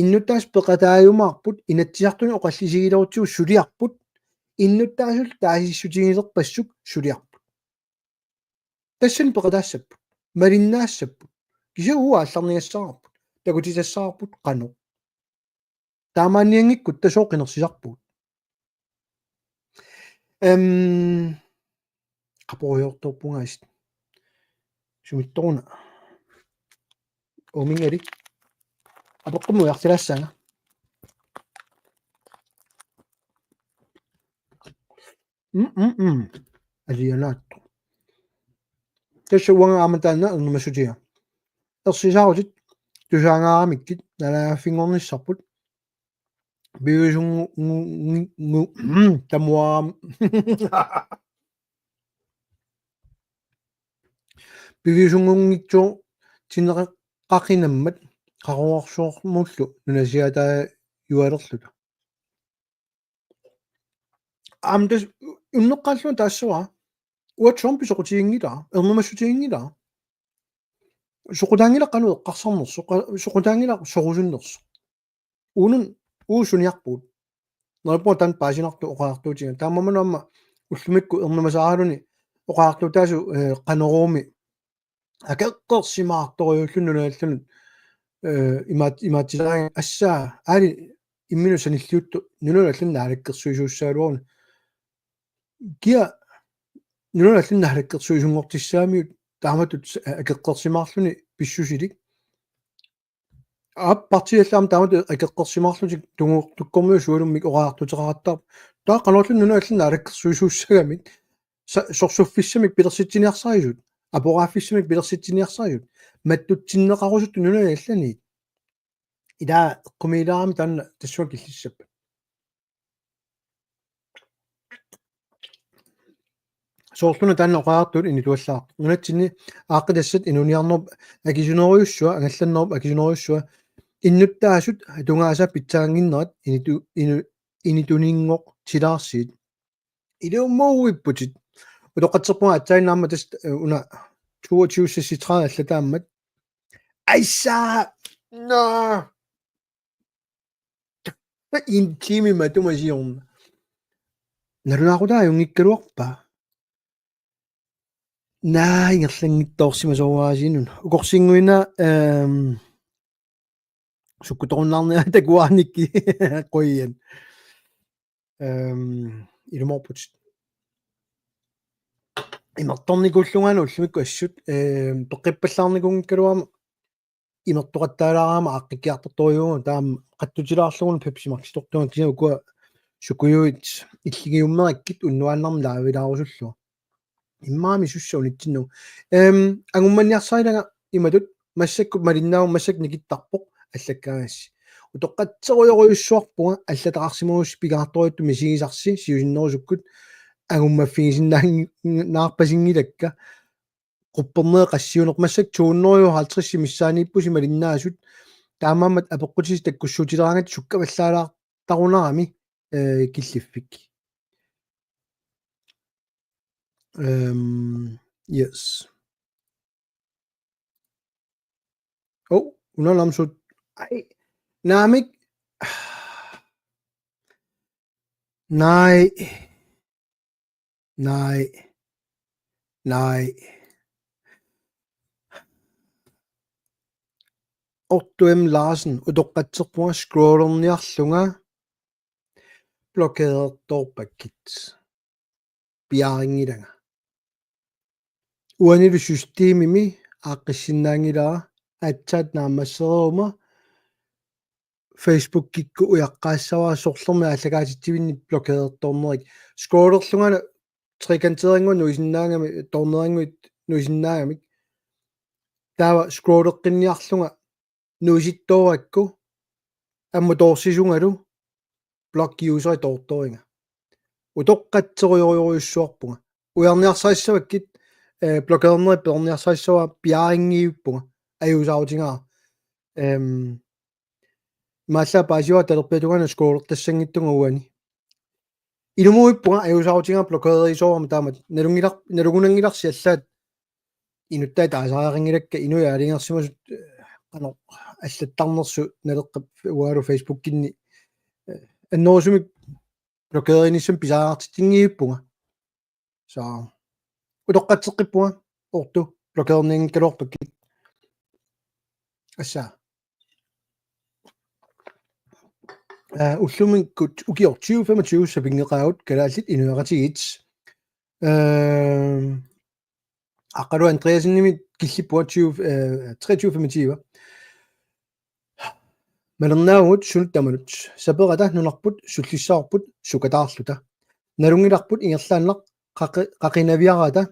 innuttaasut peqataajumaarput, Inatsisartuni oqallisigilerutsigu suliarput, innuttaasullu taasissutigilerpassuk suliarput. Tassani peqataassapput, malinnaassapput, kisianni uagut aallarniassagaluarput, takutitassavarput qanoq. Taamaannianngikkutta sooq qinersisarpugut? Em, qaporujoortorpunga aasiit. Sumittoruna. Uuminngali. Apeqqummut ujarsilaassaanga. Mm, mm, mm. Alianaattoq. Tassa uanga aamma taanna ernumassutiga. Ersisaarutit tusaangaaramikkit naalagaaffinngornissarput. Piviusunngu-, ngu-, ngu-, ngu-, mm, tamuaram-, piviusunngunngitsoortinneqaqinammat qaqugorsuarmullu nunasiaataajualerluta. Aamma tassa unneqqaallunga taassavara. Uanga Trumpi soqutiginngilara, ernumassutiginngilara. Soqutaanngilaq qanoq eqqarsarnersoq, qa-, soqutaanngilaq sorusunnersoq. Uunga uagut suniarpugut. Neriuppunga taanna paasinartoq oqariartuutiga. Taamaammat aamma ullumikkut ernumasaaraluni oqariartuutaasut, eh, Qanoroomi akeqqersimaartorujuulluni nunalernut, eh, imaat-, imaatsilaarigit assaa aali imminut sanilliuttoq nunanut allanut naalakkersuisuussagaluaruni. Kia nunanut allanut naalakkersuisunngortissagamigit taamatut s-, akeqqersimaarluni pissusilik. Aap, partiit allat aamma taamatut akeqqersimaarlutik tunguortukkormiut sualummik oqariartuuteqarattaarput. Taava qanorluunniit nunanut allanut naalakkersuisuussagamik sa-, sorsuffissamik pilersitsiniarsarisut, aporaaffissamik pilersitsiniarsarisut, mattutsinneqarusuttut nunani allani. Ilaa eqqumiilaarami taanna tassunga killissappat. Soorluna taanna oqariartuut inituallaartoq. Nunatsinni aaqqitassat inuuniarnerup akisunerujussua, angallannerup akisunerujussua, innuttaasut tungaanut pitsaannginnerat initu-, inu-, inituninngortilaarsigit. Ilumoorputit. Utoqqatserpunga aatsaannguaq aamma tassa, eh, una toogtyve seksogtredive allataammat. Aisa! Naa! En time matuma siorna. Nalunaaqutaq ajunngikkaluarpa? Naa, ingerlanngitsoorsimasoraasinnun. Ukorsinnguina, ehm, sukkutorunnaarnia takuaannikki qujan. Ehm, ilumoorputit. Imertornikuullungaana ullumikkut assut, ehm, peqqippallaarnikuunngikkaluarama imertoqattaalaarama aaqqikkiartortorujuuvugut taama qattutilaarlugu Pepsi Max-itortugut kisianni ukua sukujuit illigiummerakkit unnuaannarmi live-ilaarusullunga. Immaqa misussa unitsinnagu. Ehm, angummanniarsarilaanga imatut massakkut malinnaavugut massakkut nikittarpoq allakkaagassi. Utoqqatserujorujussuarpunga allataqarsimagussi pingaartorujussuartut misigisarsi siusinnerusukkut angummaffigisinnaannaarpasinngilakka. Qupperneq qassiuneq massakkut to hundrede og halvtreds missaaniippusi malinnaasut. Taamaammat apeqqutisi takkussuutilaarangata sukkavallaalaartarunarami, eh, killiffik. Ehm, yes. Oh, una namsut. Ai, naamik. Nej. Nej. Nej. Otto M. Larsen, utoqqatserpunga scrollerniarlunga blokerertoorpakkit. Piarinngilanga. Uanilu systemimi aaqqissinnaanngilara aatsaat naammassereeruma Facebookikkut ujaqqaassavara sorlermi aallakaatitsivinni blokerertoornerit. Scrollerlunga trekanteerannguit nuisinnaagami, toorneerannguit nuisinnaagamik. Taava scrolleqqinniarlunga nuisittoorakku aamma toorsisungalu block useri toortoringa. Utoqqatserujorujussuarpunga. Ujarniarsarissavakkit, eh, blokernerit peerniarsarissavara piarinngivippunga. Ajuusaarutigaara. Ehm, imaallaat paasivara talerpiata tungaanut scrollertassanngitsunga uani. Ilumuuippunga ajuusaarutigaara blokereerisoorama taamatut. Nalunngilar-, nalugunanngilarsi allaat inuttai taasariaqanngilakka inuit aalajangersimasut, eh, qanoq allattarnersut Naleqqap uangalu Facebookinni, eh, annerusumik blokeerinissamut pisariaqartitsinngiivippunga. Så utoqqatseqqippunga Otto blokeernianngikkaluarpakkit. Assa. Eh, ullumikkut ukioq tyve femogtyve sapinngeqaagut kalaallit inuiaqatigiit. Ehm, Aqqalu Andreasenimit killippunga tyve, eh, treogtyve femogtyve. Malernaavugut sunut tamanut. Saperata nunarput sullissavarput sukataarluta. Nalunngilarput ingerlaannaq qaqi-, qaqinaviarata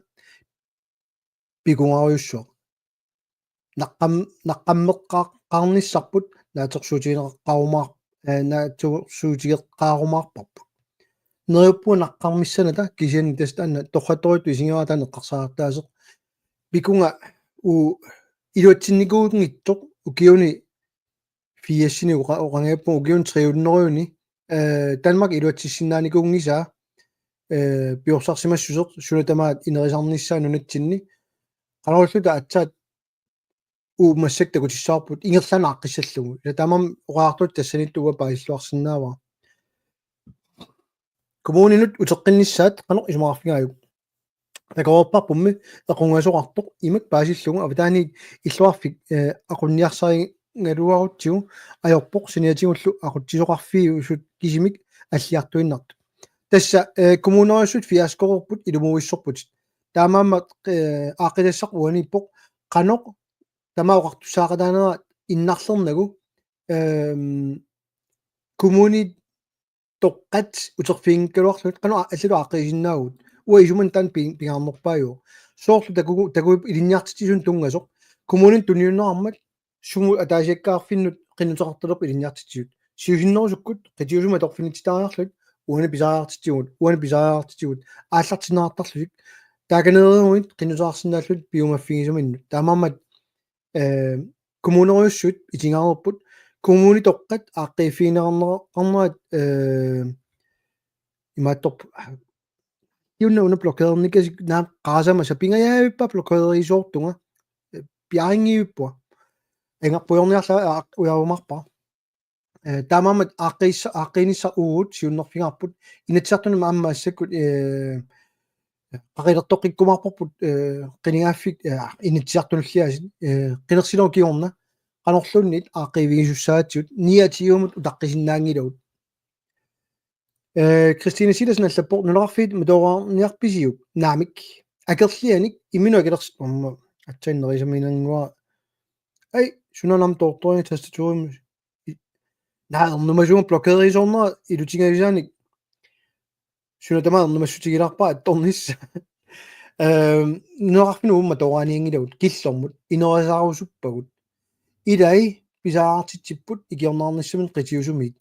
pikungarujussuaq. Naqqam-, naqqammeqqaarnissarput naatsorsuutigeqqaarumaar-, eh, naatsorsuutigeqqaarumaarparput. Neriuppunga naqqarmissanata kisianni tassa taanna torrattorujuttut isigivaat taanna eqqarsartaaseq. Pikunga u-, iluatsinnikuunngitsoq ukiuni firsini oqa-, oqanngippunga ukiuni tre hundredeni, eh, Danmark iluatsissinnaanikuunngisaa, eh, piorsarsimassuseq suna tamaat inerisarnissaa nunatsinni. Qanorluta aatsaat uummassuk takutissavarput ingerlaannaq aaqqissallugu. Ila taamaammat oqartut tassaniittuua paasilluarsinnaavara. Kommuninut uteqqinnissaat qanoq isumaqarfigaajuk? Takoreerparpummi equngasoqartoq imak paasillugu avataaniit illoqarfik, eh, aqunniarsarigaluarutsigu ajorpoq saniatigullu aqutsisoqarfiusut kisimik alliartuinnartut. Tassa, eh, kommunerujussuit fiaskoreerput ilumuuissorput. Taamaammat, eh, aaqqitassaq uaniippoq qanoq tamaat oqartussaaqataanera innarlernagu, ehm, kommunit toqqat uterfiginngikkaluarlugit qanoq a-, allatut aaqqiisinnaavugut. Uanga isumanni taanna pi-, pingaarnerpaajuvoq. Soorlu takugu-, takuippoq ilinniartitsisuni tunngasoq. Kommuninut tunniunneqarmat sumut ataasiakkaarfinnut qinnuteqartalerpoq ilinniartitsisut. Siusinnerusukkut qitiusumik atorfinitsitariarlugit uani pisariaqartitsivugut, uani pisariaqartitsivugut, aallartinneqartarlutik. Taakaneereeruit qinnuteqarsinnaallugit piumaffigisaminnut. Taamaammat, eh, kommunerujussuit itigaareerput, kommunit toqqat aaqqiiffigineqarnerat, eh, imaattorput, ah, iunna una blokeernikasik naamik qaasama sapingajaavippa blokeerisoortunga, eh, piarinngivippunga. Angerpujorniarlanga aa-, ujaarumaarpara. Eh, taamaammat aaqqiissa-, aaqqiinissaq uagut siunnerfigaarput. Inatsisartunut aamma massakkut, eh, Qaqilertoqqikkumaarparput, eh, qinigaaffik, eh, Inatsisartunulliaasiit, eh, qinersinerup kingorna qanorluunniit aaqqiivigisussaagatsigu niogtyvemut utaqqisinnaanngilagut. Eh, Christine Silassen allappoq: Nunaqarfiit matoorniarpisiuk? Naamik. Akerlianik imminut akilersi-, aamma aatsaat nerisaminannguaq. Ai, suna aamma toortorini tastaturimut. I-, naa, ernumasumik blokerisoornera ilutigisaanik. Suna tamaat ernumassutigilaarpara attornissaa. Ehm, nunaqarfinni uuma matooraanianngilagut killormut inoorisaarusuppagut. Ilai pisariaqartitsipput ikiorneqarnissaminut qitiusumiit.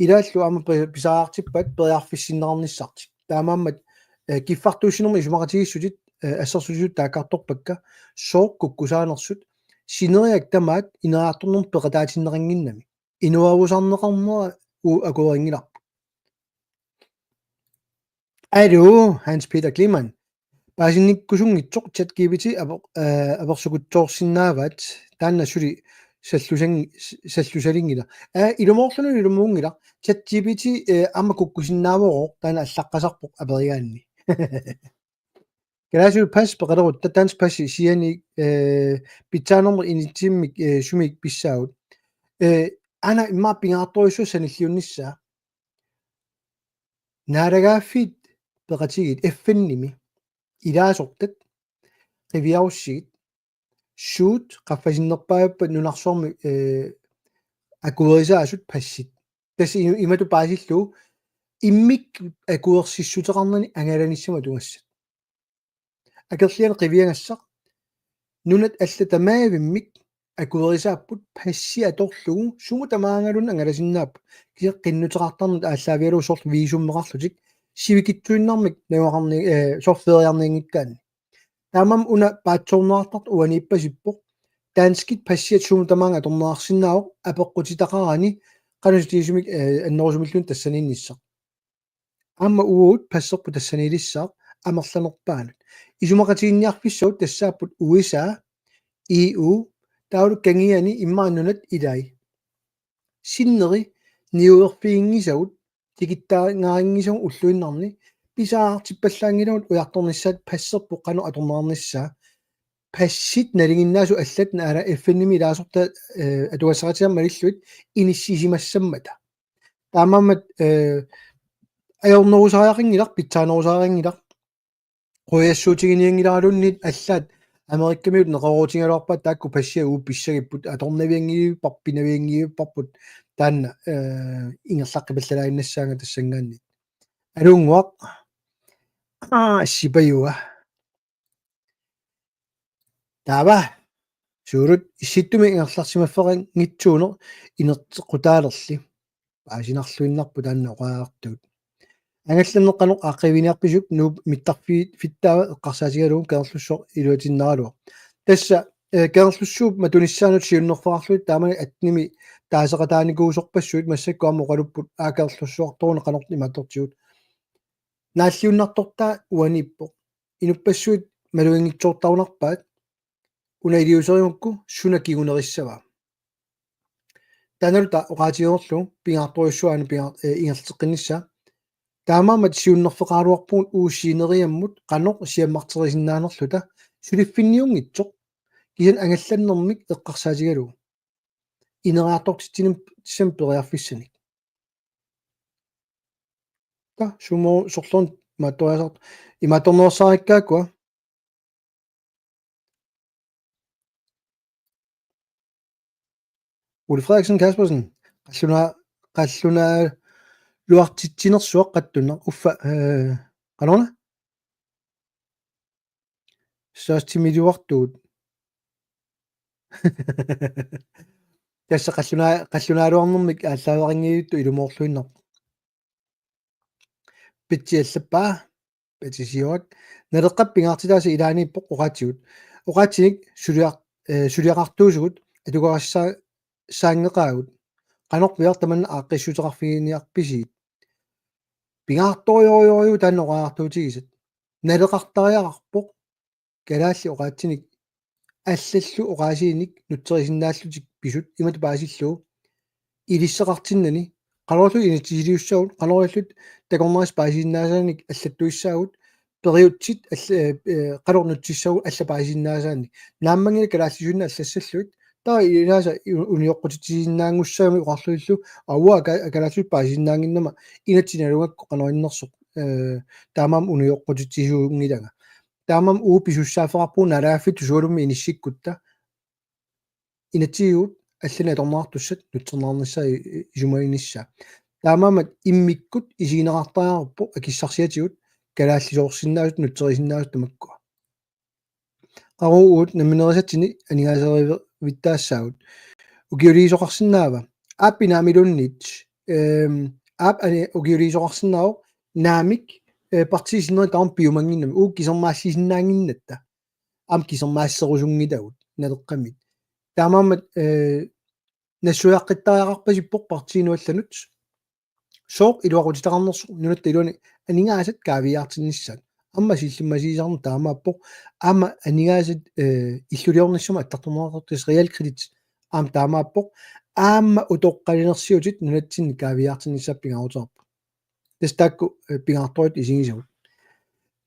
Ilaallu aamma pi-, pisariaqartippaat periarfissinneqarnissartik. Taamaammat, eh, kiffartuussinermi isumaqatigiissutit, eh, assersuutitut taakkartorpakka sooq kukkusaanersut sineriak tamaat ineriartornermut peqataatinneqannginnami. Inuerusarneqarnera uagut akuerinngilarput. Aluu, Hans Peter Kleemann. Paasinnikkusunngitsoq ChatGPT aver-, eh, aversukutsoorsinnaavaat, taanna suli sallusan-, s-, sallusalinngilaq. Aa, ilumoorluni ilumuunngilaq. ChatGPT, eh, aamma kukkusinnaavoq, taanna allaqqasarpoq aperigaanni. Kalaallisut pas peqalerutta, dansk pas siani, eh, pitsaanermut initiativimik, eh, sumik pissaagut. Eh, aana immaqa pingaartorujussuaq sanilliunnissaa. Naalagaaffiit peqatigiit F N-imi ilaasortat qiviarussigit suut qaffasinnerpaajuppat nunarsuarmi, eh, akuerisaasut passit. Tassa i-, imatut paasillugu immikkut akuersissuteqarnani angalanissamut atugassat. Akerlianik qiviagassaq nunat allat tamaavimmik akuerisaapput passi atorlugu sumut tamaangaluunniit angalasinnaapput. Kisianni qinnuteqartarneq aallaavigalugu soorlu viisummeqarlutik sivikitsuinnarmik najugaqarni-, eh, soorlu feeriarnianngikkaanni. Taamaammat una paatsoorneqartartoq uaniippasippoq. Danskit passiat sumut tamaanga atorneqarsinnaavoq apeqqutitaqarani qanoq itigisumik, eh, annerusumilluunniit tassaniinnissaq. Aamma uagut passerput tassaniilissaaq amerlanerpaanut. Isumaqatiginninniarfissavut tassaapput U S A, E U, taavalu kangiani immaqa nunat ilai. Sinneri niuerfiginngisagut tikittaangarinngisagut ulluinnarni pisariaqartippallaanngilagut ujartornissaat passerput qanoq atorneqarnissaa. Passit nalinginnaasut allat naala F N-imi ilaasortat, eh, atugassaqartitat malillugit inissisimassammata. Taamaammat, eh, ajornerusariaqanngilaq, pitsaanerusariaqanngilaq. Qujassuutiginianngilaraluunniit allaat Amerikamiut neqeroorutigigaluarpaat taakku passiat uagut pissagipput, atornavianngilluinnarparput, pinavianngilluinnarparput taanna, eh, ingerlaqqipallalaaginnassaanga tassanngaanniit. Aluunnguaq. Aa, sipajua. Taava, suurut Issittumi ingerlarsimaffeqanngitsuuneq inerteqqutaalerli. Paasinarluinnarpoq taanna oqariartugut. Angallanneq qanoq aaqqiiviniarpisiuk Nuup mittarfi-, fittaava eqqarsaatigalugu Kangerlussuaq iluatinnaraluaq. Tassa, eh, Kangerlussuup matunissaanut siunnerfeqarlugit taamani attenimi taaseqataanikuusorpassuit massakkut aamma oqalupput aa Kangerlussuartoruna qanoq imaattortigut. Naalliunnartortaa uaniippoq. Inuppassuit maluginngitsoortarunarpaat una iliuuserigukku suna kingunerissavaa. Taannalu taava oqaatigereerlugu pingaartorujussuaq aana pinga-, eh, ingerlateqqinnissaa. Taamaammat siunnerfeqaraluarpugut uagut sineriammut qanoq siammarterisinnaanerluta suliffinniunngitsoq kisianni angallannermik eqqarsaatigalugu. Ineriartortitsinissamut periarfissanik. Ta, sumo sorlun imaattoriasaartoq. Imaattornersaarikkaakkua. Ole Frederiksen Kaspersen, qalluna-, qallunaaluartitsinersuaq qattunnaq uffa, eh, qanoruna? Saastimiliuartugut. Tassa qallunaa-, qallunaaluarnermik aallaaveqanngilluinnartut ilumoorluinnarpoq. Pitsi allappaa, Pitsi Siuak. Naleqqap pingaartitaasa ilaaniippoq oqaatsigut. Oqaatsinik suliaq-, eh, suliaqartuusugut atugarissaa-, saanngeqaagut. Qanorpiaq tamanna aaqqissuteqarfiginiarpisigit. Pingaartorujorujussuuvoq taanna oqariartuutigisat. Naleqartariaqarpoq kalaallit oqaatsinik allallu oqaasiinik nutserisinnaallutik pisut imatut paasillugu ilissaqartinnani qanorlu inatsisiliussaagut, qanorlu takornarissat paasisinnaasaanik allattuissaagut, periutsit alla, eh, eh, qanoq nutsissagut alla paasisinnaasaannik. Naammanngilaq kalaallisuinnaq allassallugit. Taava ilaasa u-, unioqqutitsisinnaanngussagamik oqarlugillu aua ka-, kalaallisut paasisinnaannginnama inatsit nalugakku qanoq innersoq, eh, taamaammat unioqqutitsisuunngilanga. Taamaammat uagut pisussaaffeqarpugut naalagaaffittut sualummik inissikkutta. Inatsisitigut allanik atorneqartussat nutserneqarnissaat i-, i-, isumaginissaa. Taamaammat immikkut isigineqartariaqarpoq akissarsiatigut kalaallisoorsinnaasut nutserisinnaasut tamakkua. Qaqugu uagut namminerisatsinni aningaaserivittaassaagut. Ukiuliisoqarsinnaava? Aappi naamiluunniit, ehm, aap ani-, ukiuliisoqarsinnaavoq naamik, eh, partiit sinneri tamarmik piumannginnamik, uagut kisermaassisinnaannginnatta. Aamma kisermaasserusunngilagut Naleqqamit. Taamaammat, eh, nassuiaqqittariaqarpasippoq partiinut allanut. Sooq iluaqutitaqarnersoq nunatta iluani aningaasat kaaviiaartinnissaat. Aamma sillimmasiisarneq taamaappoq. Aamma aningaasat, eh, illuliornissamut attartorneqartartut realkredit aamma taamaappoq. Aamma utoqqalinersiutit nunatsinni kaaviiaartinnissaat pingaaruteqarpoq. Tassa taakku, eh, pingaartorit isigisagut.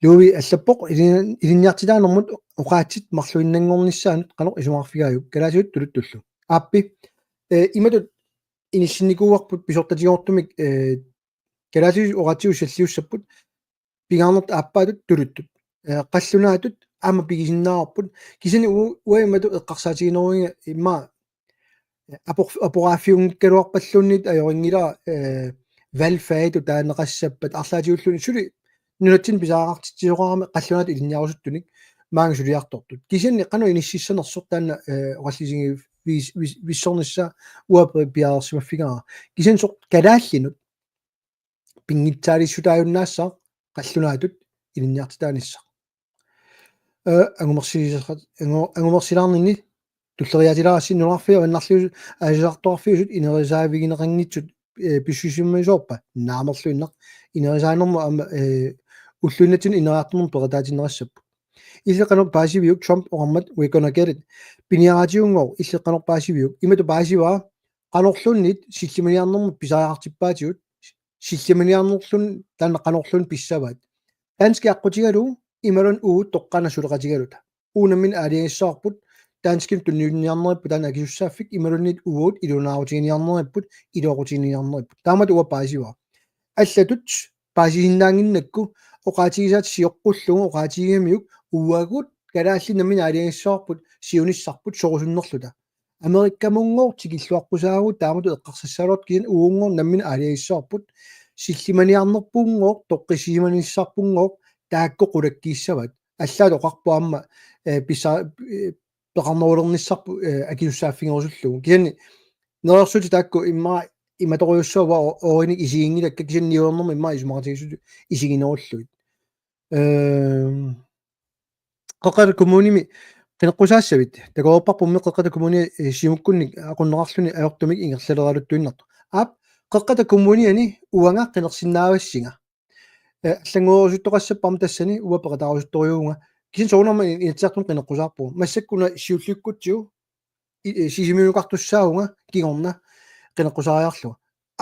Luuvi allappoq ilin-, ilinniartitaanermut oqaatsit marluinnanngornissaannut qanoq isumaqarfigaajuk, kalaallisut tuluttullu. Aappi, eh, imatut inissinnikuuarput pisortatigoortumik, eh, kalaallisut oqaatsigut salliussapput pingaarnertut aappaatut tuluttut. Eh, qallunaatut aamma pigisinnaavarput. Kisianni u-, uanga imatut eqqarsaatiginerugiga immaqa apor-, aporaaffiunngikkaluarpalluunniit ajorinngilara, eh, valgfagitut taaneqassappat arlaatigulluunniit suli nunatsinni pisariaqartitsisoqarami qallunaatut ilinniarusuttunik maanga suliartortut. Kisianni qanoq inississanersoq taanna, eh, oqallisigivis-, vis-, vissornissaa uanga pi-, piareersimaffigaara. Kisianni soorlu kalaallinut pinngitsaaliissutaajunnaassaaq qallunaatut ilinniartitaanissaq. Eh, angumersilisaqat-, angu-, angumersilaarninni tulleriiaatilaarassi nunarfiit avannarliusut aalisartoqarfiusut inerisaavigineqanngitsut, eh, pissusissamisoorpa? Naamerluinnaq. Inerisaanermut aamma, eh, ulluinnatsinni ineriartornermut peqataatinneqassapput. Illit qanoq paasiviuk Trump oqarmat "We're gonna get it"? Piniaraatigunngooq illit qanoq paasiviuk? Imatut paasivara: qanorluunniit sillimaniarnermut pisariaqartippaatigut, sillimaniarnerluunniit taanna qanorluunniit pissavaat. Danskit aqqutigalugu imaluunniit uagut toqqaannaq suleqatigaluta. Uagut nammineq aalajangissavarput, danskinut tunniunniarneripput taanna akisussaaffik, imaluunniit uagut ilunaarutiginiarneripput, iluaqutiginiarneripput. Taamatut uanga paasivara. Allatut paasisinnaannginnakku oqaatigisaat sioqqullugu oqaatigigamiuk uagut kalaallit nammineq aalajangissavarput siunissarput sorusunnerluta. Amerikkamunngooq tikilluaqqusaavugut taamatut eqqarsassagaluartoq, kisianni uagunngooq nammineq aalajangissavarput, sillimaniarnerpunngooq, toqqissisimanissarpunngooq, taakku qulakkiissavaat. Allaat oqarpoq aamma, eh, pissa-, eh, peqarnerulernissarput, eh, akisussaaffigerusullugu. Kisianni neriorsuutit taakku immaqa imatorujussuaq uanga o-, oorinik isiginngilakka, kisianni niuernermi immaqa isumaqatigiissutut isiginerullugit. Ehm, Qeqqata Kommunimi qineqqusaassavit? Takoreerparpummi Qeqqata Kommuni, eh, Siumukkunnik aqunneqarluni ajortumik ingerlaleraluttuinnartoq. Aap, Qeqqata Kommuniani uanga qinersinnaavassinga. Eh, allannguerusuttoqassappat aamma tassani uanga peqataarusuttorujuuvunga. Kisianni soorunami Inatsisartuni qineqqusaarpugut. Massakkut una siulliukkutsigu i-, eh, Sisimiunukartussaavunga kingorna qineqqusaariarlunga.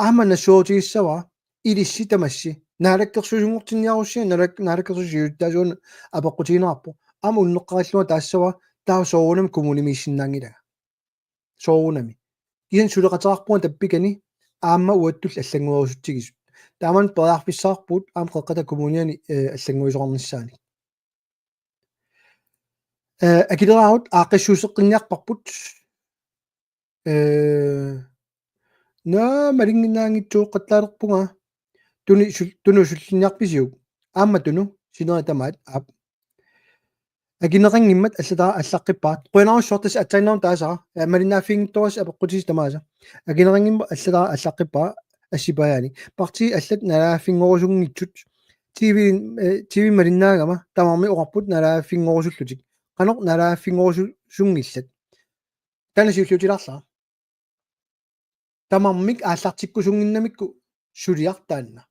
Aamma nassuerutigissavara ilissi tamassi. Naalakkersuisunngortinniarussi, naalak-, naalakkersuisut siulittaasuanut apeqqutigineqarpoq. Aamma unneqqarillunga taassavara taava soorunami kommunimiissinnaanngilanga. Soorunami. Kisianni suleqateqarpunga tappikani aamma uattullu allannguerusutsigisut. Taamani periarfissaqarpugut aamma Qeqqata Kommuniani, eh, allannguisoqarnissaanik. Eh, akileraarut aaqqissuusseqqinniarparput. Eh, naa, malinnginnaanngitsuuqqattaalerpunga. Tuni sul-, Tunu sullinniarpisiuk? Aamma Tunu, sinerit tamaat, aap. Akineqanngimmat allatara allaqqippara. Qujanarsuaq tassa aatsaannguaq taasara. Eh, malinnaaffiginngitsoorassi apeqqutisi tamaasa. Akineqanngimmat allatara allaqqippara assipaajaani. Partiit allat naalagaaffinngorusunngitsut. T V, eh, T V malinnaagama tamarmik oqarput naalagaaffinngorusullutik. Qanoq naalagaaffinngorusunngillat? Taanna siulliutilaarlara. Tamarmik aallartikkusunnginnamikku suliaq taanna.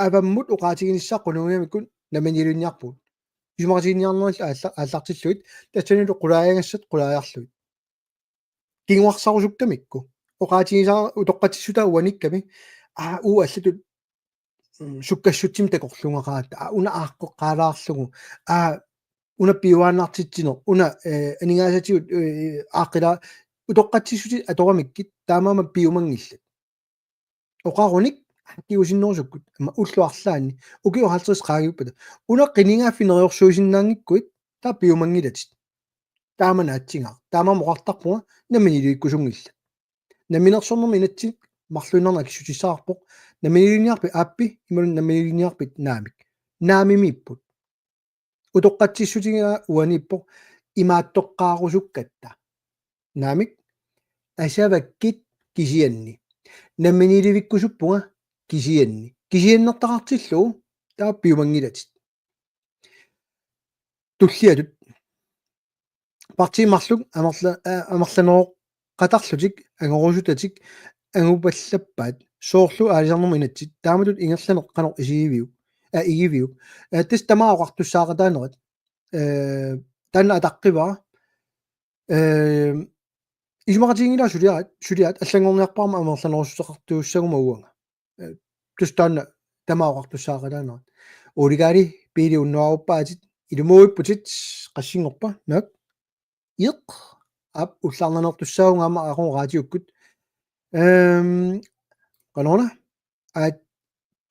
Avammut oqaatiginissaa qunugigamikkut nammineerluniarpugut. Isumaqatiginninniarnerit aalla-, aallartillugit, tassanilu qulaajagassat qulaajarlugit. Kinguarsarusukkamikku. Oqaatigisaa utoqqatsissutaa uanikkami, aa, uagut allatut sukkassutsimik takorluugaqaat, aa, una aaqqeqqaalaarlugu, aa, una piuaannartitsineq, una, eh, aningaasatigut, eh, aaqqilaa, utoqqatsissutit atoramikkit, taamaammat piumanngillat. Oqarunik, hakkiusinnerusukkut, aamma ullut arlaanni, ukiut halvtreds qaangiuppata. Una qinigaaffik neriorsuisinnaanngikkuit, taava piumanngilatit. Taama naatsinngaaq. Taamaammat oqartarpunga, namminiilivikkusunngillat. Namminersornermi inatsit marluinnarnik akissutissavarput. Namminiilivinniarpit aappi, imaluunniit namminiilivinniarpit naamik. Naamimiipput. Utoqqatsissutigaa uaniippoq imaattoqqaarusukkatta. Naamik, asavakkit kisianni. Namminiilivikkusuppunga kisianni. Kisiannertaqartillugu taava piumanngilatit. Tulliatut. Partiit marluk amerla-, aa, amerlanerooqatarlutik angorusutatik angupallappaat, soorlu aalisarnermut inatsit, taamatut ingerlaneq qanoq isigiviuk, aa, igiviuk. Aa, tassa tamaat oqartussaaqataanerat. Ee, taanna ataqqivara. Ee, isumaqatiginngilara suliaat, suliaat allanngorniarpara aamma amerlanerussuteqartuussaguma uanga. Ee, tassa taanna tamaat oqartussaaqataanerat. Uligaali piili unnuaruppaatit, ilumuuipputit, qassinngorpa, naak? Iq, aap, ullaarnanertussaavunga aamma aqagu raatiukkut. Ehm, qanoruna? Aa,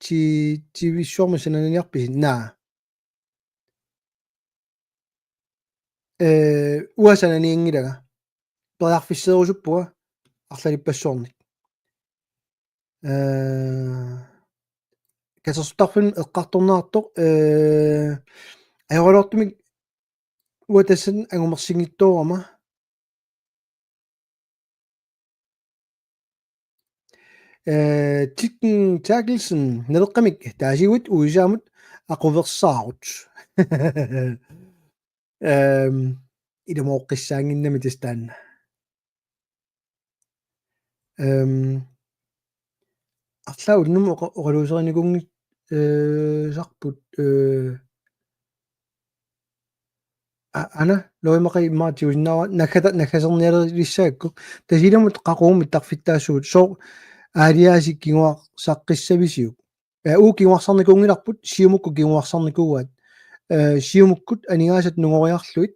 ti-, tivissuarmi sananiniarpisi? Naa. Ee, uanga sananianngilanga. Periarfisseerusuppunga arlalippassuarnik. Ee, katersortarfimmi eqqartorneqartoq, ee, ajoraluartumik uanga tassani angumersinngitsoorama. Ee, Tikken Terkelsen, Naleqqamik taasiguit U S A-mut aquversaarut. Ehm, ilumoqqissaannginnami tassa taanna. Ehm, arlaat unnuk oqa-, oqaluuserinikuunngit-, ee, sarput, ee, a-, ana, loimaqai immaqa tigusinnaavara, naggata-, naggasernialerissagakku, Tasiilamut qaqugu mittarfittaassuugut, sooq aalajaasi kinguarsaqqissavisiuk? Ee, uagut kinguarsarnikuunngilarput, Siumukkut kinguarsarnikuuaat. Ee, Siumukkut aningaasat nungoriarlugit,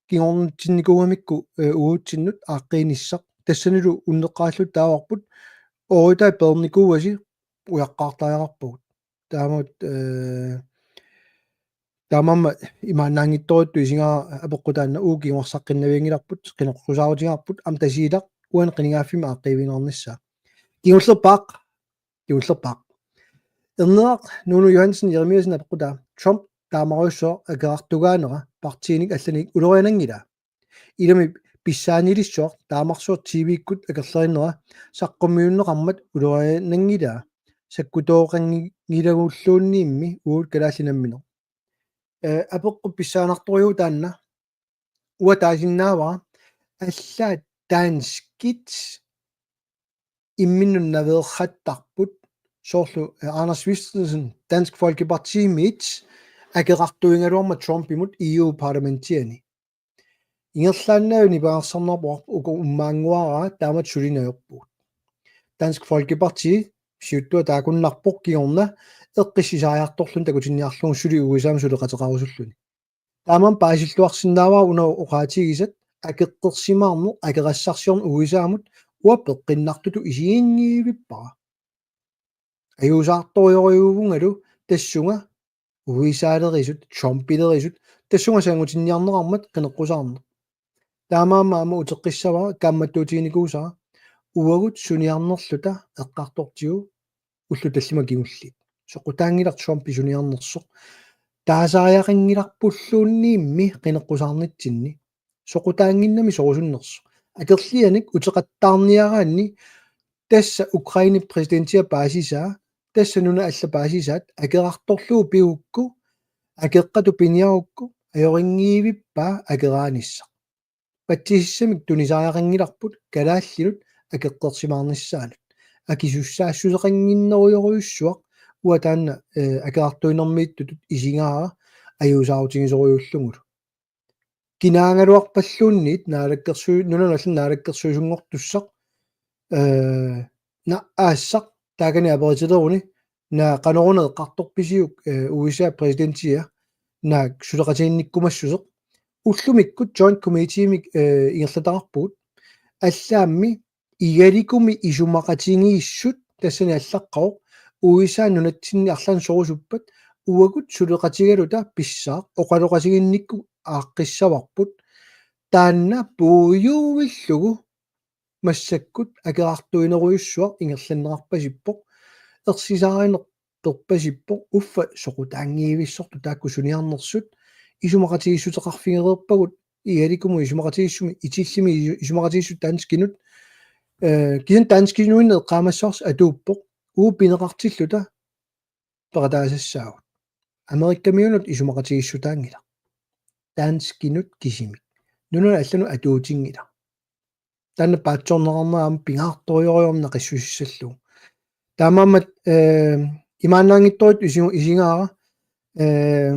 kingornutsinnikuugamikku, ee, uagutsinnut aaqqiinissaq. Tassanilu unneqqarillugit taavarput, ooritai peernikuuasi ujaqqaartariaqarpugut. Taamatut, ee, taamaammat imaannaanngitsorujuttut isigaara apeqqut taanna uagut kinguarsaqqinnavianngilarput, qineqqusaarutigaarput, aamma Tasiilaq uani qinigaaffimmi aaqqiivigineqarnissaa. Kingullerpaaq, kingullerpaaq. Erneq Nuunu Johansen Jeremiassen apeqqutaa: Trump taamarujussuaq akerartugaanera partiinik allanik uloriananngilaa? Ilami pissaanilissuaq taamarsuaq T V-kkut akerlerinnera saqqummiunneqarmat uloriananngilaa? Sakkutooqanngilagulluunniimmi uagut kalaallit nammineq. Ee, apeqqut pissaanartorujuuvoq taanna. Uanga taasinnaavara allaat danskit imminnut naveerrattarput, soorlu, eh, Anders Vistisen, Dansk Folkepartimiit akerartuigaluarmat Trumpimut E U-parlamentiani. Ingerlaannaq nipangersarnarpoq uku ummaannguaraa taamatut sulineq ajorpugut. Dansk Folkeparti siuttua taakkunnarpoq kingorna eqqissisariartorluni takutinniarlugu suli U S A-mut suleqateqarusulluni. Taamaammat paasilluarsinnaavara una oqaatigisat akeqqersimaarneq, akerassarsiorneq U S A-mut uanga peqqinnartutut isiginngivippara. Ajuusaartorujorujussuuvungalu tassunga U S A-lerisut, Trumpilerisut, tassunga sangutinniarneqarmat qineqqusaarneq. Taamaammat aamma uteqqissavara kaammattuutiginikuusara uagut suniarnerluta eqqartortigu ullut tallimat kingulliit. Soqutaanngilaq Trumpi suniarnersoq. Taasariaqanngilarpulluunniimmi qineqqusaarnitsinni. Soqutaannginnami sorusunnersoq. Akerlianik uteqattaarniaraanni tassa Ukrainep præsidentia paasisaa, tassa nunat allat paasisaat, akerartorlugu pigukku, akeqqatut piniarukku, ajorinngivippaa akeraanissaq. Patsisissamik tunisariaqanngilarput kalaallinut akeqqersimaarnissaanut. Akisussaassuseqannginnerujorujussuaq uanga taanna, eh, akerartuinermiittutut isigaara ajuusaarutigisorujussuullugulu. Kinaagaluarpalluunniit naalakkersu-, nunanut allanut naalakkersuisunngortussaq, eh, na-, aassaq taakani aperitileruni Naa qanoruna eqqartorpisiuk, eh, U S A præsidentia naak suleqatiginnikkumassuseq. Ullumikkut Joint Committeemik, eh, ingerlataqarpugut. Allaammi igalikumi isumaqatigiissut tassani allaqqavoq U S A nunatsinni arlaannik sorusuppat uagut suleqatigaluta pissaaq oqaloqatiginnikkut aaqqissavarput. Taanna puiuuillugu massakkut akerartuinerujussuaq ingerlanneqarpasippoq, ersisaarineq perpasippoq, uffa soqutaanngivissortut taakku suniarnersut, isumaqatigiissuteqarfigereerpagut igalikumi isumaqatigiissumi, itillimi isu-, isumaqatigiissut danskinut, eh, kisianni danskinuinnaq eqqaamassavarsi atuuppoq, uagut pineqartilluta peqataasassaagut. Amerikamiunut isumaqatigiissutaanngilaq. Danskinut kisimik. Nunanut allanut atuutinngilaq. Taanna paatsoorneqarnera aamma pingaartorujorujummik naqissusissallugu. Taamaammat, eh, imaannaanngitsorujuttut isi-, isigaara, eh,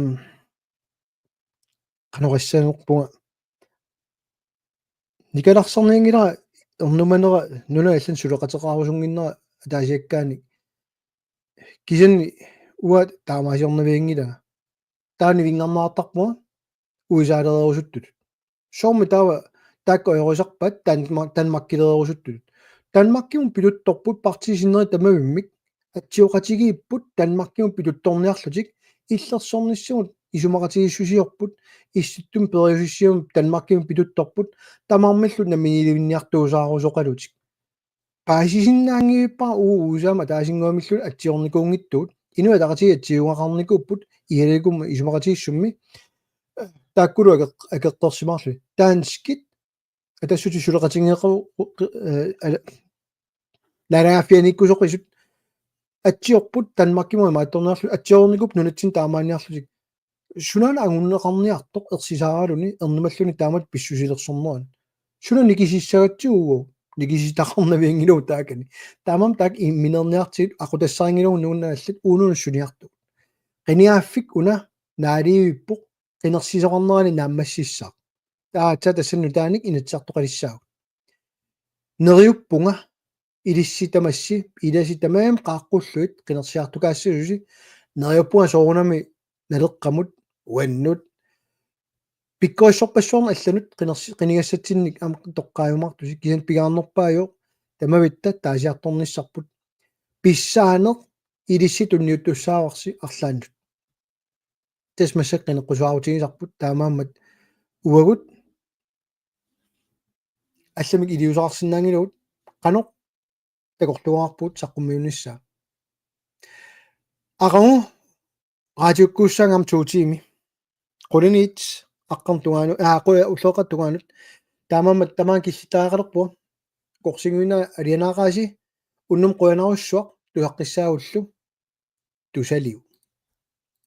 qanoq issanerpunga. Nikalarsarnianngilara ernumanera nunat allanut suleqateqarusunnginnera ataasiakkaanik. Kisianni uanga taamaasiornavianngilanga. Taanna nivinngarneqartarpunga U S A-leerusuttutut. Soormi taava taakku ajorusarpaat Danmark-, Danmarkileerusuttutut. Danmarkimut pituttorput partiit sinneri tamavimmik atsioqatigiipput Danmarkimut pituttorniarlutik, illersornissamut isumaqatigiissusiorput, issittumi periusissiamut Danmarkimut pituttorput, tamarmillu namminiilivinniartuusaarusoqalutik. Paasisinnaanngivippara uagut U S A-mut ataasinnguamilluunniit atsiornikuunngitsugut, Inuit Ataqatigiit atsiugaqarnikuupput, igalikumi isumaqatigiissummi, taakkulu akeq-, akeqqersimaarlugit. Danskit Atassutissat suleqatigineqaru-, eh, ala-, naalagaaffianiikkusoqisut atsiorput Danmarkimut imaattorniarlutik, atsiornikuupput nunatsinni taamaanniarlutik. Sunaana anguneqarniartoq ersisaaraluni ernumalluni taamatut pissusilersornerani? Suna nikisissagatsigu uagut? Nikisitaqarnavianngilagut taakani. Taamaammat taakku imminerniartigit aqutassarinngilagut nunat allat uununa suniartugut. Qinigaaffik una naalivippoq qinersisoqarnerani naammassissaaq. Taava aatsaat tassani nutaanik Inatsisartoqalissaagut. Neriuppunga ilissi tamassi, ilasi tamarmik qaaqqullugit qinersiartukaassasusi, neriuppunga soorunami Naleqqamut, uannut, pikkorissorpassuarnik allanut qinersi-, qinigassatsinnik aamma toqqaajumaartusi, kisianni pingaarnerpaajuvoq tamavitta taasiartornissarput. Pissaaneq ilissi tunniuttussaavarsi arlaannut. Tassa massakkut qineqqusaarutigisarput, taamaammat uagut allamik iliuuseqarsinnaanngilagut, qanoq takorluugaarpugut saqqummiunnissaa. Aqagu raatiukkuussaanga aamma to tiimi. Quliniit aqqarneq tungaanut, aa, qu-, ulloqeqqata tungaanut. Taamaammat tamaanga killittariaqalerpunga. Korsinguina alianaaqaasi, unnummut qujanarsuaq tusaqqissaagullu. Tusaliu.